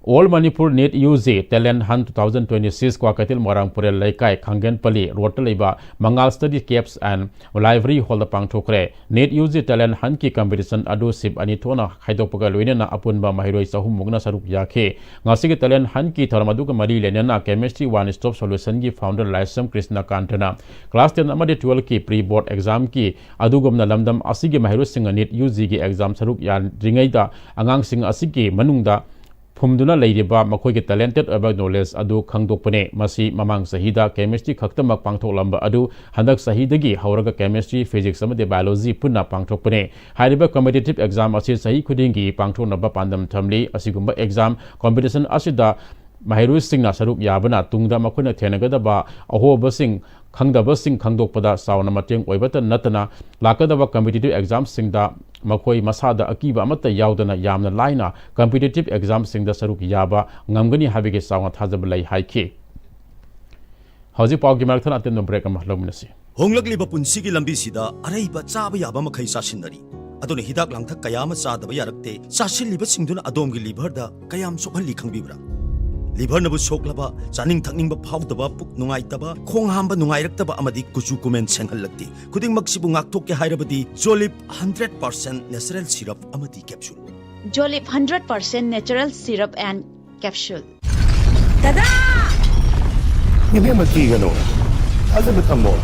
All Manipur NEET UG Talent Hunt two thousand twenty-six Kwakeithel ꯃꯣꯏꯔꯥꯡ ꯄꯨꯔꯦꯜ ꯂꯩꯀꯥꯏ ꯈꯥꯡꯒꯦꯟꯄꯜꯂꯤ ꯔꯣꯗꯇ ꯂꯩꯕ ꯃꯉꯥꯜ Study Caves and Library Hallꯗ ꯄꯥꯡꯊꯣꯛꯈ꯭ꯔꯦ꯫ NEET UG Talent Huntꯀꯤ competition ꯑꯗꯨ ꯁꯤꯞ ꯑꯅꯤ ꯊꯣꯛꯅ ꯈꯥꯏꯗꯣꯛꯄꯒ ꯂꯣꯏꯅꯅ ꯑꯄꯨꯟꯕ ꯃꯍꯩꯔꯣꯏ ꯆꯍꯨꯝꯃꯨꯛꯅ ꯁꯔꯨꯛ ꯌꯥꯈꯤ꯫ ꯉꯁꯤꯒꯤ Talent Huntꯀꯤ ꯊꯧꯔꯝ ꯑꯗꯨꯒ ꯃꯔꯤ ꯂꯩꯅꯅ Chemistry One Stop Solutionꯒꯤ founder ꯂꯥꯏꯁ꯭ꯔꯝ ꯀ꯭ꯔꯤꯁꯅꯀꯥꯟꯇꯅ class ten ꯑꯃꯗꯤ twelveꯀꯤ pre board examꯒꯤ ꯑꯗꯨꯒꯨꯝꯅ ꯂꯝꯗꯝ ꯑꯁꯤꯒꯤ ꯃꯍꯩꯔꯣꯏꯁꯤꯡꯅ NEET UGꯒꯤ exam ꯁꯔꯨꯛ ꯌꯥꯔꯤꯉꯩꯗ ꯑꯉꯥꯡꯁꯤꯡ ꯑꯁꯤꯒꯤ ꯃꯅꯨꯡꯗ ꯐꯨꯝꯗꯨꯅ ꯂꯩꯔꯤꯕ ꯃꯈꯣꯏꯒꯤ talented ꯑꯣꯏꯕ knowledge ꯑꯗꯨ ꯈꯪꯗꯣꯛꯄꯅꯤ꯫ ꯃꯁꯤ ꯃꯃꯥꯡ ꯆꯍꯤꯗ chemistry ꯈꯛꯇꯃꯛ ꯄꯥꯡꯊꯣꯛꯂꯝꯕ ꯑꯗꯨ ꯍꯟꯗꯛ ꯆꯍꯤꯗꯒꯤ ꯍꯧꯔꯒ chemistry, physics ꯑꯃꯗꯤ biology ꯄꯨꯟꯅ ꯄꯥꯡꯊꯣꯛꯄꯅꯤ꯫ ꯍꯥꯏꯔꯤꯕ competitive exam ꯑꯁꯤ ꯆꯍꯤ ꯈꯨꯗꯤꯡꯒꯤ ꯄꯥꯡꯊꯣꯛꯅꯕ ꯄꯥꯟꯗꯝ ꯊꯝꯂꯤ꯫ ꯑꯁꯤꯒꯨꯝꯕ exam competition ꯑꯁꯤꯗ ꯃꯍꯩꯔꯣꯏꯁꯤꯡꯅ ꯁꯔꯨꯛ ꯌꯥꯕꯅ ꯇꯨꯡꯗ ꯃꯈꯣꯏꯅ ꯊꯦꯡꯅꯒꯗꯕ ꯑꯍꯣꯕꯁꯤꯡ, ꯈꯪꯗꯕꯁꯤꯡ ꯈꯪꯗꯣꯛꯄꯗ ꯆꯥꯎꯅ ꯃꯇꯦꯡ ꯑꯣꯏꯕꯇ ꯅꯠꯇꯅ ꯂꯥꯛꯀꯗꯕ competitive examꯁꯤꯡꯗ ꯃꯈꯣꯏ ꯃꯁꯥꯗ ꯑꯀꯤꯕ ꯑꯃꯠꯇ ꯌꯥꯎꯗꯅ ꯌꯥꯝꯅ ꯂꯥꯏꯅ competitive examꯁꯤꯡꯗ ꯁꯔꯨꯛ ꯌꯥꯕ ꯉꯝꯒꯅꯤ ꯍꯥꯏꯕꯒꯤ ꯆꯥꯎꯅ ꯊꯥꯖꯕ ꯂꯩ ꯍꯥꯏꯈꯤ꯫ ꯍꯧꯖꯤꯛ ꯄꯥꯎꯒꯤ ꯃꯔꯛ ꯊꯠꯅ ꯑꯇꯦꯟꯕ break ꯑꯃ ꯂꯧꯃꯤꯟꯅꯁꯤ꯫ ꯍꯣꯡꯂꯛꯂꯤꯕ ꯄꯨꯟꯁꯤꯒꯤ ꯂꯝꯕꯤꯁꯤꯗ ꯑꯔꯩꯕ ꯆꯥꯕ ꯌꯥꯕ ꯃꯈꯩ ꯆꯥꯁꯤꯟꯅꯔꯤ꯫ ꯑꯗꯨꯅ ꯍꯤꯗꯥꯛ ꯂꯥꯡꯊꯛ ꯀꯌꯥ ꯑꯃ ꯆꯥꯗꯕ ꯌꯥꯔꯛꯇꯦ꯫ ꯆꯥꯁꯤꯜꯂꯤꯕꯁꯤꯡꯗꯨꯅ ꯑꯗꯣꯝꯒꯤ liverꯗ ꯀꯌꯥꯝ ꯁꯣꯛꯍꯜꯂꯤ ꯈꯪꯕꯤꯕ꯭ꯔꯥ? Liverꯅꯕꯨ ꯁꯣꯛꯂꯕ, ꯆꯥꯅꯤꯡ ꯊꯛꯅꯤꯡꯕ ꯐꯥꯎꯗꯕ, ꯄꯨꯛ ꯅꯨꯡꯉꯥꯏꯇꯕ, ꯈꯣꯡ ꯍꯥꯝꯕ ꯅꯨꯡꯉꯥꯏꯔꯛꯇꯕ ꯑꯃꯗꯤ ꯀꯨꯆꯨ ꯀꯨꯃꯦꯟ ꯁꯦꯡꯍꯜꯂꯛꯇꯦ꯫ ꯈꯨꯗꯤꯡꯃꯛꯁꯤꯕꯨ ꯉꯥꯛꯊꯣꯛꯀꯦ ꯍꯥꯏꯔꯕꯗꯤ Jolib hundred percent natural syrup ꯑꯃꯗꯤ capsule꯫ Jolib hundred percent natural syrup and capsule꯫ ꯗꯗꯥ! ꯏꯕꯦꯝꯃ, ꯀꯤꯒꯅꯨ꯫ ꯊꯥꯖꯕ ꯊꯝꯃꯣ꯫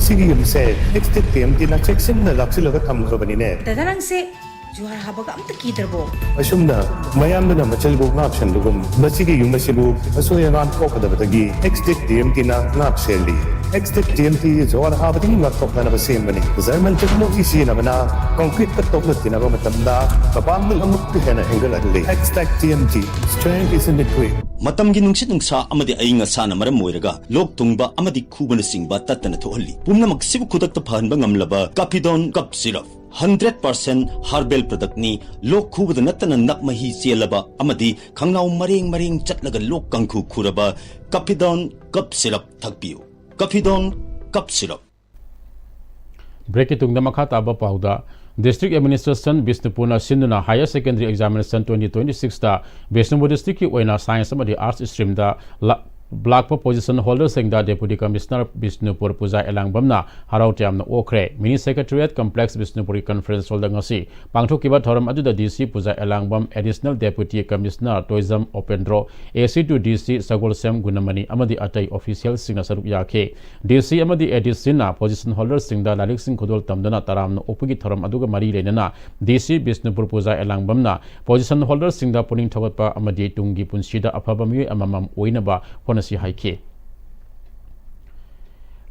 ꯁꯤꯒꯤ ꯌꯨꯝꯁꯦ Extech TMTꯅ ꯆꯦꯛꯁꯤꯟꯅ ꯂꯥꯛꯁꯤꯜꯂꯒ ꯊꯝꯈ꯭ꯔꯕꯅꯤꯅꯦ꯫ ꯗꯗꯥ, ꯅꯪꯁꯦ ꯖꯨꯍꯥꯔ ꯍꯥꯕꯒ ꯑꯝꯇ ꯀꯤꯗ꯭ꯔꯕꯣ? ꯑꯁꯨꯝꯅ ꯃꯌꯥꯝꯗꯨꯅ ꯃꯆꯜꯕꯨ ꯉꯥꯛ ꯁꯦꯟꯕꯒꯨꯝ, ꯃꯁꯤꯒꯤ ꯌꯨꯝ ꯑꯁꯤꯕꯨ ꯑꯁꯣꯏ ꯑꯉꯥꯝ ꯊꯣꯛꯀꯗꯕꯗꯒꯤ Extech TMTꯅ ꯉꯥꯛ ꯁꯦꯜꯂꯤ꯫ X-Tech T M T ꯖꯣꯔ ꯍꯥꯕꯗꯒꯤ ꯉꯥꯛꯊꯣꯛꯅꯅꯕ ꯁꯦꯝꯕꯅꯤ꯫ German technology ꯁꯤꯖꯤꯟꯅꯕꯅ concrete ꯇ ꯇꯣꯛꯅ ꯊꯤꯅꯕ ꯃꯇꯝꯗ ꯃꯄꯥꯡꯒꯜ ꯑꯃꯨꯛꯀ ꯍꯦꯟꯅ ꯍꯦꯟꯒꯠꯍꯜꯂꯤ꯫ X-Tech T M T, strength is in the grit. ꯃꯇꯝꯒꯤ ꯅꯨꯡꯁꯤꯠ ꯅꯨꯡꯁꯥ ꯑꯃꯗꯤ ꯑꯏꯪ ꯑꯁꯥꯅ ꯃꯔꯝ ꯑꯣꯏꯔꯒ ꯂꯣꯛ ꯊꯨꯡꯕ ꯑꯃꯗꯤ ꯈꯨꯕꯅꯆꯤꯡꯕ ꯇꯠꯇꯅ ꯊꯣꯛꯍꯜꯂꯤ꯫ ꯄꯨꯝꯅꯃꯛꯁꯤꯕꯨ ꯈꯨꯗꯛꯇ ꯐꯍꯟꯕ ꯉꯝꯂꯕ ꯀꯥꯐꯤꯗꯣꯟ ꯀꯞ syrup. Hundred percent herbal product ꯅꯤ꯫ ꯂꯣꯛ ꯈꯨꯕꯗ ꯅꯠꯇꯅ ꯅꯞ ꯃꯍꯤ ꯆꯦꯜꯂꯕ ꯑꯃꯗꯤ ꯈꯪꯅꯥꯎ ꯃꯔꯦꯡ ꯃꯔꯦꯡ ꯆꯠꯂꯒ ꯂꯣꯛ ꯀꯥꯡꯈꯨ ꯈꯨꯔꯕ ꯀꯥꯐꯤꯗꯣꯟ ꯀꯞ ꯁꯤꯔꯞ ꯊꯛꯄꯤꯌꯨ꯫ ꯀꯥꯐꯤꯗꯣꯟ ꯀꯞ ꯁꯤꯔꯞ꯫ ꯕ꯭ꯔꯦꯛꯀꯤ ꯇꯨꯡꯗ ꯃꯈꯥ ꯇꯥꯕ ꯄꯥꯎꯗ, District Administration ꯕꯤꯁꯅꯨꯄꯨꯔꯅ ꯁꯤꯟꯗꯨꯅ Higher Secondary Examination twenty twenty six ꯇ ꯕꯤꯁꯅꯨꯄꯨꯔ district ꯀꯤ ꯑꯣꯏꯅ Science ꯑꯃꯗꯤ Arts stream ꯗ ꯂꯥꯛꯄ position holder ꯁꯤꯡꯗ Deputy Commissioner ꯕꯤꯁꯅꯨꯄꯨꯔ ꯄꯨꯖꯥ ꯑꯦꯂꯥꯡꯕꯝꯅ ꯍꯔꯥꯎ ꯇꯌꯥꯝꯅ ꯑꯣꯛꯈ꯭ꯔꯦ꯫ Mini Secretariat Complex ꯕꯤꯁꯅꯨꯄꯨꯔꯒꯤ conference hall ꯗ ꯉꯁꯤ ꯄꯥꯡꯊꯣꯛꯈꯤꯕ ꯊꯧꯔꯝ ꯑꯗꯨꯗ D C Puja Elangbam, Additional Deputy Commissioner Toijam ꯑꯣꯄꯦꯟꯗ꯭ꯔꯣ, A C to D C ꯁꯒꯣꯜꯁꯦꯝ ꯒꯨꯅꯃꯅꯤ ꯑꯃꯗꯤ ꯑꯇꯩ official ꯁꯤꯡꯅ ꯁꯔꯨꯛ ꯌꯥꯈꯤ꯫ D C ꯑꯃꯗꯤ A D C ꯅ position holder ꯁꯤꯡꯗ ꯂꯥꯏꯔꯤꯛꯁꯤꯡ ꯈꯨꯗꯣꯜ ꯇꯝꯗꯨꯅ ꯇꯔꯥꯝꯅ ꯑꯣꯛꯄꯒꯤ ꯊꯧꯔꯝ ꯑꯗꯨꯒ ꯃꯔꯤ ꯂꯩꯅꯅ D C ꯕꯤꯁꯅꯨꯄꯨꯔ ꯄꯨꯖꯥ ꯑꯦꯂꯥꯡꯕꯝꯅ position holder ꯁꯤꯡꯗ ꯄꯨꯛꯅꯤꯡ ꯊꯧꯒꯠꯄ ꯑꯃꯗꯤ ꯇꯨꯡꯒꯤ ꯄꯨꯟꯁꯤꯗ ꯑꯐꯕ ꯃꯤꯑꯣꯏ ꯑꯃꯃꯝ ꯑꯣꯏꯅꯕ ꯍꯣꯠꯅꯁꯤ ꯍꯥꯏꯈꯤ꯫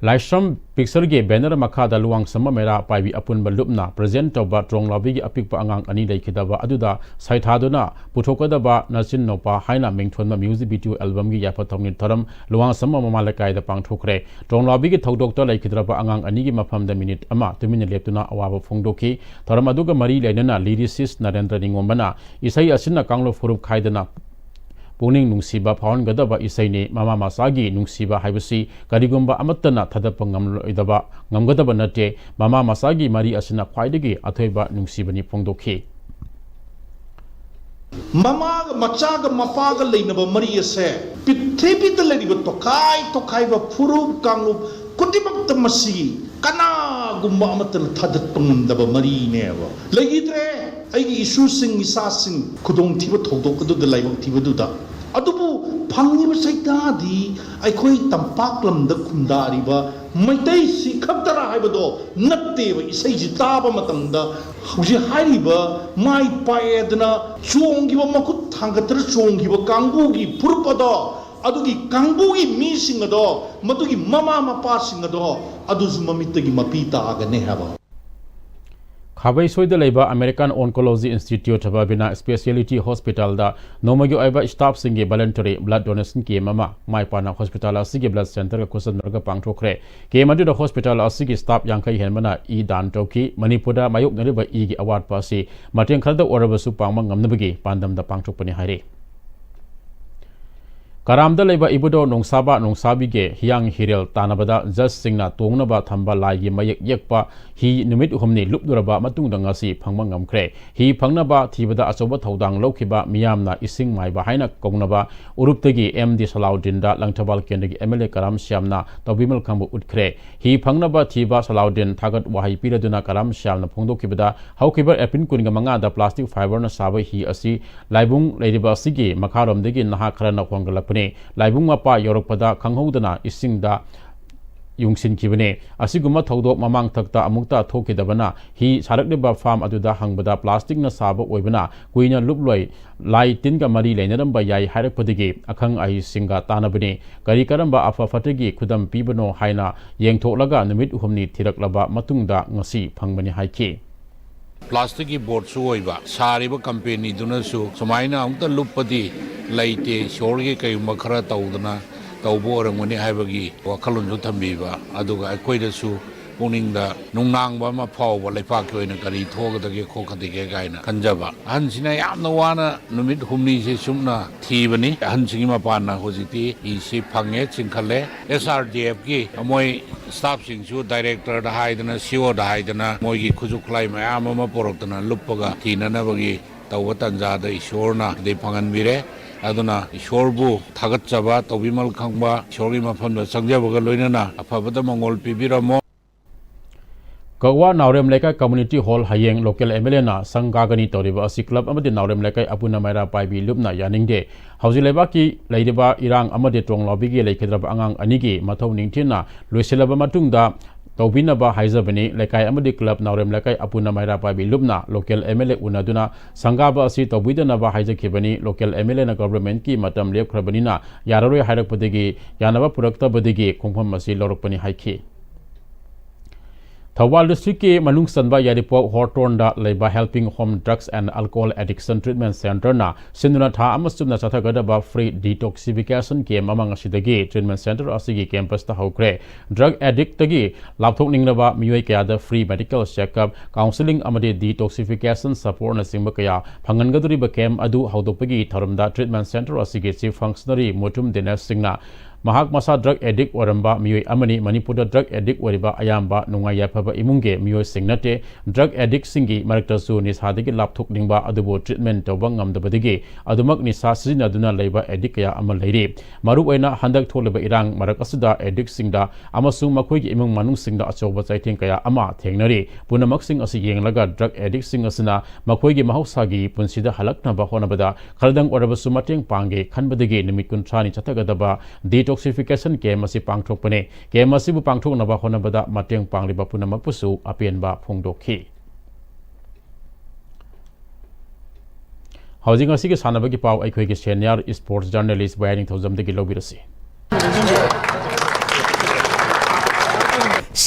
ꯂꯥꯏꯁ꯭ꯔꯝ picture ꯒꯤ banner ꯃꯈꯥꯗ ꯂꯨꯋꯥꯡꯁꯝꯕ ꯃꯩꯔꯥ ꯄꯥꯏꯕꯤ ꯑꯄꯨꯟꯕ ꯂꯨꯞꯅ present ꯇꯧꯕ ꯇ꯭ꯔꯣꯡꯂꯥꯎꯕꯤꯒꯤ ꯑꯄꯤꯛꯄ ꯑꯉꯥꯡ ꯑꯅꯤ ꯂꯩꯈꯤꯗꯕ ꯑꯗꯨꯗ ꯁꯩꯊꯥꯗꯨꯅ ꯄꯨꯊꯣꯛꯀꯗꯕ ꯅꯆꯤꯟ ꯅꯨꯄꯥ ꯍꯥꯏꯅ ꯃꯤꯡꯊꯣꯟꯕ music video album ꯒꯤ ꯌꯥꯏꯐ ꯊꯧꯅꯤ ꯊꯧꯔꯝ ꯂꯨꯋꯥꯡꯁꯝꯕ ꯃꯃꯥ ꯂꯩꯀꯥꯏꯗ ꯄꯥꯡꯊꯣꯛꯈ꯭ꯔꯦ꯫ ꯇ꯭ꯔꯣꯡꯂꯥꯎꯕꯤꯒꯤ ꯊꯧꯗꯣꯛꯇ ꯂꯩꯈꯤꯗ꯭ꯔꯕ ꯑꯉꯥꯡ ꯑꯅꯤꯒꯤ ꯃꯐꯝꯗ minute ꯑꯃ ꯇꯨꯃꯤꯟꯅ ꯂꯦꯞꯇꯨꯅ ꯑꯋꯥꯕ ꯐꯣꯡꯗꯣꯛꯈꯤ꯫ ꯊꯧꯔꯝ ꯑꯗꯨꯒ ꯃꯔꯤ ꯂꯩꯅꯅ lyricist ꯅꯔꯦꯟꯗ꯭ꯔ ꯅꯤꯉꯣꯝꯕꯅ ꯏꯁꯩ ꯑꯁꯤꯅ ꯀꯥꯡꯂꯨꯞ ꯐꯨꯔꯨꯞ ꯈꯥꯏꯗꯅ ꯄꯨꯛꯅꯤꯡ ꯅꯨꯡꯁꯤꯕ ꯐꯥꯎꯍꯟꯒꯗꯕ ꯏꯁꯩꯅꯤ꯫ ꯃꯃꯥ ꯃꯆꯥꯒꯤ ꯅꯨꯡꯁꯤꯕ ꯍꯥꯏꯕꯁꯤ ꯀꯔꯤꯒꯨꯝꯕ ꯑꯃꯠꯇꯅ ꯊꯥꯗꯠꯄ ꯉꯝꯂꯣꯏꯗꯕ, ꯉꯝꯒꯗꯕ ꯅꯠꯇꯦ꯫ ꯃꯃꯥ ꯃꯆꯥꯒꯤ ꯃꯔꯤ ꯑꯁꯤꯅ ꯈ꯭ꯋꯥꯏꯗꯒꯤ ꯑꯊꯣꯏꯕ ꯅꯨꯡꯁꯤꯕꯅꯤ ꯐꯣꯡꯗꯣꯛꯈꯤ꯫ ꯃꯃꯥꯒ ꯃꯆꯥꯒ ꯃꯄꯥꯒ ꯂꯩꯅꯕ ꯃꯔꯤ ꯑꯁꯦ ꯄ꯭ꯔꯤꯊꯤꯕꯤꯗ ꯂꯩꯔꯤꯕ ꯇꯣꯈꯥꯏ ꯇꯣꯈꯥꯏꯕ ꯐꯨꯔꯨꯞ ꯀꯥꯡꯂꯨꯞ ꯈꯨꯗꯤꯡꯃꯛꯇ ꯃꯁꯤ ꯀꯅꯥꯒꯨꯝꯕ ꯑꯃꯠꯇꯅ ꯊꯥꯗꯠꯄ ꯉꯝꯗꯕ ꯃꯔꯤꯅꯦꯕ꯫ ꯂꯩꯈꯤꯗ꯭ꯔꯦ ꯑꯩꯒꯤ ꯏꯁꯨꯁꯤꯡ ꯏꯆꯥꯁꯤꯡ ꯈꯨꯗꯣꯡꯊꯤꯕ ꯊꯧꯗꯣꯛ ꯑꯗꯨꯗ, ꯂꯥꯏꯕꯛ ꯊꯤꯕꯗꯨꯗ꯫ ꯑꯗꯨꯕꯨ ꯐꯪꯉꯤꯕ ꯁꯩꯇꯥꯗꯤ ꯑꯩꯈꯣꯏ ꯇꯝꯄꯥꯛ ꯂꯝꯗ ꯈꯨꯟꯗꯥꯔꯤꯕ ꯃꯩꯇꯩꯁꯤ ꯈꯛꯇꯔ ꯍꯥꯏꯕꯗꯣ ꯅꯠꯇꯦꯕ꯫ ꯏꯁꯩꯁꯤ ꯇꯥꯕ ꯃꯇꯝꯗ ꯍꯧꯖꯤꯛ ꯍꯥꯏꯔꯤꯕ ꯃꯥꯏ ꯄꯥꯛꯑꯦꯗꯅ ꯆꯣꯡꯈꯤꯕ, ꯃꯈꯨꯠ ꯊꯥꯡꯒꯠꯇꯅ ꯆꯣꯡꯈꯤꯕ ꯀꯥꯡꯕꯨꯒꯤ ꯐꯨꯔꯨꯞ ꯑꯗꯣ ꯑꯗꯨꯒꯤ ꯀꯥꯡꯕꯨꯒꯤ ꯃꯤꯁꯤꯡ ꯑꯗꯣ, ꯃꯗꯨꯒꯤ ꯃꯃꯥ ꯃꯄꯥꯁꯤꯡ ꯑꯗꯣ, ꯑꯗꯨꯁꯨ ꯃꯃꯤꯠꯇꯒꯤ ꯃꯄꯤ ꯇꯥꯒꯅꯤ ꯍꯥꯏꯕ꯫ ꯈꯥꯕꯩꯁꯣꯏꯗ ꯂꯩꯕ American Oncology Institute Babina Specialty Hospitalꯗ ꯅꯣꯡꯃꯒꯤ ꯑꯣꯏꯕ staffꯁꯤꯡꯒꯤ voluntary blood donation camp ꯑꯃ ꯃꯥꯏ ꯄꯥꯛꯅ hospital ꯑꯁꯤꯒꯤ blood centreꯒ ꯈꯨꯠꯁꯝꯅꯔꯒ ꯄꯥꯡꯊꯣꯛꯈ꯭ꯔꯦ꯫ Camp ꯑꯗꯨꯗ hospital ꯑꯁꯤꯒꯤ staff ꯌꯥꯡꯈꯩ ꯍꯦꯟꯕꯅ ꯏ ꯗꯥꯟ ꯇꯧꯈꯤ꯫ ꯃꯅꯤꯄꯨꯔꯗ ꯃꯥꯌꯣꯛꯅꯔꯤꯕ ꯏꯒꯤ ꯑꯋꯥꯠꯄ ꯑꯁꯤ ꯃꯇꯦꯡ ꯈꯔꯗ ꯑꯣꯏꯔꯕꯁꯨ ꯄꯥꯡꯕ ꯉꯝꯅꯕꯒꯤ ꯄꯥꯟꯗꯝꯗ ꯄꯥꯡꯊꯣꯛꯄꯅꯤ ꯍꯥꯏꯔꯤ꯫ ꯀꯔꯥꯝꯗ ꯂꯩꯕ ꯏꯕꯨꯙꯧ ꯅꯣꯡꯁꯥꯕ ꯅꯣꯡꯁꯥꯕꯤꯒꯤ ꯍꯤꯌꯥꯡ ꯍꯤꯔꯦꯜ ꯇꯥꯟꯅꯕꯗ judgeꯁꯤꯡꯅ ꯇꯣꯡꯅꯕ ꯊꯝꯕ ꯂꯥꯏꯒꯤ ꯃꯌꯦꯛ ꯌꯦꯛꯄ ꯍꯤ ꯅꯨꯃꯤꯠ ꯍꯨꯝꯅꯤ ꯂꯨꯞꯂꯨꯔꯕ ꯃꯇꯨꯡꯗ ꯉꯁꯤ ꯐꯪꯕ ꯉꯝꯈ꯭ꯔꯦ꯫ ꯍꯤ ꯐꯪꯅꯕ ꯊꯤꯕꯗ ꯑꯆꯧꯕ ꯊꯧꯗꯥꯡ ꯂꯧꯈꯤꯕ ꯃꯤꯌꯥꯝꯅ ꯏꯁꯤꯡ ꯃꯥꯏꯕ ꯍꯥꯏꯅ ꯀꯧꯅꯕ ꯎꯔꯨꯞꯇꯒꯤ ꯑꯦꯝ ꯗꯤ ꯁꯂꯥꯎꯗꯤꯟꯗ ꯂꯪꯊꯕꯥꯜ ꯀꯦꯟꯗ꯭ꯔꯒꯤ ꯑꯦꯝ ꯑꯦꯜ ꯑꯦ ꯀꯔꯥꯝ ꯁ꯭ꯌꯥꯝꯅ ꯇꯧꯕꯤꯃꯜ ꯈꯪꯕ ꯎꯠꯈ꯭ꯔꯦ꯫ ꯍꯤ ꯐꯪꯅꯕ ꯊꯤꯕ ꯁꯂꯥꯎꯗꯤꯟ ꯊꯥꯒꯠ ꯋꯥꯍꯩ ꯄꯤꯔꯗꯨꯅ ꯀꯔꯥꯝ ꯁ꯭ꯌꯥꯝꯅ ꯐꯣꯡꯗꯣꯛꯈꯤꯕꯗ ꯍꯧꯈꯤꯕ ꯑꯦꯄ꯭ꯔꯤꯜ ꯀꯨꯟꯒ ꯃꯉꯥꯗ plastic fiberꯅ ꯁꯥꯕ ꯍꯤ ꯑꯁꯤ ꯂꯥꯏꯕꯨꯡ ꯂꯩꯔꯤꯕ ꯑꯁꯤꯒꯤ ꯃꯈꯥꯔꯣꯝꯗꯒꯤ ꯅꯍꯥ ꯈꯔꯅ ꯍꯣꯟꯒꯠꯂꯛꯄꯅꯤ꯫ ꯂꯥꯏꯕꯨꯡ ꯃꯄꯥ ꯌꯧꯔꯛꯄꯗ ꯈꯪꯍꯧꯗꯅ ꯏꯁꯤꯡꯗ ꯌꯨꯡꯁꯤꯟꯈꯤꯕꯅꯤ꯫ ꯑꯁꯤꯒꯨꯝꯕ ꯊꯧꯗꯣꯛ ꯃꯃꯥꯡꯊꯛꯇ ꯑꯃꯨꯛꯇ ꯊꯣꯛꯈꯤꯗꯕꯅ ꯍꯤ ꯁꯥꯔꯛꯂꯤꯕ ꯐꯥꯝ ꯑꯗꯨꯗ ꯍꯪꯕꯗ plasticꯅ ꯁꯥꯕ ꯑꯣꯏꯕꯅ ꯀꯨꯏꯅ ꯂꯨꯞꯂꯣꯏ, ꯂꯥꯏ ꯇꯤꯟꯒ ꯃꯔꯤ ꯂꯩꯅꯔꯝꯕ ꯌꯥꯏ ꯍꯥꯏꯔꯛꯄꯗꯒꯤ ꯑꯈꯪ ꯑꯍꯩꯁꯤꯡꯒ ꯇꯥꯟꯅꯕꯅꯤ꯫ ꯀꯔꯤ ꯀꯔꯝꯕ ꯑꯐ ꯐꯠꯇꯒꯤ ꯈꯨꯗꯝ ꯄꯤꯕꯅꯣ ꯍꯥꯏꯅ ꯌꯦꯡꯊꯣꯛꯂꯒ ꯅꯨꯃꯤꯠ ꯍꯨꯝꯅꯤ ꯊꯤꯔꯛꯂꯕ ꯃꯇꯨꯡꯗ ꯉꯁꯤ ꯐꯪꯕꯅꯤ ꯍꯥꯏꯈꯤ꯫ Plasticꯀꯤ boardꯁꯨ ꯑꯣꯏꯕ, ꯁꯥꯔꯤꯕ companyꯗꯨꯅꯁꯨ ꯁꯨꯃꯥꯏꯅ ꯑꯃꯨꯛꯇ ꯂꯨꯞꯄꯗꯤ ꯂꯩꯇꯦ, ꯏꯁꯣꯔꯒꯤ ꯀꯩꯒꯨꯝꯕ ꯈꯔ ꯇꯧꯗꯅ ꯇꯧꯕ ꯑꯣꯏꯔꯝꯒꯅꯤ ꯍꯥꯏꯕꯒꯤ ꯋꯥꯈꯜꯂꯣꯟꯁꯨ ꯊꯝꯕꯤꯕ, ꯑꯗꯨꯒ ꯑꯩꯈꯣꯏꯗꯁꯨ ꯄꯨꯛꯅꯤꯡꯗ ꯅꯨꯡꯅꯥꯡꯕ ꯑꯃ ꯐꯥꯎꯕ, ꯂꯩꯄꯥꯛꯀꯤ ꯑꯣꯏꯅ ꯀꯔꯤ ꯊꯣꯛꯀꯗꯒꯦ ꯈꯣꯠꯀꯗꯒꯦ ꯀꯥꯏꯅ ꯈꯟꯖꯕ꯫ ꯑꯍꯟꯁꯤꯅ ꯌꯥꯝꯅ ꯋꯥꯅ ꯅꯨꯃꯤꯠ ꯍꯨꯝꯅꯤꯁꯦ ꯁꯨꯞꯅ ꯊꯤꯕꯅꯤ꯫ ꯑꯍꯟꯁꯤꯡꯒꯤ ꯃꯄꯥꯟꯅ ꯍꯧꯖꯤꯛꯇꯤ ꯍꯤꯁꯤ ꯐꯪꯉꯦ, ꯆꯤꯡꯈꯠꯂꯦ꯫ SRDFꯀꯤ ꯃꯣꯏ staffꯁꯤꯡꯁꯨ, directorꯗ ꯍꯥꯏꯗꯅ, CEOꯗ ꯍꯥꯏꯗꯅ, ꯃꯣꯏꯒꯤ ꯈꯨꯠꯁꯨ ꯈꯨꯠꯂꯥꯏ ꯃꯌꯥꯝ ꯑꯃ ꯄꯨꯔꯛꯇꯅ ꯂꯨꯞꯄꯒ ꯊꯤꯅꯅꯕꯒꯤ ꯇꯧꯕ ꯇꯥꯟꯖꯥꯗ ꯏꯁꯣꯔꯅ ꯑꯗꯩ ꯐꯪꯍꯟꯕꯤꯔꯦ꯫ ꯑꯗꯨꯅ ꯏꯁꯣꯔꯕꯨ ꯊꯥꯒꯠꯆꯕ, ꯇꯧꯕꯤꯃꯜ ꯈꯪꯕ, ꯏꯁꯣꯔꯒꯤ ꯃꯐꯝꯗ ꯆꯪꯖꯕꯒ ꯂꯣꯏꯅꯅ ꯑꯐꯕꯗ ꯃꯉꯣꯜ ꯄꯤꯕꯤꯔꯝꯃꯣ꯫ ꯀꯛꯋꯥ ꯅꯥꯎꯔꯦꯝ ꯂꯩꯀꯥꯏ community hall ꯍꯌꯦꯡ local MLAꯅ ꯁꯪ ꯀꯥꯒꯅꯤ ꯇꯧꯔꯤꯕ ꯑꯁꯤ club ꯑꯃꯗꯤ ꯅꯥꯎꯔꯦꯝ ꯂꯩꯀꯥꯏ ꯑꯄꯨꯟꯅ ꯃꯩꯔꯥ ꯄꯥꯏꯕꯤ ꯂꯨꯞꯅ ꯌꯥꯅꯤꯡꯗꯦ꯫ ꯍꯧꯖꯤꯛ ꯂꯩꯕꯥꯛꯀꯤ ꯂꯩꯔꯤꯕ ꯏꯔꯥꯡ ꯑꯃꯗꯤ ꯇ꯭ꯔꯣꯡꯂꯥꯎꯕꯤꯒꯤ ꯂꯩꯈꯤꯗ꯭ꯔꯕ ꯑꯉꯥꯡ ꯑꯅꯤꯒꯤ ꯃꯊꯧ ꯅꯤꯡꯊꯤꯅ ꯂꯣꯏꯁꯤꯜꯂꯕ ꯃꯇꯨꯡꯗ ꯇꯧꯕꯤꯅꯕ ꯍꯥꯏꯖꯕꯅꯤ꯫ ꯂꯩꯀꯥꯏ ꯑꯃꯗꯤ ꯀ꯭ꯂꯕ ꯅꯥꯎꯔꯦꯝ ꯂꯩꯀꯥꯏ ꯑꯄꯨꯅ ꯃꯩꯔꯥ ꯄꯥꯏꯕꯤ ꯂꯨꯞꯅ ꯂꯣꯀꯦꯜ ꯑꯦꯝ ꯑꯦꯜ ꯑꯦ ꯎꯅꯗꯨꯅ ꯁꯪꯒꯥꯕ ꯑꯁꯤ ꯇꯧꯕꯤꯗꯅꯕ ꯍꯥꯏꯖꯈꯤꯕꯅꯤ꯫ ꯂꯣꯀꯦꯜ ꯑꯦꯝ ꯑꯦꯜ ꯑꯦꯅ ꯒꯚꯔꯟꯃꯦꯟꯠꯀꯤ ꯃꯇꯝ ꯂꯦꯞꯈ꯭ꯔꯕꯅꯤꯅ ꯌꯥꯔꯔꯣꯏ ꯍꯥꯏꯔꯛꯄꯗꯒꯤ ꯌꯥꯅꯕ ꯄꯨꯔꯛꯇꯕꯗꯒꯤ ꯈꯣꯡꯐꯝ ꯑꯁꯤ ꯂꯧꯔꯛꯄꯅꯤ ꯍꯥꯏꯈꯤ꯫ ꯊꯧꯕꯥꯜ ꯗꯤꯁꯇ꯭ꯔꯤꯛꯀꯤ ꯃꯅꯨꯡ ꯆꯟꯕ ꯌꯥꯏꯔꯤꯄꯣꯛ ꯍꯣꯔꯇꯣꯟꯗ ꯂꯩꯕ Helping Home Drugs and Alcohol Addiction Treatment Centreꯅ ꯁꯤꯟꯗꯨꯅ ꯊꯥ ꯑꯃ ꯆꯨꯞꯅ ꯆꯠꯊꯒꯗꯕ free detoxification camp ꯑꯃ ꯉꯁꯤꯗꯒꯤ treatment centre ꯑꯁꯤꯒꯤ campusꯇ ꯍꯧꯈ꯭ꯔꯦ꯫ Drug addictꯇꯒꯤ ꯂꯥꯞꯊꯣꯛꯅꯤꯡꯂꯕ ꯃꯤꯑꯣꯏ ꯀꯌꯥꯗ free medical checkup, counselling ꯑꯃꯗꯤ detoxification supportꯅꯆꯤꯡꯕ ꯀꯌꯥ ꯐꯪꯍꯟꯒꯗꯧꯔꯤꯕ camp ꯑꯗꯨ ꯍꯧꯗꯣꯛꯄꯒꯤ ꯊꯧꯔꯝꯗ treatment centre ꯑꯁꯤꯒꯤ Chief Functionary ꯃꯨꯇꯨꯝ ꯗꯤꯅꯦꯁ ꯁꯤꯡꯅ ꯃꯍꯥꯛ ꯃꯁꯥ drug addict ꯑꯣꯏꯔꯝꯕ ꯃꯤꯑꯣꯏ ꯑꯃꯅꯤ꯫ ꯃꯅꯤꯄꯨꯔꯗ drug addict ꯑꯣꯏꯔꯤꯕ ꯑꯌꯥꯝꯕ ꯅꯨꯡꯉꯥꯏ ꯌꯥꯏꯐꯕ ꯏꯃꯨꯡꯒꯤ ꯃꯤꯑꯣꯏꯁꯤꯡ ꯅꯠꯇꯦ꯫ Drug addictꯁꯤꯡꯒꯤ ꯃꯔꯛꯇꯁꯨ ꯅꯤꯁꯥꯗꯒꯤ ꯂꯥꯞꯊꯣꯛꯅꯤꯡꯕ ꯑꯗꯨꯕꯨ treatment ꯇꯧꯕ ꯉꯝꯗꯕꯗꯒꯤ ꯑꯗꯨꯃꯛ ꯅꯤꯁꯥ ꯁꯤꯖꯤꯟꯅꯗꯨꯅ ꯂꯩꯕ addict ꯀꯌꯥ ꯑꯃ ꯂꯩꯔꯤ꯫ ꯃꯔꯨꯑꯣꯏꯅ ꯍꯟꯗꯛ ꯊꯣꯛꯂꯤꯕ ꯏꯔꯥꯡ ꯃꯔꯛ ꯑꯁꯤꯗ addictꯁꯤꯡꯗ ꯑꯃꯁꯨꯡ ꯃꯈꯣꯏꯒꯤ ꯏꯃꯨꯡ ꯃꯅꯨꯡꯁꯤꯡꯗ ꯑꯆꯧꯕ ꯆꯩꯊꯦꯡ ꯀꯌꯥ ꯑꯃ ꯊꯦꯡꯅꯔꯤ꯫ ꯄꯨꯝꯅꯃꯛꯁꯤꯡ ꯑꯁꯤ ꯌꯦꯡꯂꯒ drug addictꯁꯤꯡ ꯑꯁꯤꯅ ꯃꯈꯣꯏꯒꯤ ꯃꯍꯧꯁꯥꯒꯤ ꯄꯨꯟꯁꯤꯗ ꯍꯜꯂꯛꯅꯕ ꯍꯣꯠꯅꯕꯗ ꯈꯔꯗꯪ ꯑꯣꯏꯔꯕꯁꯨ ꯃꯇꯦꯡ ꯄꯥꯡꯒꯦ ꯈꯟꯕꯗꯒꯤ ꯅꯨꯃꯤꯠ ꯀꯨꯟꯊ꯭ꯔꯥꯅꯤ ꯆꯠꯊꯒꯗꯕ detoxification camp ꯑꯁꯤ ꯄꯥꯡꯊꯣꯛꯄꯅꯤ꯫ Camp ꯑꯁꯤꯕꯨ ꯄꯥꯡꯊꯣꯛꯅꯕ ꯍꯣꯠꯅꯕꯗ ꯃꯇꯦꯡ ꯄꯥꯡꯂꯤꯕ ꯄꯨꯝꯅꯃꯛꯄꯨꯁꯨ ꯑꯄꯦꯟꯕ ꯐꯣꯡꯗꯣꯛꯈꯤ꯫ ꯍꯧꯖꯤꯛ ꯉꯁꯤꯒꯤ ꯁꯥꯟꯅꯕꯒꯤ ꯄꯥꯎ ꯑꯩꯈꯣꯏꯒꯤ senior sports journalist ꯕꯌꯥ ꯅꯤꯡꯊꯧꯖꯝꯗꯒꯤ ꯂꯧꯕꯤꯔꯁꯤ꯫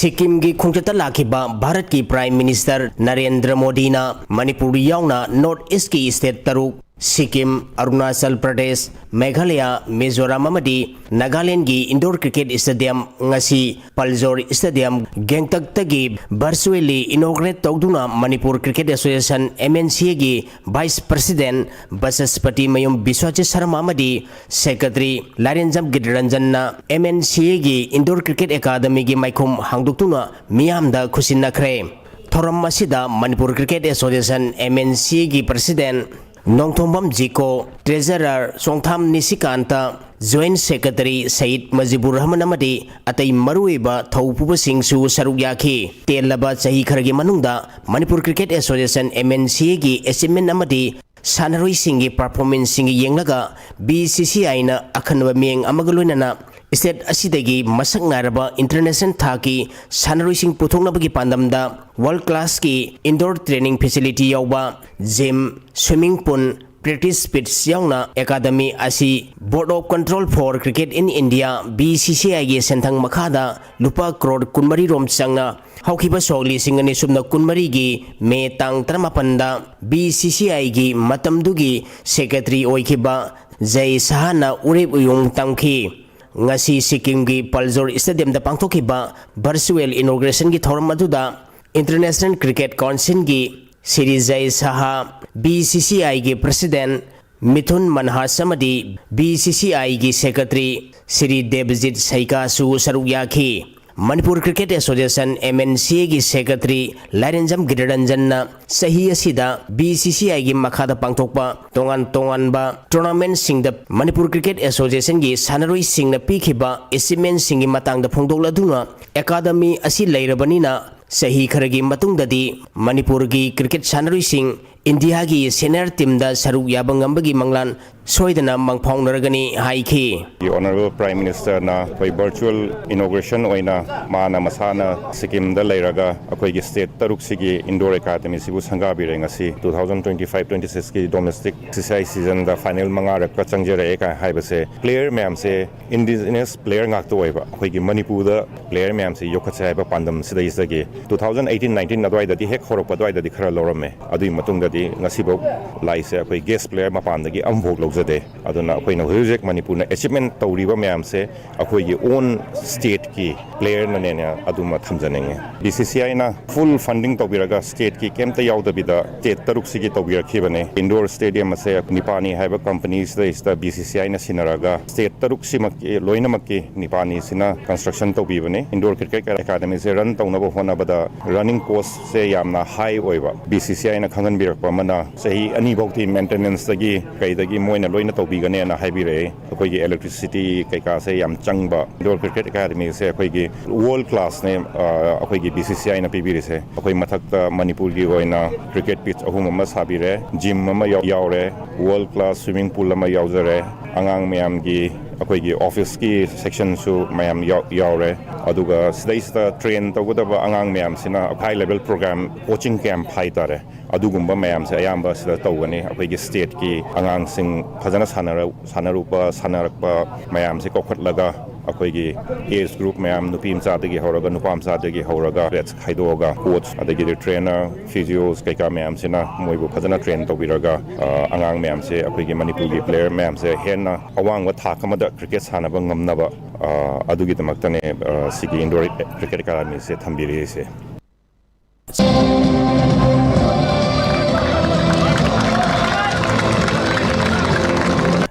ꯁꯤꯛꯀꯤꯝꯒꯤ ꯈꯣꯡꯆꯠꯇ ꯂꯥꯛꯈꯤꯕ ꯚꯥꯔꯠꯀꯤ Prime Minister ꯅꯔꯦꯟꯗ꯭ꯔ ꯃꯣꯗꯤꯅ ꯃꯅꯤꯄꯨꯔ ꯌꯥꯎꯅ North Eastꯀꯤ state ꯇꯔꯨꯛ, ꯁꯤꯛꯀꯤꯝ, ꯑꯔꯨꯅꯥꯆꯜ ꯄ꯭ꯔꯗꯦꯁ, ꯃꯦꯘꯥꯂꯌꯥ, ꯃꯤꯖꯣꯔꯥꯝ ꯑꯃꯗꯤ ꯅꯥꯒꯥꯂꯦꯟꯗꯒꯤ indoor cricket stadium, ꯉꯁꯤ ꯄꯜꯖꯣꯔ Stadium, ꯒꯦꯡꯇꯛꯇꯒꯤ virtually inaugurate ꯇꯧꯗꯨꯅ Manipur Cricket Association, MNCAꯒꯤ Vice President ꯕꯆꯁꯄꯇꯤ ꯃꯌꯨꯝ ꯕꯤꯁ꯭ꯋꯖꯤꯠ ꯁꯔꯃ ꯑꯃꯗꯤ Secretary ꯂꯥꯏꯔꯦꯟꯖꯝ ꯒꯤꯔꯤꯔꯟꯖꯟꯅ MNCAꯒꯤ Indoor Cricket Academyꯒꯤ ꯃꯥꯏꯈꯨꯝ ꯍꯥꯡꯗꯣꯛꯇꯨꯅ ꯃꯤꯌꯥꯝꯗ ꯈꯨꯠꯁꯤꯟꯅꯈ꯭ꯔꯦ꯫ ꯊꯧꯔꯝ ꯑꯁꯤꯗ Manipur Cricket Association, MNCAꯒꯤ President Nongthombam ꯖꯤꯀꯣ, Treasurer ꯆꯣꯡꯊꯥꯝ ꯅꯤꯁꯤꯀꯥꯟꯇ, Joint Secretary ꯁꯌꯤꯗ ꯃꯖꯤꯕꯨꯔ ꯔꯍꯃꯟ ꯑꯃꯗꯤ ꯑꯇꯩ ꯃꯔꯨꯑꯣꯏꯕ ꯊꯧꯄꯨꯕꯁꯤꯡꯁꯨ ꯁꯔꯨꯛ ꯌꯥꯈꯤ꯫ ꯇꯦꯜꯂꯕ ꯆꯍꯤ ꯈꯔꯒꯤ ꯃꯅꯨꯡꯗ ꯃꯅꯤꯄꯨꯔ Cricket Association, MNCAꯒꯤ achievement ꯑꯃꯗꯤ ꯁꯥꯟꯅꯔꯣꯏꯁꯤꯡꯒꯤ performanceꯁꯤꯡ ꯌꯦꯡꯂꯒ BCCIꯅ ꯑꯈꯟꯅꯕ ꯃꯤꯠꯌꯦꯡ ꯑꯃꯒ ꯂꯣꯏꯅꯅ State ꯑꯁꯤꯗꯒꯤ ꯃꯁꯛ ꯅꯥꯏꯔꯕ international ꯊꯥꯛꯀꯤ ꯁꯥꯟꯅꯔꯣꯏꯁꯤꯡ ꯄꯨꯊꯣꯛꯅꯕꯒꯤ ꯄꯥꯟꯗꯝꯗ world classꯀꯤ indoor training facility ꯌꯥꯎꯕ gym, swimming pool, practice pitch ꯌꯥꯎꯅ academy ꯑꯁꯤ Board of Control for Cricket in India, B C C I ꯒꯤ ꯁꯦꯟꯊꯪ ꯃꯈꯥꯗ ꯂꯨꯄꯥ ꯀ꯭ꯔꯣꯔ ꯀꯨꯟꯃꯔꯤ ꯔꯣꯝ ꯆꯪꯅ ꯍꯧꯈꯤꯕ ꯁꯣꯛ ꯂꯤꯁꯤꯡ ꯑꯅꯤ ꯁꯨꯞꯅ ꯀꯨꯟꯃꯔꯤꯒꯤ ꯃꯦ ꯇꯥꯡ ꯇꯔꯥꯃꯥꯄꯟꯗ B C C I ꯒꯤ ꯃꯇꯝꯗꯨꯒꯤ secretary ꯑꯣꯏꯈꯤꯕ ꯖꯩ ꯁꯍꯥꯅ ꯎꯔꯦꯞ ꯎꯌꯨꯡ ꯇꯝꯈꯤ꯫ ꯉꯁꯤ ꯁꯤꯛꯀꯤꯝꯒꯤ ꯄꯜꯖꯣꯔ stadiumꯗ ꯄꯥꯡꯊꯣꯛꯈꯤꯕ virtual inaugurationꯒꯤ ꯊꯧꯔꯝ ꯑꯗꯨꯗ International Cricket Councilꯒꯤ ꯁ꯭ꯔꯤ ꯖꯩ ꯁꯍꯥ, BCCIꯒꯤ president ꯃꯤꯊꯨꯟ ꯃꯟꯍꯥꯁ ꯑꯃꯗꯤ BCCIꯒꯤ secretary ꯁ꯭ꯔꯤ ꯗꯦꯕꯖꯤꯠ ꯁꯩꯀꯥꯁꯨ ꯁꯔꯨꯛ ꯌꯥꯈꯤ꯫ ꯃꯅꯤꯄꯨꯔ Cricket Association, MNCAꯒꯤ secretary ꯂꯥꯏꯔꯦꯟꯖꯝ ꯒꯤꯔꯤꯔꯟꯖꯟꯅ ꯆꯍꯤ ꯑꯁꯤꯗ BCCIꯒꯤ ꯃꯈꯥꯗ ꯄꯥꯡꯊꯣꯛꯄ ꯇꯣꯉꯥꯟ ꯇꯣꯉꯥꯟꯕ tournamentꯁꯤꯡꯗ ꯃꯅꯤꯄꯨꯔ Cricket Associationꯒꯤ ꯁꯥꯟꯅꯔꯣꯏꯁꯤꯡꯅ ꯄꯤꯈꯤꯕ achievementꯁꯤꯡꯒꯤ ꯃꯇꯥꯡꯗ ꯐꯣꯡꯗꯣꯛꯂꯗꯨꯅ, academy ꯑꯁꯤ ꯂꯩꯔꯕꯅꯤꯅ ꯆꯍꯤ ꯈꯔꯒꯤ ꯃꯇꯨꯡꯗꯗꯤ ꯃꯅꯤꯄꯨꯔꯒꯤ cricket ꯁꯥꯟꯅꯔꯣꯏꯁꯤꯡ ꯏꯟꯗꯤꯌꯥꯒꯤ senior teamꯗ ꯁꯔꯨꯛ ꯌꯥꯕ ꯉꯝꯕꯒꯤ ꯃꯪꯂꯥꯟ ꯁꯣꯏꯗꯅ ꯃꯪꯐꯥꯎꯅꯔꯒꯅꯤ ꯍꯥꯏꯈꯤ꯫ Honourable Prime Ministerꯅ ꯑꯩꯈꯣꯏ virtual inauguration ꯑꯣꯏꯅ ꯃꯥꯅ ꯃꯁꯥꯅ ꯁꯤꯛꯀꯤꯝꯗ ꯂꯩꯔꯒ ꯑꯩꯈꯣꯏꯒꯤ state ꯇꯔꯨꯛꯁꯤꯒꯤ indoor academyꯁꯤꯕꯨ ꯁꯪꯒꯥꯕꯤꯔꯦ꯫ ꯉꯁꯤ two thousand twenty five twenty sixꯀꯤ domestic CCI seasonꯗ final ꯃꯉꯥꯔꯛꯀ ꯆꯪꯖꯔꯛꯑꯦ ꯀꯥꯏ ꯍꯥꯏꯕꯁꯦ player ꯃꯌꯥꯝꯁꯦ, indigenous player ꯉꯥꯛꯇ ꯑꯣꯏꯕ ꯑꯩꯈꯣꯏꯒꯤ ꯃꯅꯤꯄꯨꯔꯗ player ꯃꯌꯥꯝꯁꯦ ꯌꯣꯛꯈꯠꯁꯦ ꯍꯥꯏꯕ ꯄꯥꯟꯗꯝ ꯁꯤꯗꯩꯁꯤꯗꯒꯤ two thousand eighteen nineteen ꯑꯗꯨꯋꯥꯏꯗꯗꯤ, ꯍꯦꯛ ꯍꯧꯔꯛꯄ ꯑꯗꯨꯋꯥꯏꯗꯗꯤ ꯈꯔ ꯂꯧꯔꯝꯃꯦ꯫ ꯑꯗꯨꯒꯤ ꯃꯇꯨꯡꯗꯗꯤ ꯉꯁꯤꯐꯥꯎ ꯂꯥꯛꯏꯁꯦ ꯑꯩꯈꯣꯏ guest player ꯃꯄꯥꯟꯗꯒꯤ ꯑꯃꯐꯥꯎ ꯂꯧꯖꯗꯦ꯫ ꯑꯗꯨꯅ ꯑꯩꯈꯣꯏꯅ ꯍꯧꯖꯤꯛ ꯍꯧꯖꯤꯛ ꯃꯅꯤꯄꯨꯔꯅ achievement ꯇꯧꯔꯤꯕ ꯃꯌꯥꯝꯁꯦ ꯑꯩꯈꯣꯏꯒꯤ own stateꯀꯤ playerꯅꯅꯦꯅ ꯑꯗꯨꯃ ꯊꯝꯖꯅꯤꯡꯉꯤ꯫ BCCIꯅ full funding ꯇꯧꯕꯤꯔꯒ stateꯀꯤ ꯀꯩꯝꯇ ꯌꯥꯎꯗꯕꯤꯗ state ꯇꯔꯨꯛꯁꯤꯒꯤ ꯇꯧꯕꯤꯔꯛꯈꯤꯕꯅꯦ꯫ Indoor stadium ꯑꯁꯦ ꯅꯤꯄꯥꯅꯤ ꯍꯥꯏꯕ company ꯁꯤꯗꯩꯁꯤꯗ BCCIꯅ ꯁꯤꯟꯅꯔꯒ state ꯇꯔꯨꯛꯁꯤꯃꯛꯀꯤ ꯂꯣꯏꯅꯃꯛꯀꯤ ꯅꯤꯄꯥꯅꯤꯁꯤꯅ construction ꯇꯧꯕꯤꯕꯅꯦ꯫ Indoor Cricket Academyꯁꯦ run ꯇꯧꯅꯕ ꯍꯣꯠꯅꯕꯗ running costꯁꯦ ꯌꯥꯝꯅ high ꯑꯣꯏꯕ꯫ BCCIꯅ ꯈꯪꯍꯟꯕꯤꯔꯛꯄ ꯑꯃꯅ ꯆꯍꯤ ꯑꯅꯤꯐꯧꯗꯤ maintenanceꯇꯒꯤ ꯀꯩꯗꯒꯤ ꯃꯣꯏꯅ ꯂꯣꯏꯅ ꯇꯧꯕꯤꯒꯅꯦꯅ ꯍꯥꯏꯕꯤꯔꯛꯑꯦ꯫ ꯑꯩꯈꯣꯏꯒꯤ electricity ꯀꯩꯀꯥꯁꯦ ꯌꯥꯝ ꯆꯪꯕ꯫ Indoor Cricket Academyꯁꯦ ꯑꯩꯈꯣꯏꯒꯤ world classꯅꯦ, ꯑ, ꯑꯩꯈꯣꯏꯒꯤ BCCIꯅ ꯄꯤꯕꯤꯔꯤꯁꯦ꯫ ꯑꯩꯈꯣꯏ ꯃꯊꯛꯇ ꯃꯅꯤꯄꯨꯔꯒꯤ ꯑꯣꯏꯅ cricket pitch ꯑꯍꯨꯝ ꯑꯃ ꯁꯥꯕꯤꯔꯦ, gym ꯑꯃ ꯌꯥꯎ-, ꯌꯥꯎꯔꯦ, world class swimming pool ꯑꯃ ꯌꯥꯎꯖꯔꯦ, ꯑꯉꯥꯡ ꯃꯌꯥꯝꯒꯤ ꯑꯩꯈꯣꯏꯒꯤ ꯑꯣꯐꯤꯁꯀꯤ ꯁꯦꯛꯁꯟꯁꯨ ꯃꯌꯥꯝ ꯌꯥꯎ- ꯌꯥꯎꯔꯦ꯫ ꯑꯗꯨꯒ ꯁꯤꯗꯩꯁꯤꯗ ꯇ꯭ꯔꯦꯟ ꯇꯧꯒꯗꯕ ꯑꯉꯥꯡ ꯃꯌꯥꯝꯁꯤꯅ ꯍꯥꯏ ꯂꯦꯚꯦꯜ ꯄ꯭ꯔꯣꯒ꯭ꯔꯥꯝ, ꯀꯣꯆꯤꯡ ꯀꯦꯝꯞ ꯍꯥꯏꯇꯥꯔꯦ, ꯑꯗꯨꯒꯨꯝꯕ ꯃꯌꯥꯝꯁꯦ ꯑꯌꯥꯝꯕ ꯁꯤꯗ ꯇꯧꯒꯅꯤ꯫ ꯑꯩꯈꯣꯏꯒꯤ ꯁ꯭ꯇꯦꯠꯀꯤ ꯑꯉꯥꯡꯁꯤꯡ ꯐꯖꯅ ꯁꯥꯟꯅꯔ- ꯁꯥꯟꯅꯔꯨꯕ, ꯁꯥꯟꯅꯔꯛꯄ ꯃꯌꯥꯝꯁꯦ ꯀꯧꯈꯠꯂꯒ, ꯑꯩꯈꯣꯏꯒꯤ ꯑꯦꯖ ꯒ꯭ꯔꯨꯞ ꯃꯌꯥꯝ, ꯅꯨꯄꯤ ꯃꯆꯥꯗꯒꯤ ꯍꯧꯔꯒ ꯅꯨꯄꯥ ꯃꯆꯥꯗꯒꯤ ꯍꯧꯔꯒ, ꯕꯦꯠꯁ ꯈꯥꯏꯗꯣꯛꯑꯒ, ꯀꯣꯆ ꯑꯗꯒꯤꯗꯤ ꯇ꯭ꯔꯦꯅꯔ, ꯐꯤꯖꯤꯑꯣꯁ ꯀꯩꯀꯥ ꯃꯌꯥꯝꯁꯤꯅ ꯃꯣꯏꯕꯨ ꯐꯖꯅ ꯇ꯭ꯔꯦꯟ ꯇꯧꯕꯤꯔꯒ, ꯑ, ꯑꯉꯥꯡ ꯃꯌꯥꯝꯁꯦ, ꯑꯩꯈꯣꯏꯒꯤ ꯃꯅꯤꯄꯨꯔꯒꯤ ꯄ꯭ꯂꯦꯌꯔ ꯃꯌꯥꯝꯁꯦ ꯍꯦꯟꯅ ꯑꯋꯥꯡꯕ ꯊꯥꯛ ꯑꯃꯗ ꯀ꯭ꯔꯤꯀꯦꯠ ꯁꯥꯟꯅꯕ ꯉꯝꯅꯕ, ꯑ, ꯑꯗꯨꯒꯤꯗꯃꯛꯇꯅꯦ, ꯑ, ꯁꯤꯒꯤ ꯏꯟꯗꯣꯔ ꯀ꯭ꯔꯤꯀꯦꯠ ꯑꯦꯀꯥꯗꯃꯤꯁꯦ ꯊꯝꯕꯤꯔꯤꯁꯦ꯫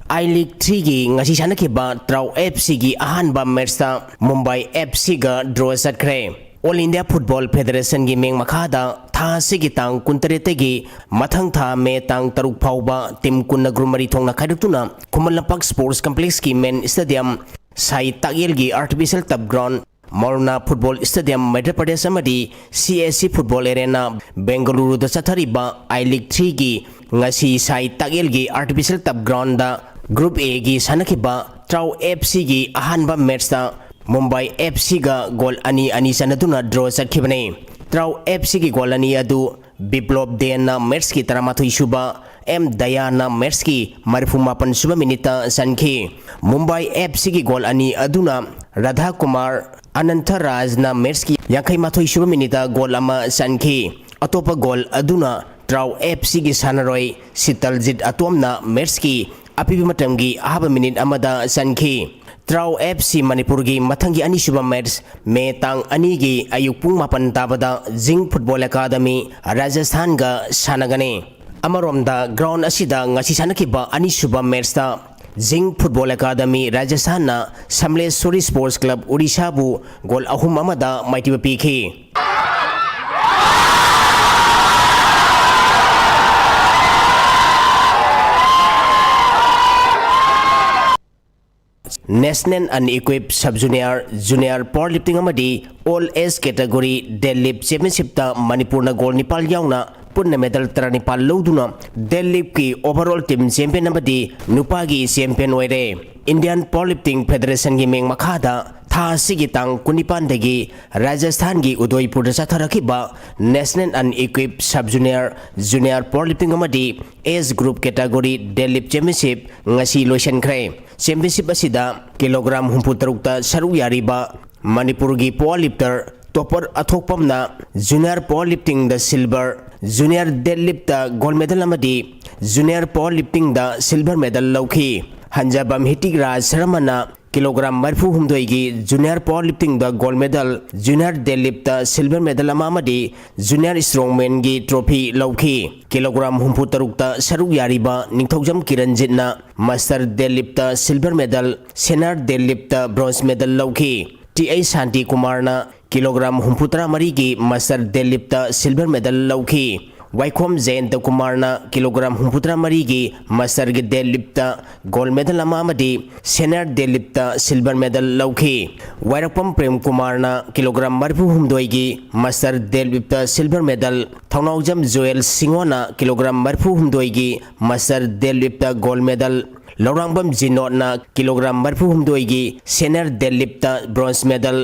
ꯑꯥꯏ ꯂꯤꯒ ꯊ꯭ꯔꯤꯒꯤ ꯉꯁꯤ ꯁꯥꯟꯅꯈꯤꯕ ꯇ꯭ꯔꯥꯎ ꯑꯦꯐ ꯁꯤꯒꯤ ꯑꯍꯥꯟꯕ ꯃꯦꯠꯁꯇ ꯃꯨꯝꯕꯥꯏ ꯑꯦꯐ ꯁꯤꯒ ꯗ꯭ꯔꯣ ꯆꯠꯈ꯭ꯔꯦ꯫ ꯑꯣꯜ ꯏꯟꯗꯤꯌꯥ ꯐꯨꯠꯕꯣꯜ ꯐꯦꯗꯔꯦꯁꯟꯒꯤ ꯃꯤꯡ ꯃꯈꯥꯗ ꯊꯥ ꯑꯁꯤꯒꯤ ꯇꯥꯡ ꯀꯨꯟꯇꯔꯦꯠꯇꯒꯤ ꯃꯊꯪ ꯊꯥ ꯃꯦ ꯇꯥꯡ ꯇꯔꯨꯛ ꯐꯥꯎꯕ ꯇꯤꯝ ꯀꯨꯟꯅ ꯒ꯭ꯔꯨꯞ ꯃꯔꯤ ꯊꯣꯛꯅ ꯈꯥꯏꯗꯣꯛꯇꯨꯅ ꯈꯨꯃꯟ ꯂꯝꯄꯥꯛ ꯁ꯭ꯄꯣꯔꯠꯁ ꯀꯝꯄ꯭ꯂꯦꯛꯁꯀꯤ ꯃꯦꯟ ꯁ꯭ꯇꯦꯗꯤꯌꯝ, ꯁꯥꯏ ꯇꯥꯛꯌꯦꯜꯒꯤ ꯑꯥꯔꯇꯤꯐꯤꯁꯤꯌꯦꯜ ꯇꯔꯐ ground, Maulana football stadium ꯃꯩꯙ꯭ꯔ Pradesh ꯑꯃꯗꯤ C S C football arena ꯕꯦꯡꯒꯂꯨꯔꯨꯗ ꯆꯠꯊꯔꯤꯕ ꯑꯥꯏ ꯂꯤꯒ ꯊ꯭ꯔꯤꯒꯤ ꯉꯁꯤ ꯁꯥꯏ ꯇꯥꯛꯌꯦꯜꯒꯤ ꯑꯥꯔꯇꯤꯐꯤꯁꯤꯌꯦꯜ ꯇꯔꯐ ꯒ꯭ꯔꯥꯎꯟꯗ ꯒ꯭ꯔꯨꯞ ꯑꯦꯒꯤ ꯁꯥꯟꯅꯈꯤꯕ ꯇ꯭ꯔꯥꯎ ꯑꯦꯐ ꯁꯤꯒꯤ ꯑꯍꯥꯟꯕ ꯃꯦꯠꯁꯇ ꯃꯨꯝꯕꯥꯏ ꯑꯦꯐ ꯁꯤꯒ ꯒꯣꯜ ꯑꯅꯤ ꯑꯅꯤ ꯆꯟꯅꯗꯨꯅ ꯗ꯭ꯔꯣ ꯆꯠꯈꯤꯕꯅꯤ꯫ ꯇ꯭ꯔꯥꯎ ꯑꯦꯐ ꯁꯤꯒꯤ ꯒꯣꯜ ꯑꯅꯤ ꯑꯗꯨ ꯕꯤꯄ꯭ꯂꯣꯞ ꯗꯦꯟꯅ ꯃꯦꯠꯁꯀꯤ ꯇꯔꯥꯃꯥꯊꯣꯏ ꯁꯨꯕ, ꯑꯦꯝ ꯗꯌꯥꯅ ꯃꯦꯠꯁꯀꯤ ꯃꯔꯤꯐꯨ ꯃꯥꯄꯟ ꯁꯨꯕ ꯃꯤꯅꯤꯠꯇ ꯆꯟꯈꯤ꯫ ꯃꯨꯝꯕꯥꯏ ꯑꯦꯐ ꯁꯤꯒꯤ ꯒꯣꯜ ꯑꯅꯤ ꯑꯗꯨꯅ ꯔꯥꯙꯥ ꯀꯨꯃꯥꯔ ꯑꯅꯟꯊ ꯔꯥꯖꯅ ꯃꯦꯠꯁꯀꯤ ꯌꯥꯡꯈꯩ ꯃꯥꯊꯣꯏ ꯁꯨꯕ ꯃꯤꯅꯤꯠꯇ ꯒꯣꯜ ꯑꯃ ꯆꯟꯈꯤ꯫ ꯑꯇꯣꯞꯄ ꯒꯣꯜ ꯑꯗꯨꯅ ꯇ꯭ꯔꯥꯎ ꯑꯦꯐ ꯁꯤꯒꯤ ꯁꯥꯟꯅꯔꯣꯏ ꯁꯤꯇꯜꯖꯤꯠ ꯑꯇꯣꯝꯅ ꯃꯦꯠꯁꯀꯤ ꯑꯄꯤꯕ ꯃꯇꯝꯒꯤ ꯑꯍꯥꯕ ꯃꯤꯅꯤꯠ ꯑꯃꯗ ꯆꯟꯈꯤ꯫ ꯇ꯭ꯔꯥꯎ ꯑꯦꯐ ꯁꯤ ꯃꯅꯤꯄꯨꯔꯒꯤ ꯃꯊꯪꯒꯤ ꯑꯅꯤꯁꯨꯕ ꯃꯦꯠꯁ ꯃꯦ ꯇꯥꯡ ꯑꯅꯤꯒꯤ ꯑꯌꯨꯛ ꯄꯨꯡ ꯃꯥꯄꯟ ꯇꯥꯕꯗ ꯖꯤꯡ ꯐꯨꯠꯕꯣꯜ ꯑꯦꯀꯥꯗꯃꯤ ꯔꯥꯖꯁꯊꯥꯟꯒ ꯁꯥꯟꯅꯒꯅꯤ꯫ ꯑꯃꯔꯣꯝꯗ ꯒ꯭ꯔꯥꯎꯟ ꯑꯁꯤꯗ ꯉꯁꯤ ꯁꯥꯟꯅꯈꯤꯕ ꯑꯅꯤꯁꯨꯕ ꯃꯦꯠꯁꯇ ꯖꯤꯡ ꯐꯨꯠꯕꯣꯜ ꯑꯦꯀꯥꯗꯃꯤ ꯔꯥꯖꯁꯊꯥꯟꯅ ꯁꯝꯂꯦꯁ꯭ꯋꯔꯤ ꯁ꯭ꯄꯣꯔꯠꯁ ꯀ꯭ꯂꯕ ꯎꯔꯤꯁꯥꯕꯨ ꯒꯣꯜ ꯑꯍꯨꯝ ꯑꯃꯗ ꯃꯥꯏꯊꯤꯕ ꯄꯤꯈꯤ꯫ National unequipped sub junior, junior powerlifting ꯑꯃꯗꯤ ꯑꯣꯜ ꯑꯦꯖ ꯀꯦꯇꯒꯣꯔꯤ ꯗꯦꯗꯂꯤꯐ ꯆꯦꯝꯄꯤꯌꯟꯁꯤꯞꯇ ꯃꯅꯤꯄꯨꯔꯅ ꯒꯣꯜ ꯅꯤꯄꯥꯜ ꯌꯥꯎꯅ ꯄꯨꯟꯅ medal ꯇꯔꯥꯅꯤꯄꯥꯜ ꯂꯧꯗꯨꯅ deadliftꯀꯤ overall team champion ꯑꯃꯗꯤ ꯅꯨꯄꯥꯒꯤ champion ꯑꯣꯏꯔꯦ꯫ Indian Powerlifting Federationꯒꯤ ꯃꯤꯡ ꯃꯈꯥꯗ ꯊꯥ ꯑꯁꯤꯒꯤ ꯇꯥꯡ ꯀꯨꯟꯅꯤꯄꯥꯟꯗꯒꯤ ꯔꯥꯖꯁꯊꯥꯟꯒꯤ ꯎꯗꯣꯏꯄꯨꯔꯗ ꯆꯠꯊꯔꯛꯈꯤꯕ National Unequipped Sub Junior, Junior Powerlifting ꯑꯃꯗꯤ Age Group Category Deadlift Championship ꯉꯁꯤ ꯂꯣꯏꯁꯤꯟꯈ꯭ꯔꯦ꯫ Championship ꯑꯁꯤꯗ ꯀꯤꯂꯣꯒ꯭ꯔꯥꯝ ꯍꯨꯝꯐꯨ ꯇꯔꯨꯛꯇ ꯁꯔꯨꯛ ꯌꯥꯔꯤꯕ ꯃꯅꯤꯄꯨꯔꯒꯤ powerlifter ꯇꯣꯄꯔ ꯑꯊꯣꯛꯄꯝꯅ junior powerliftingꯗ silver, junior deadliftꯇ gold medal ꯑꯃꯗꯤ junior powerliftingꯗ silver medal ꯂꯧꯈꯤ꯫ ꯍꯟꯖꯕꯝ ꯍꯤꯇꯤꯛ ꯔꯥꯖ ꯁꯔꯃꯅ ꯀꯤꯂꯣꯒ꯭ꯔꯥꯝ ꯃꯔꯤꯐꯨ ꯍꯨꯝꯗꯣꯏꯒꯤ junior powerliftingꯗ gold medal, junior deadliftꯇ silver medal ꯑꯃ ꯑꯃꯗꯤ junior strongmanꯒꯤ trophy ꯂꯧꯈꯤ꯫ ꯀꯤꯂꯣꯒ꯭ꯔꯥꯝ ꯍꯨꯝꯐꯨ ꯇꯔꯨꯛꯇ ꯁꯔꯨꯛ ꯌꯥꯔꯤꯕ ꯅꯤꯡꯊꯧꯖꯝ ꯀꯤꯔꯟꯖꯤꯠꯅ master deadliftꯇ silver medal, senior deadliftꯇ bronze medal ꯂꯧꯈꯤ꯫ ꯇꯤ ꯑꯩꯆ ꯁꯥꯟꯇꯤ ꯀꯨꯃꯥꯔꯅ ꯀꯤꯂꯣꯒ꯭ꯔꯥꯝ ꯍꯨꯝꯐꯨꯇꯔꯥ ꯃꯔꯤꯒꯤ master deadliftꯇ silver medal ꯂꯧꯈꯤ꯫ ꯋꯥꯏꯈꯣꯝ ꯖꯌꯟꯇ ꯀꯨꯃꯥꯔꯅ ꯀꯤꯂꯣꯒ꯭ꯔꯥꯝ ꯍꯨꯝꯐꯨꯇꯔꯥ ꯃꯔꯤꯒꯤ masterꯒꯤ deadliftꯇ gold medal ꯑꯃ ꯑꯃꯗꯤ senior deadliftꯇ silver medal ꯂꯧꯈꯤ꯫ ꯋꯥꯏꯔꯛꯄꯝ ꯄ꯭ꯔꯦꯝ ꯀꯨꯃꯥꯔꯅ ꯀꯤꯂꯣꯒ꯭ꯔꯥꯝ ꯃꯔꯤꯐꯨ ꯍꯨꯝꯗꯣꯏꯒꯤ master deadliftꯇ silver medal, ꯊꯧꯅꯥꯎꯖꯝ ꯖꯣꯌꯦꯜ ꯁꯤꯡꯍꯣꯅ ꯀꯤꯂꯣꯒ꯭ꯔꯥꯝ ꯃꯔꯤꯐꯨ ꯍꯨꯝꯗꯣꯏꯒꯤ master deadliftꯇ gold medal, ꯂꯧꯔꯥꯡꯕꯝ ꯖꯤꯅꯣꯠꯅ ꯀꯤꯂꯣꯒ꯭ꯔꯥꯝ ꯃꯔꯤꯐꯨ ꯍꯨꯝꯗꯣꯏꯒꯤ senior deadliftꯇ bronze medal,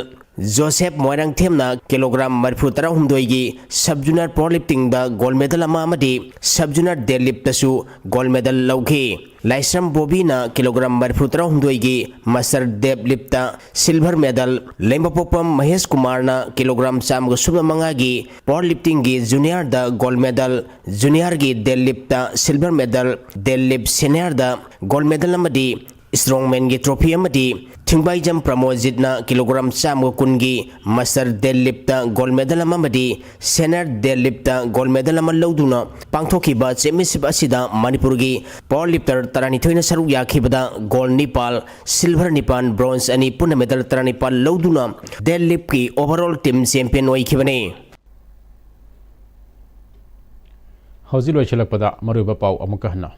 ꯖꯣꯁꯦꯞ ꯃꯣꯏꯔꯥꯡꯊꯦꯝꯅ ꯀꯤꯂꯣꯒ꯭ꯔꯥꯝ ꯃꯔꯤꯐꯨ ꯇꯔꯥꯍꯨꯝꯗꯣꯏꯒꯤ sub junior powerliftingꯗ gold medal ꯑꯃ ꯑꯃꯗꯤ sub junior deadliftꯇꯁꯨ gold medal ꯂꯧꯈꯤ꯫ ꯂꯥꯏꯁ꯭ꯔꯝ ꯕꯣꯕꯤꯅ ꯀꯤꯂꯣꯒ꯭ꯔꯥꯝ ꯃꯔꯤꯐꯨ ꯇꯔꯥꯍꯨꯝꯗꯣꯏꯒꯤ master deadliftꯇ silver medal, ꯂꯩꯃꯄꯣꯛꯄꯝ ꯃꯍꯦꯁ ꯀꯨꯃꯥꯔꯅ ꯀꯤꯂꯣꯒ꯭ꯔꯥꯝ ꯆꯥꯝꯃꯒ ꯁꯨꯞꯅ ꯃꯉꯥꯒꯤ powerliftingꯒꯤ juniorꯗ gold medal, juniorꯒꯤ deadliftꯇ silver medal, deadlift seniorꯗ gold medal ꯑꯃꯗꯤ strongmanꯒꯤ trophy ꯑꯃꯗꯤ ꯊꯤꯡꯕꯥꯏꯖꯝ ꯄ꯭ꯔꯃꯣꯖꯤꯠꯅ ꯀꯤꯂꯣꯒ꯭ꯔꯥꯝ ꯆꯥꯝꯃꯒ ꯀꯨꯟꯒꯤ master deadliftꯇ gold medal ꯑꯃ ꯑꯃꯗꯤ senior deadliftꯇ gold medal ꯑꯃ ꯂꯧꯗꯨꯅ ꯄꯥꯡꯊꯣꯛꯈꯤꯕ championship ꯑꯁꯤꯗ ꯃꯅꯤꯄꯨꯔꯒꯤ powerlifter ꯇꯔꯥꯅꯤꯊꯣꯏꯅ ꯁꯔꯨꯛ ꯌꯥꯈꯤꯕꯗ gold ꯅꯤꯄꯥꯜ, silver ꯅꯤꯄꯥꯜ, bronze ꯑꯅꯤ, ꯄꯨꯟꯅ medal ꯇꯔꯥꯅꯤꯄꯥꯜ ꯂꯧꯗꯨꯅ deadliftꯀꯤ overall team champion ꯑꯣꯏꯈꯤꯕꯅꯤ꯫ ꯍꯧꯖꯤꯛ ꯂꯣꯏꯁꯤꯜꯂꯛꯄꯗ ꯃꯔꯨꯑꯣꯏꯕ ꯄꯥꯎ ꯑꯃꯨꯛꯀ ꯍꯟꯅ꯫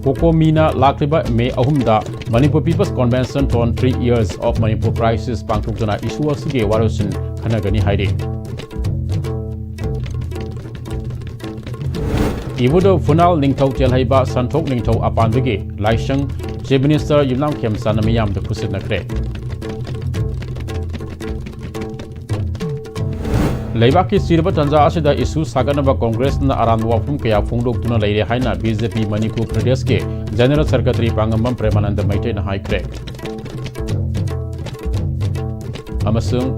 ꯀꯣꯀꯣꯃꯤꯅ ꯂꯥꯛꯂꯤꯕ ꯃꯦ ꯑꯍꯨꯝꯗ Manipur People's Convention on Three Years of Manipur Crisis ꯄꯥꯡꯊꯣꯛꯇꯨꯅ issue ꯑꯁꯤꯒꯤ ꯋꯥꯔꯣꯏꯁꯤꯟ ꯈꯟꯅꯒꯅꯤ ꯍꯥꯏꯔꯤ꯫ ꯏꯕꯨꯙꯧ ꯐꯨꯅꯥꯜ ꯅꯤꯡꯊꯧ ꯆꯦꯜꯍꯩꯕ ꯁꯟꯊꯣꯛ ꯅꯤꯡꯊꯧ ꯑꯄꯥꯟꯕꯒꯤ ꯂꯥꯏꯁꯪ Chief Minister ꯌꯨꯝꯅꯥꯝ ꯈꯦꯝꯆꯥꯟꯅ ꯃꯤꯌꯥꯝꯗ ꯈꯨꯠꯁꯤꯟꯅꯈ꯭ꯔꯦ꯫ ꯂꯩꯕꯥꯛꯀꯤ ꯆꯤꯔꯕ ꯇꯥꯟꯖꯥ ꯑꯁꯤꯗ issue ꯁꯥꯒꯠꯅꯕ ꯀꯣꯡꯒ꯭ꯔꯦꯁꯅ ꯑꯔꯥꯟꯕ ꯋꯥꯐꯝ ꯀꯌꯥ ꯐꯣꯡꯗꯣꯛꯇꯨꯅ ꯂꯩꯔꯦ ꯍꯥꯏꯅ BJP ꯃꯅꯤꯄꯨꯔ ꯄ꯭ꯔꯗꯦꯁꯀꯤ General Secretary ꯄꯥꯉꯝꯕꯝ ꯄ꯭ꯔꯦꯃꯥꯅꯟꯗ ꯃꯩꯇꯩꯅ ꯍꯥꯏꯈ꯭ꯔꯦ꯫ ꯑꯃꯁꯨꯡ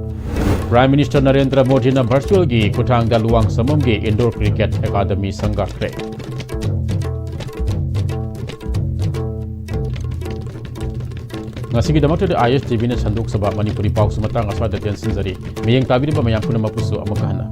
Prime Minister ꯅꯔꯦꯟꯗ꯭ꯔ ꯃꯣꯗꯤꯅ virtual ꯒꯤ ꯈꯨꯠꯊꯥꯡꯗ ꯂꯨꯋꯥꯡꯁꯪꯕꯝꯒꯤ indoor cricket academy ꯁꯪꯒꯥꯈ꯭ꯔꯦ꯫ ꯉꯁꯤꯒꯤꯗꯃꯛꯇꯗꯤ ISTV ꯅ ꯁꯟꯗꯣꯛꯆꯕ ꯃꯅꯤꯄꯨꯔꯤ ꯄꯥꯎꯁꯨ ꯃꯇꯥꯡ ꯑꯁ꯭ꯋꯥꯏꯗ ꯇꯦꯟꯁꯤꯟꯖꯔꯤ꯫ ꯃꯤꯠꯌꯦꯡ ꯇꯥꯕꯤꯔꯤꯕ ꯃꯌꯥꯝ ꯄꯨꯝꯅꯃꯛꯄꯨꯁꯨ ꯑꯃꯨꯛꯀ ꯍꯟꯅ